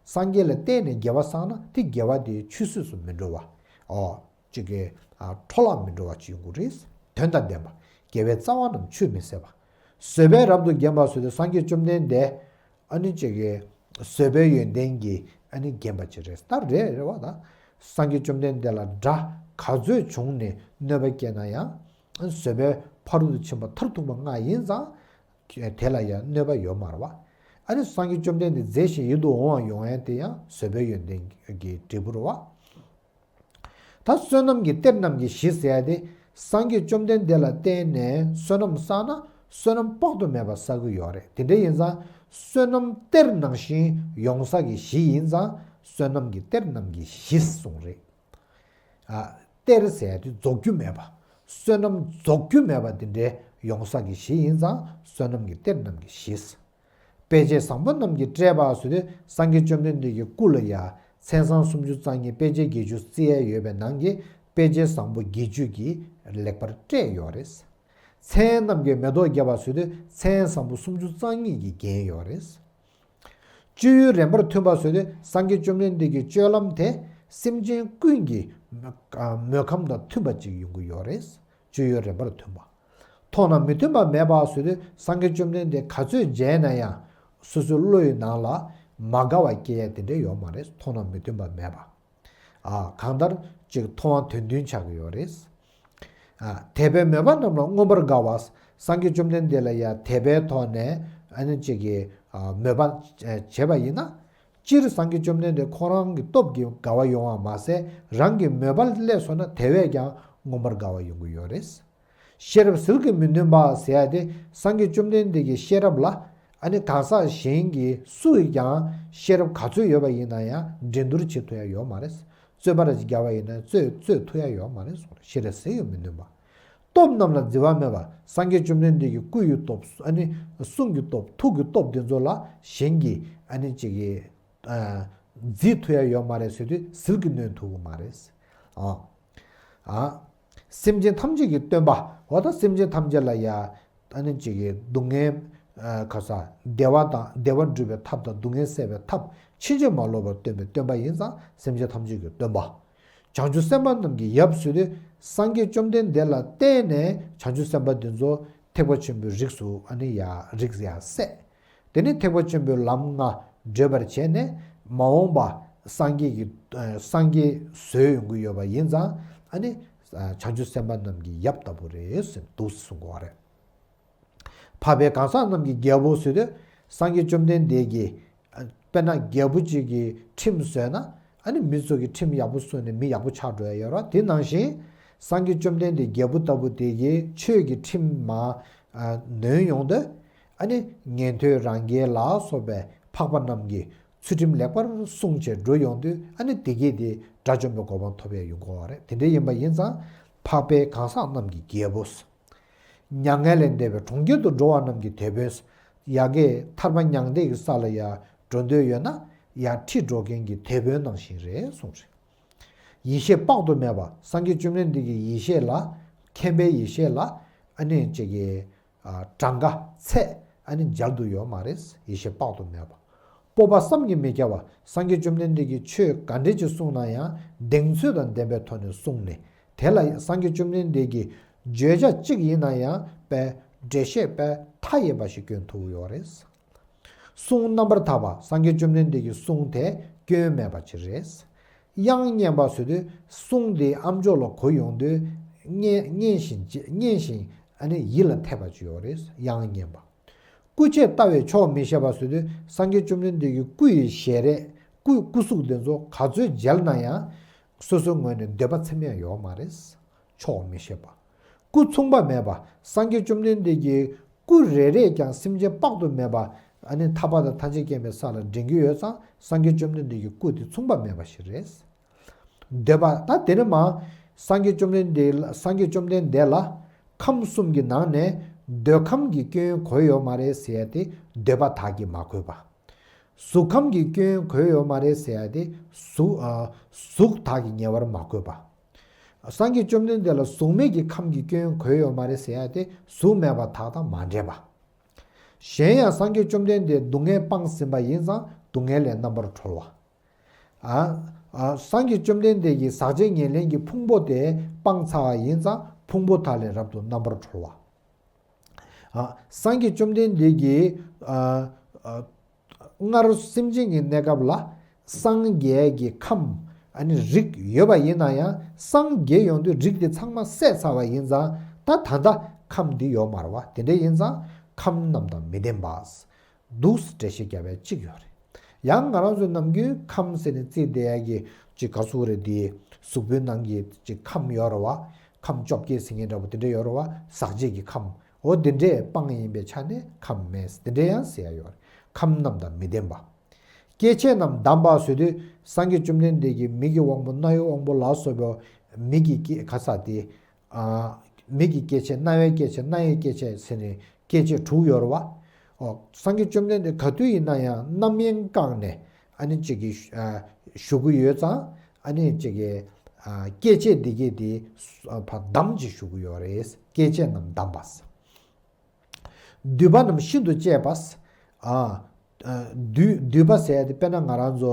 སངས་རྒྱས་ལ་བརྟེན་ནས་དགེ་བ་བསགས་ན་དེ་དགེ་བ་དེ་ཆུད་ཟོས་སུ་མི་འགྲོ་བ། ཨོ། ཅིག་གི་ཨ་འཕྲོ་བརླག་མི་འགྲོ་བ་ཅིག་ཡོང་གི་རེད། དོན་དང་ལྡན་པ། དགེ་བའི་རྩ་བ་རྣམས་ཆུད་མི་ཟ་བ། བཟོད་པས་རབ་ཏུ་བརྒྱན་པ་ཟེར་དུས་སངས་རྒྱས་བཅོམ་ལྡན་འདས་ཨ་ནི་ཅིག་གི་བཟོད་པའི་ཡོན་ཏན་གྱིས་ཨ་ནི་བརྒྱན་པ་ཅིག་རེད། ད་རེད་རེད་བ་ད། སངས་རྒྱས་བཅོམ་ལྡན་འདས་ལ་དགྲ་ག་ཚོད་བྱུང་ནས་གནོད་པ་བསྐྱལ་ན་ཡང་ བཟོད་པའི་ཕ་རོལ་ཏུ་ཕྱིན་པ་མཐར་ཐུག་པ་ལྔ་ཡིན་ཙང་། དེ་ལ་ཡང་གནོད་པ་ཡོད་མ་རེད་བ། ཨ་ནི་སངས་རྒྱས་བཅོམ་ལྡན་འདས་མཛེས་ཤིང་ཡིད་དུ་འོང་བ་ཡོང་ཡན་དེ་ཡང་བཟོད་པའི་ཡོན་ཏན་གྱི་འབྲས་བུ་རེད་བ། ད་བསོད་ནམས་ཀྱི་གཏེར་རྣམས་ཀྱི་གཞི་ཟེར་ཡ་དེ། སངས་རྒྱས་བཅོམ་ལྡན་འདས་ལ་བརྟེན་ནས་བསོད་ནམས་བསགས་ན་བསོད་ནམས་དཔག་ཏུ་མེད་པ་བསགས་ཀྱི་ཡོད་རེད། དེ་འདྲ་ཡིན་ཙང་བསོད་ནམས་གཏེར་ནང་བཞིན་ཡོང་ས་ཀྱི་གཞི་ཡིན་ཙང་བསོད་ནམས་ཀྱི་གཏེར་རྣམས་ཀྱི་གཞི་གསུངས་རེད། ཨ། གཏེར་ཟེར་ཡ་དེ་རྫོགས་རྒྱུ་མེད་པ། བསོད་ནམས་རྫོགས་རྒྱུ་མེད་པ་དེ་འདྲའི་ཡོང་ས་ཀྱི་གཞི་ཡིན་ཙང་བསོད་ནམས་ཀྱི་གཏེར་རྣམས་ཀྱི་གཞི། དཔེ་བྱད་བཟང་པོ་རྣམས་ཀྱིས་སྤྲས་པ་ཟེར་དུས་སངས་རྒྱས་བཅོམ་ལྡན་འདས་ཀྱི་སྐུ་ལ་ཡ་མཚན་བཟང་སུམ་ཅུ་རྩ་གཉིས་དཔེ་བྱད་བརྒྱད་ཅུ་བརྩི་ཡས་ཡོད་པའི་ནང་གི་དཔེ་བྱད་བཟང་པོ་བརྒྱད་ཅུ་གིས་ལེགས་པར་སྤྲས་ཡོད་རེད། མཚན་རྣམས་ཀྱིས་མེ་ཏོག་བརྒྱན་པ་ཟེར་དུས་མཚན་བཟང་པོ་སུམ་ཅུ་རྩ་གཉིས་ཀྱིས་བརྒྱན་ཡོད་རེད། སྤྱོད་ཡུལ་རན་པར་མཐུན་པ་ཟེར་དུས་སངས་རྒྱས་བཅོམ་ལྡན་འདས་ཀྱི་སྤྱོད་ལམ་དེ་སེམས་ཅན་ཀུན་གྱི་མོས་ཁམས་དང་མཐུན་པ་ཅིག་ཡོང་གི་ཡོད་རེད། སྤྱོད་ཡུལ་རན་པར་མཐུན་པ། མཐོང་ན་མི་མཐུན་པ་མེད་པ་ཟེར་དུས་སངས་རྒྱས་བཅོམ་ལྡན་འདས་ག་ཚོད་མཇལ་ན་ཡང་སོ་སོའི་བློ་ཡི་ནང་ལ་མ་དགའ་བ་སྐྱེ་ཡ་དེ་འདྲ་ཡོད་མ་རེད། མཐོང་ན་མི་མཐུན་པ་མེད་པ། ཨ། གང་ལྟར་ཅིག་མཐོང་བ་དོན་མཐུན་ཆགས་ཀྱི་ཡོད་རེད། ཨ། དད་པས་མོས་པ་རྣམས་ལ་མངོན་པར་དགའ་བ། སངས་རྒྱས་བཅོམ་ལྡན་འདས་ལ་ཡང་དད་པའི་ཐོག་ནས་ཨ་ནི་ཅིག་གི་ཨ་མོས་པ་བྱས་པ་ཡིན་ན། སྤྱིར་སངས་རྒྱས་བཅོམ་ལྡན་འདས་ཁོ་རང་གི་སྟོབས་ཀྱིས་དགའ་བ་ཡོང་བ་མ་ཟད་རང་གི་མོས་པ་སླེབས་སོང་ན་དེ་བས་ཀྱང་མངོན་པར་དགའ་བ་ཡོང་གི་ཡོད་རེད། ཤེས་རབ་ཟིལ་གྱིས་མི་ནོན་པ་ཟེར་ཡ་དེ་སངས་རྒྱས་བཅོམ་ལྡན་འདས་ཀྱི་ཤེས་རབ་ལ་ཨ་ནི་གང་ཟག་གཞན་གྱིས་སུ་ཡིས་ཀྱང་ཤེས་རབ་ག་ཚོད་ཡོད་པ་ཡིན་ན་ཡང་འགྲན་བསྡུར་བྱེད་ཐུབ་ཡ་ཡོད་མ་རེད། རྩོད་པ་ར་ཅིག་བརྒྱབ་པ་ཡིན་ན་རྩོད་རྩོད་ཐུབ་ཡ་ཡོད་མ་རེད་གསུངས་རེད། ཤེས་རབ་ཟིལ་གྱིས་མི་ནོན་པ། སྟོབས་རྣམས་ལ་བརྫི་བ་མེད་པ། སངས་རྒྱས་བཅོམ་ལྡན་འདས་ཀྱི་སྐུ་ཡི་སྟོབས་ཨ་ནི་གསུང་གི་སྟོབས་ཐུགས་ཀྱི་སྟོབས་དེ་ཚོ་ལ་གཞན་གྱིས་ཨ་ནི་ཅིག་གིས་ཨ་བརྫི་ཐུབ་ཡ་ཡོད་མ་རེད་ཟེར་དུས་ཟིལ་གྱིས་གནོན་ཐུབ་ཀྱི་མ་རེད། ཨ། ཨ། སེམས་ཅན་ཐམས་ཅད་ཀྱི་སྟོན་པ། འོ་ད་སེམས་ཅན་ཐམས་ཅད་ལ་ཡ་ཨ་ནི་ཅིག་གི་སྡུག་བསྔལ་ཨ་ག་ས་བདེ་བ་དང་བདེ་བ་སྒྲུབ་པའི་ཐབས་དང་སྡུག་བསྔལ་སེལ་བའི་ཐབས་ཕྱིན་ཅི་མ་ལོག་པར་སྟོན་པའི་སྟོན་པ་ཡིན་ཙང་སེམས་ཅན་ཐམས་ཅད་ཀྱི་སྟོན་པ། བྱང་ཆུབ་སེམས་དཔའ་རྣམས་ཀྱི་ཡབ་ཟེར་དུས་སངས་རྒྱས་བཅོམ་ལྡན་འདས་ལ་བརྟེན་ནས་བྱང་ཆུབ་སེམས་དཔའ་འདི་ཚོ་ཐེག་པ་ཆེན་པོའི་རིགས་སུ་ཨ་ནི་ཡ་རིགས་ཡ་སད། དེ་ནི་ཐེག་པ་ཆེན་པོའི་ལམ་ལྔ་བགྲོད་པར་བྱས་ནས་མ་འོངས་པ་སངས་རྒྱས་ཀྱི་སངས་རྒྱས་བཟོས་ཡོང་གི་ཡོད་པ་ཡིན་ཙང་ཨ་ནི་བྱང་ཆུབ་སེམས་དཔའ་རྣམས་ཀྱི་ཡབ་ལྟ་བུ་རེད་ཟེར་འདུག་གསུང་གི་ཡོད་རེད། འཕགས་པའི་གང་ཟག་རྣམས་ཀྱི་རྒྱལ་པོ་ཟེར་དུས་སངས་རྒྱས་བཅོམ་ལྡན་འདས་ཀྱིས་དཔེར་ན་རྒྱལ་པོ་གཅིག་གི་ཁྲིམས་བཟོས་ན་ཨ་ནི་མི་ཚོ་གི་ཁྲིམས་ཡག་པོ་སྲུང་ནས་མི་ཡག་པོ་ཆགས་འགྲོ་ཡ་ཡོད་རེད། དེ་ནང་བཞིན་སངས་རྒྱས་བཅོམ་ལྡན་འདས་རྒྱལ་པོ་ལྟ་བུ་དེ་གིས་ཆོས་ཀྱི་ཁྲིམས་མ་ནོན་ཡོང་དུས། ཨ་ནི་ཉན་ཐོས་རང་རྒྱལ་ལ་སོགས་པའི་འཕགས་པ་རྣམས་ཀྱིས་ཚུལ་ཁྲིམས་ལེགས་པར་སྲུང་བྱས་འགྲོ་ཡོང་དུས་ཨ་ནི་དེ་གས་དེ་དགྲ་བཅོམ་པའི་གོ་འཕང་ཐོབ་ཡ་ཡོང་གི་ཡོད་རེད། དེ་འདྲ་ཡིན་པ་ཡིན་ཙང་འཕགས་པའི་གང་ཟག་རྣམས་ཀྱི་རྒྱལ་པོ། མྱ་ངན་ལས་འདས་པའི་གྲོང་ཁྱེར་དུ་འགྲོ་བ་རྣམས་ཀྱི་དེད་དཔོན། ཡ་གི་ཐར་པ་མྱང་འདས་ཀྱི་ས་ལ་ཡ་འགྲོ་འདོད་ཡོད་ན་ཡ་ཁྲིད་འགྲོ་མཁན་གྱི་དེད་དཔོན་ནང་བཞིན་རེད་གསུངས་རེད། ཡེ་ཤེས་དཔག་ཏུ་མེད་པ། སངས་རྒྱས་བཅོམ་ལྡན་འདས་ཀྱི་ཡེ་ཤེས་ལ་མཁྱེན་པའི་ཡེ་ཤེས་ལ་ཨ་ནི་ཅིག་གི་གྲངས་ཀ་ཚད་ཨ་ནི་འཇལ་དུ་ཡོད་མ་རེད། ཡེ་ཤེས་དཔག་ཏུ་མེད་པ། སྤོབས་པ་བསམ་གྱིས་མི་ཁྱབ་པ། སངས་རྒྱས་བཅོམ་ལྡན་འདས་ཀྱིས་ཆོས་ག་འདྲས་ཅིག་གསུངས་ན་ཡང་གདེང་ཚོད་དང་ལྡན་པའི་ཐོག་ནས་གསུངས་ནས་དེ་ལ་སངས་རྒྱས་བཅོམ་ལྡན་འདས་ཀྱིས་བརྗོད་བྱ་གཅིག་ཡིན་ན་ཡང་དཔེ་འགྲེལ་བཤད་དཔེ་མཐའ་ཡས་པ་ཞིག་སྐྱོན་ཐུབ་ཡོད་རེད། གསུང་རྣམ་པར་ཐར་པ། སངས་རྒྱས་བཅོམ་ལྡན་འདས་ཀྱི་གསུང་དེ་སྐྱོན་མེད་པ་ཅིག་རེད། དབྱངས་སྙན་པ་ཟེར་དུས་གསུང་དེ་ཨམ་ཅོག་ལ་གོ་ཡོང་དུས་སྙན་སྙན་ཞིང་སྙན་ཞིང་ཨ་ནི་ཡིད་ལ་འཐད་པ་ཅིག་ཡོད་རེད། དབྱངས་སྙན་པ། སྐུ་ཆས་ལྟ་བས་ཆོག་མི་ཤེས་པ་ཟེར་དུས་སངས་རྒྱས་བཅོམ་ལྡན་འདས་ཀྱི་སྐུ་ཡི་ཞལ་རས་སྐུ་སྐུ་གཟུགས་དེ་ཚོ་ག་ཚོད་མཇལ་ན་ཡང་སོ་སོའི་ངོས་ནས་འདོད་པ་ཚིམ་ཡ་ཡོད་མ་རེད། ཆོག་མི་ཤེས་པ། སྐུ་མཚུངས་པ་མེད་པ། སངས་རྒྱས་བཅོམ་ལྡན་འདས་ཀྱི་སྐུ་རེ་རེས་ཀྱང་སེམས་ཅན་དཔག་ཏུ་མེད་པ་ཨ་ནི་ཐར་པ་དང་ཐམས་ཅད་མཁྱེན་པའི་ས་ལ་འདྲེན་གྱི་ཡོད་ཙང་སངས་རྒྱས་བཅོམ་ལྡན་འདས་ཀྱི་སྐུ་དེ་མཚུངས་པ་མེད་པ་ཞིག་རེད། འདོད་པ་ད་དེ་ནི་མ་སངས་རྒྱས་བཅོམ་ལྡན་འདས་ལ་སངས་རྒྱས་བཅོམ་ལྡན་འདས་ལ་ཁམས་གསུམ་གྱི་ནང་ནས་འདོད་ཁམས་ཀྱི་སྐྱོན་གོ་ཡོད་མ་རེད་ཟེར་ཡ་དེ་འདོད་པ་དག་གིས་མ་གོས་པ། གཟུགས་ཁམས་ཀྱི་སྐྱོན་གོ་ཡོད་མ་རེད་ཟེར་ཡ་དེ་གཟུགས་ཨ་གཟུགས་དག་གིས་ཉེ་བར་མ་གོས་པ། སངས་རྒྱས་བཅོམ་ལྡན་འདས་ལ་གཟུགས་མེད་ཀྱི་ཁམས་ཀྱི་སྐྱོན་གོ་ཡོད་མ་རེད་ཟེར་ཡ་དེ་གཟུགས་མེད་པ་དག་དང་མ་འདྲེས་པ། གཞན་ཡང་སངས་རྒྱས་བཅོམ་ལྡན་འདས་སྡུག་བསྔལ་སྤངས་ཟིན་པ་ཡིན་ཙང་སྡུག་བསྔལ་ལས་རྣམ་པར་གྲོལ་བ། ཨ། ཨ། སངས་རྒྱས་བཅོམ་ལྡན་འདས་ཀྱིས་ཟག་བཅས་ཉེར་ལེན་གྱི་ཕུང་པོ་དེ་སྤངས་ཚར་བ་ཡིན་ཙང་ཕུང་པོ་དག་ལས་རབ་ཏུ་རྣམ་པར་གྲོལ་བ། ཨ། སངས་རྒྱས་བཅོམ་ལྡན་འདས་ཀྱིས། ཨ། ཨ། སྔར་སེམས་ཅན་གྱི་གནས་སྐབས་ལ་སངས་རྒྱས་ཀྱི་ཁམས་ཨ་ནི་རིགས་ཡོད་པ་ཡིན་ན་ཡང་སངས་རྒྱས་ཡོང་དུས་རིགས་དེ་ཚང་མ་ཟད་ཚར་བ་ཡིན་ཙང་ ད་ད་ལྟ་ཁམས་འདི་ཡོད་མ་རེད་བ། དེ་འདྲ་ཡིན་ཙང་ཁམས་རྣམས་དང་མི་ལྡན་པ། འདུག་སེ་འགྲེལ་བཤད་རྒྱབ་པའི་གཅིག་ཡོད་རེད། ཡང་ང་རང་ཚོ་ནམ་རྒྱུན་ཁམས་ཟེར་ནས་བརྩིས་བསྡད་ཡ་གི་ཅིག་ག་ཟེར་རེད། དེ་གཟུགས་པོའི་ནང་གི་ཅིག་ཁམས་ཡོད་རེད་བ། ཁམས་བཅོ་བརྒྱད་ཟེར་མཁན་འདྲ་པོ་དེ་འདྲ་ཡོད་རེད་བ། ཟག་བཅས་ཀྱི་ཁམས། འོ་དེ་འདྲས་སྤངས་ཡིན་པའི་ཆ་ནས་ཁམས་མེད། དེ་འདྲས་ཡང་ཟེར་ཡ་ཡོད་རེད། ཁམས་རྣམས་དང་མི་ལྡན་པ། སྐྱེ་མཆེད་རྣམས་བསྡམས་པ་ཟེར་དུས་སངས་རྒྱས་བཅོམ་ལྡན་འདས་ཀྱིས་མིག་གི་དབང་པོ་རྣ་བའི་དབང་པོ་ལ་སོགས་པའི་མིག་གི་སྐྱེ་ཁ་ས་དེ། ཨ། མིག་གི་སྐྱེ་མཆེད། རྣ་བའི་སྐྱེ་མཆེད། སྣ་ཡི་སྐྱེ་མཆེད་ཟེར་ནས་སྐྱེ་མཆེད་དྲུག་ཡོད་རེད་བ། ཨོ། སངས་རྒྱས་བཅོམ་ལྡན་འདས་ག་དུས་ཡིན་ན་ཡང་རྣམ་གཡེང་བསྐངས་ནས་ཨ་ནི་ཅིག་གི་ཨ་བཞུགས་ཀྱི་ཡོད་ཙང་། ཨ་ནི་ཅིག་གི་ཨ་སྐྱེ་མཆེད་འདི་གས་དེ་ཨ་ཕར་བསྡམས་ཅིག་བཞུགས་ཀྱི་ཡོད་རེད། སྐྱེ་མཆེད་རྣམས་བསྡམས་པ། འདུས་པ་རྣམས་ཤིན་ཏུ་གཅེས་པ། ཨ། ཨ། འདུས་འདུས་པ་ཟེར་ཡ་དེ་དཔེར་ན་ང་རང་ཚོ་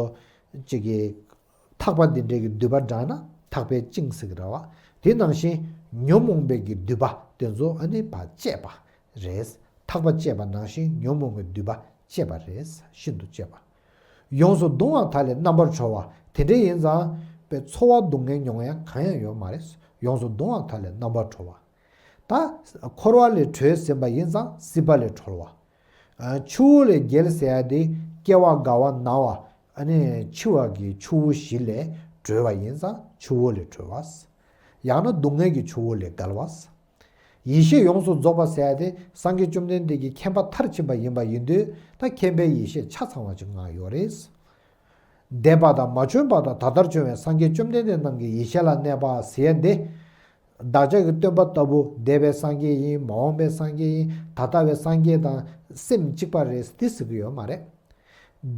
ཅིག་གི་ཐག་པ་འདི་འདྲའི་གི་མདུད་པ་བསྒྲགས་ན་ཐག་པས་བཅིངས་ཟེར་གི་རེད་བ། དེ་ནང་བཞིན་ཉོན་མོངས་པའི་གི་མདུད་པ་དེ་ཚོ་ཨ་ནི་ཕར་བཅད་པ་རེད། ཐག་པ་བཅད་པ་ནང་བཞིན་ཉོན་མོངས་པའི་མདུད་པ་བཅད་པ་རེད། ཤིན་ཏུ་གཅེས་པ། ཡོངས་སུ་གདུང་བ་དག་ལས་རྣམ་པར་གྲོལ་བ། དེ་འདྲ་ཡིན་ཙང་པའི་ཚོར་བ་སྡུག་བསྔལ་མྱོང་ཡ་གང་ཡང་ཡོད་མ་རེད། ཡོངས་སུ་གདུང་བ་དག་ལས་རྣམ་པར་གྲོལ་བ། ད་འཁོར་བ་ལས་གྲོལ་ཟིན་པ་ཡིན་ཙང་སྲིད་པ་ལས་གྲོལ་བ། ཨ། ཆུ་བོ་ལས་རྒལ་ཟེར་ཡ་དེ་སྐྱེ་བ་རྒ་བ་ན་བ། ཨ་ནི་འཆི་བ་གི་ཆུ་བོ་བཞི་ལས་གྲོལ་བ་ཡིན་ཙང་ཆུ་བོ་ལས་གྲོལ་བ། ཡང་ན་སྡུག་བསྔལ་གྱི་ཆུ་བོ་ལས་བརྒལ་བ། ཡེ་ཤེས་ཡོངས་སུ་རྫོགས་པ་ཟེར་ཡ་དེ་སངས་རྒྱས་བཅོམ་ལྡན་འདས་ཀྱི་མཁྱེན་པ་མཐར་ཕྱིན་པ་ཡིན་པ་ཡིན་དུས། ད་མཁྱེན་པའི་ཡེ་ཤེས་ཆ་ཚང་བ་ཅིག་ངང་ཡོད་རེད། འདས་པ་དང་མ་བྱོན་པ་དང་ད་ལྟར་བྱུང་བའི་སངས་རྒྱས་བཅོམ་ལྡན་འདས་རྣམས་ཀྱི་ཡེ་ཤེས་ལ་གནས་པ་ཟེར་ཡ་འདི། བདག་ཅག་གི་སྟོན་པ་ལྟ་བུ་འདས་པའི་སངས་རྒྱས་ཡིན། མ་འོངས་པའི་སངས་རྒྱས་ཡིན། ད་ལྟ་བའི་སངས་རྒྱས་དང་སེམས་གཅིག་པ་རེད་འདི་ཟེར་གྱི་ཡོད་མ་རེད།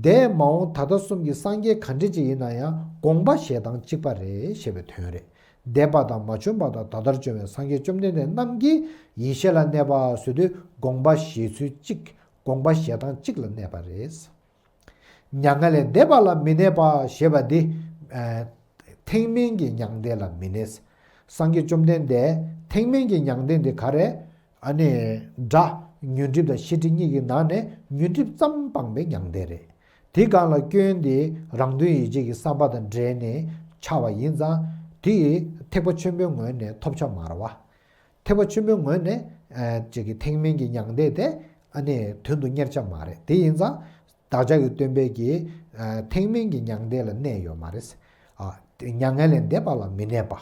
འདས་མ་འོངས་ད་ལྟ་གསུམ་གྱི་སངས་རྒྱས་ག་འདྲ་ཅིག་ཡིན་ན་ཡང་དགོངས་པ་བཞེས་སྟངས་གཅིག་པ་རེད་ཞེས་པའི་དོན་རེད། འདས་པ་དང་མ་བྱོན་པ་དང་ད་ལྟར་བྱུང་བའི་སངས་རྒྱས་བཅོམ་ལྡན་འདས་རྣམས་ཀྱི་ཡེ་ཤེས་ལ་གནས་པ་ཟེར་དུས་དགོངས་པ་བཞེས་ཚུལ་གཅིག་དགོངས་པ་བཞེས་སྟངས་གཅིག་ལ་གནས་པ་རེད། མྱ་ངན་ལས་འདས་པ་ལ་མི་གནས་པ་ཞེས་པ་འདི། ཨ། ཐེག་དམན་གྱི་མྱང་འདས་ལ་མི་གནས། སངས་རྒྱས་བཅོམ་ལྡན་འདས་ཐེག་དམན་གྱི་མྱང་འདས་འདི་ག་རེ། ཨ་ནི་སྒྲ་ཉོན་སྒྲིབ་དང་ཤེས་སྒྲིབ་གཉིས་ཀྱི་ནང་ནས་ཉོན་སྒྲིབ་ཙམ་སྤངས་པའི་མྱང་འདས་རེད། དེའི་སྒང་ལ་སྐྱོན་དེ་རང་དོན་ཡིད་བྱེད་ཀྱི་བསམ་པ་དང་འབྲེལ་ནས་འཆར་བ་ཡིན་ཙང་། དེ་ཐེག་པ་ཆེན་པོའི་ངོས་ནས་ཐོབ་བྱ་མ་རེད་བ། ཐེག་པ་ཆེན་པོའི་ངོས་ནས་ཨ་ཅིག་གི་ཐེག་དམན་གྱི་མྱང་འདས་དེ་ཨ་ནི་དོན་དུ་གཉེར་བྱ་མ་རེད། དེ་ཡིན་ཙང་བདག་ཅག་གི་སྟོན་པས་ཀྱི་ཨ་ཐེག་དམན་གྱི་མྱང་འདས་ལ་གནས་ཡོད་མ་རེད། ཨ། མྱ་ངན་ལས་འདས་པ་ལ་མི་གནས་པ།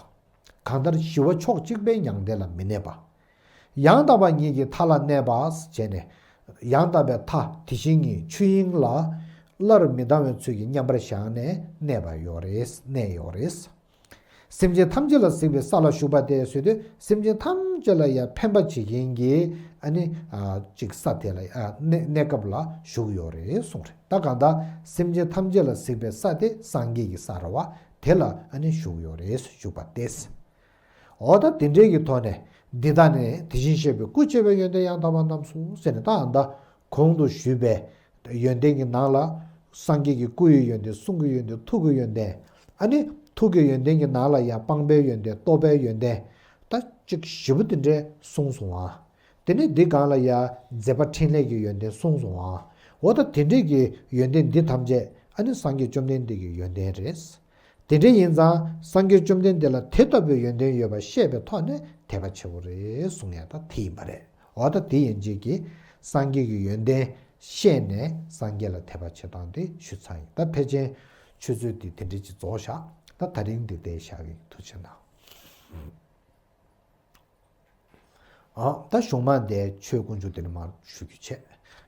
གང་ལྟར་ཞི་བ་ཕྱོགས་གཅིག་པའི་མྱང་འདས་ལ་མི་གནས་པ། ཡང་དག་པ་ཉིད་ཀྱི་མཐའ་ལ་གནས་པ་བྱས་ནས། ཡང་དག་པའི་མཐའ་དེ་བཞིན་ཉིད་ཆོས་དབྱིངས་ལ་སླར་མི་ལྡང་བའི་ཚུལ་གྱིས་མཉམ་པར་བཞག་ནས་གནས་པ་ཡོད་རེད། གནས་ཡོད་རེད། སེམས་ཅན་ཐམས་ཅད་ལ་གཟིགས་པའི་ས་ལ་བཞུགས་པ་སྟེ་ཟེར་དུས། སེམས་ཅན་ཐམས་ཅད་ལ་ཡང་ཕན་པ་བྱེད་མཁན་གྱི་ཨ་ནི་ཨ་ཅིག་ས་དེ་ལ། ཨ་གནས་གནས་སྐབས་ལ་བཞུགས་ཡོད་རེད་གསུངས་རེད། ད་གང་ལྟར་སེམས་ཅན་ཐམས་ཅད་ལ་གཟིགས་པའི་ས་དེ་སངས་རྒྱས་ཀྱི་ས་རེད་བ། དེ་ལ་ཨ་ནི་བཞུགས་ཡོད་རེད། བཞུགས་པ་སྟེ། འོ་ད་དེ་འདྲའི་གི་ཐོག་ནས། འདི་དག་ནི་དེ་བཞིན་གཤེགས་པའི་སྐུ་བྱེ་བའི་ཡོན་ཏན་ཡང་དག་པ་རྣམས་སོ་ཟེར་ནས། ད་ཨ་ད་གོང་དུ་ཞུས་པའི་ཡོན་ཏན་གྱི་ནང་ལ། སངས་རྒྱས་ཀྱི་སྐུ་ཡི་ཡོན་ཏན། གསུང་གི་ཡོན་ཏན། ཐུགས་ཀྱི་ཡོན་ཏན། ཨ་ནི་ཐུགས་ཀྱི་ཡོན་ཏན་གྱི་ནང་ལ་ཡང་སྤངས་པའི་ཡོན་ཏན། རྟོགས་པའི་ཡོན་ཏན། ད་ཅིག་བཞི་པོ་དེ་འདྲས་གསུངས་སོང་ཨ། དེ་ནས་འདི་སྒང་ལ་ཡང་མཛད་པ་འཕྲིན་ལས་ཀྱི་ཡོན་ཏན་གསུངས་སོང་ཨ། འོ་ད་དེ་འདྲས་ཀྱི་ཡོན་ཏན་འདི་ཐམས་ཅད་ཨ་ནི་སངས་རྒྱས་བཅོམ་ལྡན་འདས་ཀྱི་ཡོན་ཏན་རེད། དེ་འདྲ་ཡིན་ཙང་སངས་རྒྱས་བཅོམ་ལྡན་འདས་ལ་དེ་ལྟ་བུའི་ཡོན་ཏན་ཡོད་པ་ཤེས་པའི་ཐོག་ནས་དད་པ་ཆེ་བོ་རེད་གསུང་ཡ་ད་དེ་ཡིན་པ་རེད། འོ་ད་དེ་ཡིན་གཅིག་གིས་སངས་རྒྱས་ཀྱི་ཡོན་ཏན་ཤེས་ནས་སངས་རྒྱས་ལ་དད་པ་བྱེད་སྟངས་དེ་ཞུས་ཚར་ཡིན། ད་ཕལ་ཆེར་ཆུ་ཚོད་འདི་དེ་འདྲ་ཅིག་རྫོགས་བཞག་ད་དེ་རིང་འདི་བསྡད་བཞག་གི། ཐུགས་རྗེ་གནང་། ཨ། ད་གཞུང་མ་འདིའི་ཆོས་དཀོན་མཆོག་དེ་ནས་མར་ཞུ་རྒྱུ་བྱས།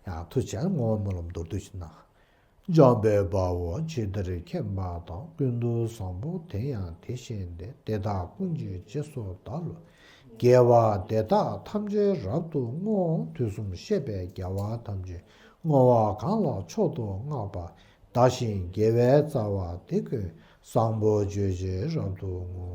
ཡང་ཐུགས་རྗེ་ཆེ། བསྔོ་བ་སྨོན་ལམ་མདོར་བསྡུས་ཤིག་གནང་། འཇམ་དཔལ་དཔའ་བོས་ཇི་ལྟར་མཁྱེན་པ་དང་། ཀུན་ཏུ་བཟང་པོ་དེ་ཡང་དེ་བཞིན་ཏེ། དེ་དག་ཀུན་གྱི་རྗེས་སུ་བདག་སློབ་ཅིང་། དགེ་བ་འདི་དག་ཐམས་ཅད་རབ་ཏུ་བསྔོ། དུས་གསུམ་གཤེགས་པའི་རྒྱལ་བ་ཐམས་ཅད་བསྔོ་བ་གང་ལ་མཆོག་ཏུ་བསྔགས་པ། བདག་གཞན་དགེ་བའི་རྩ་བ་འདི་ཀུན། བཟང་པོ་སྤྱོད་ཕྱིར་རབ་ཏུ་བསྔོ།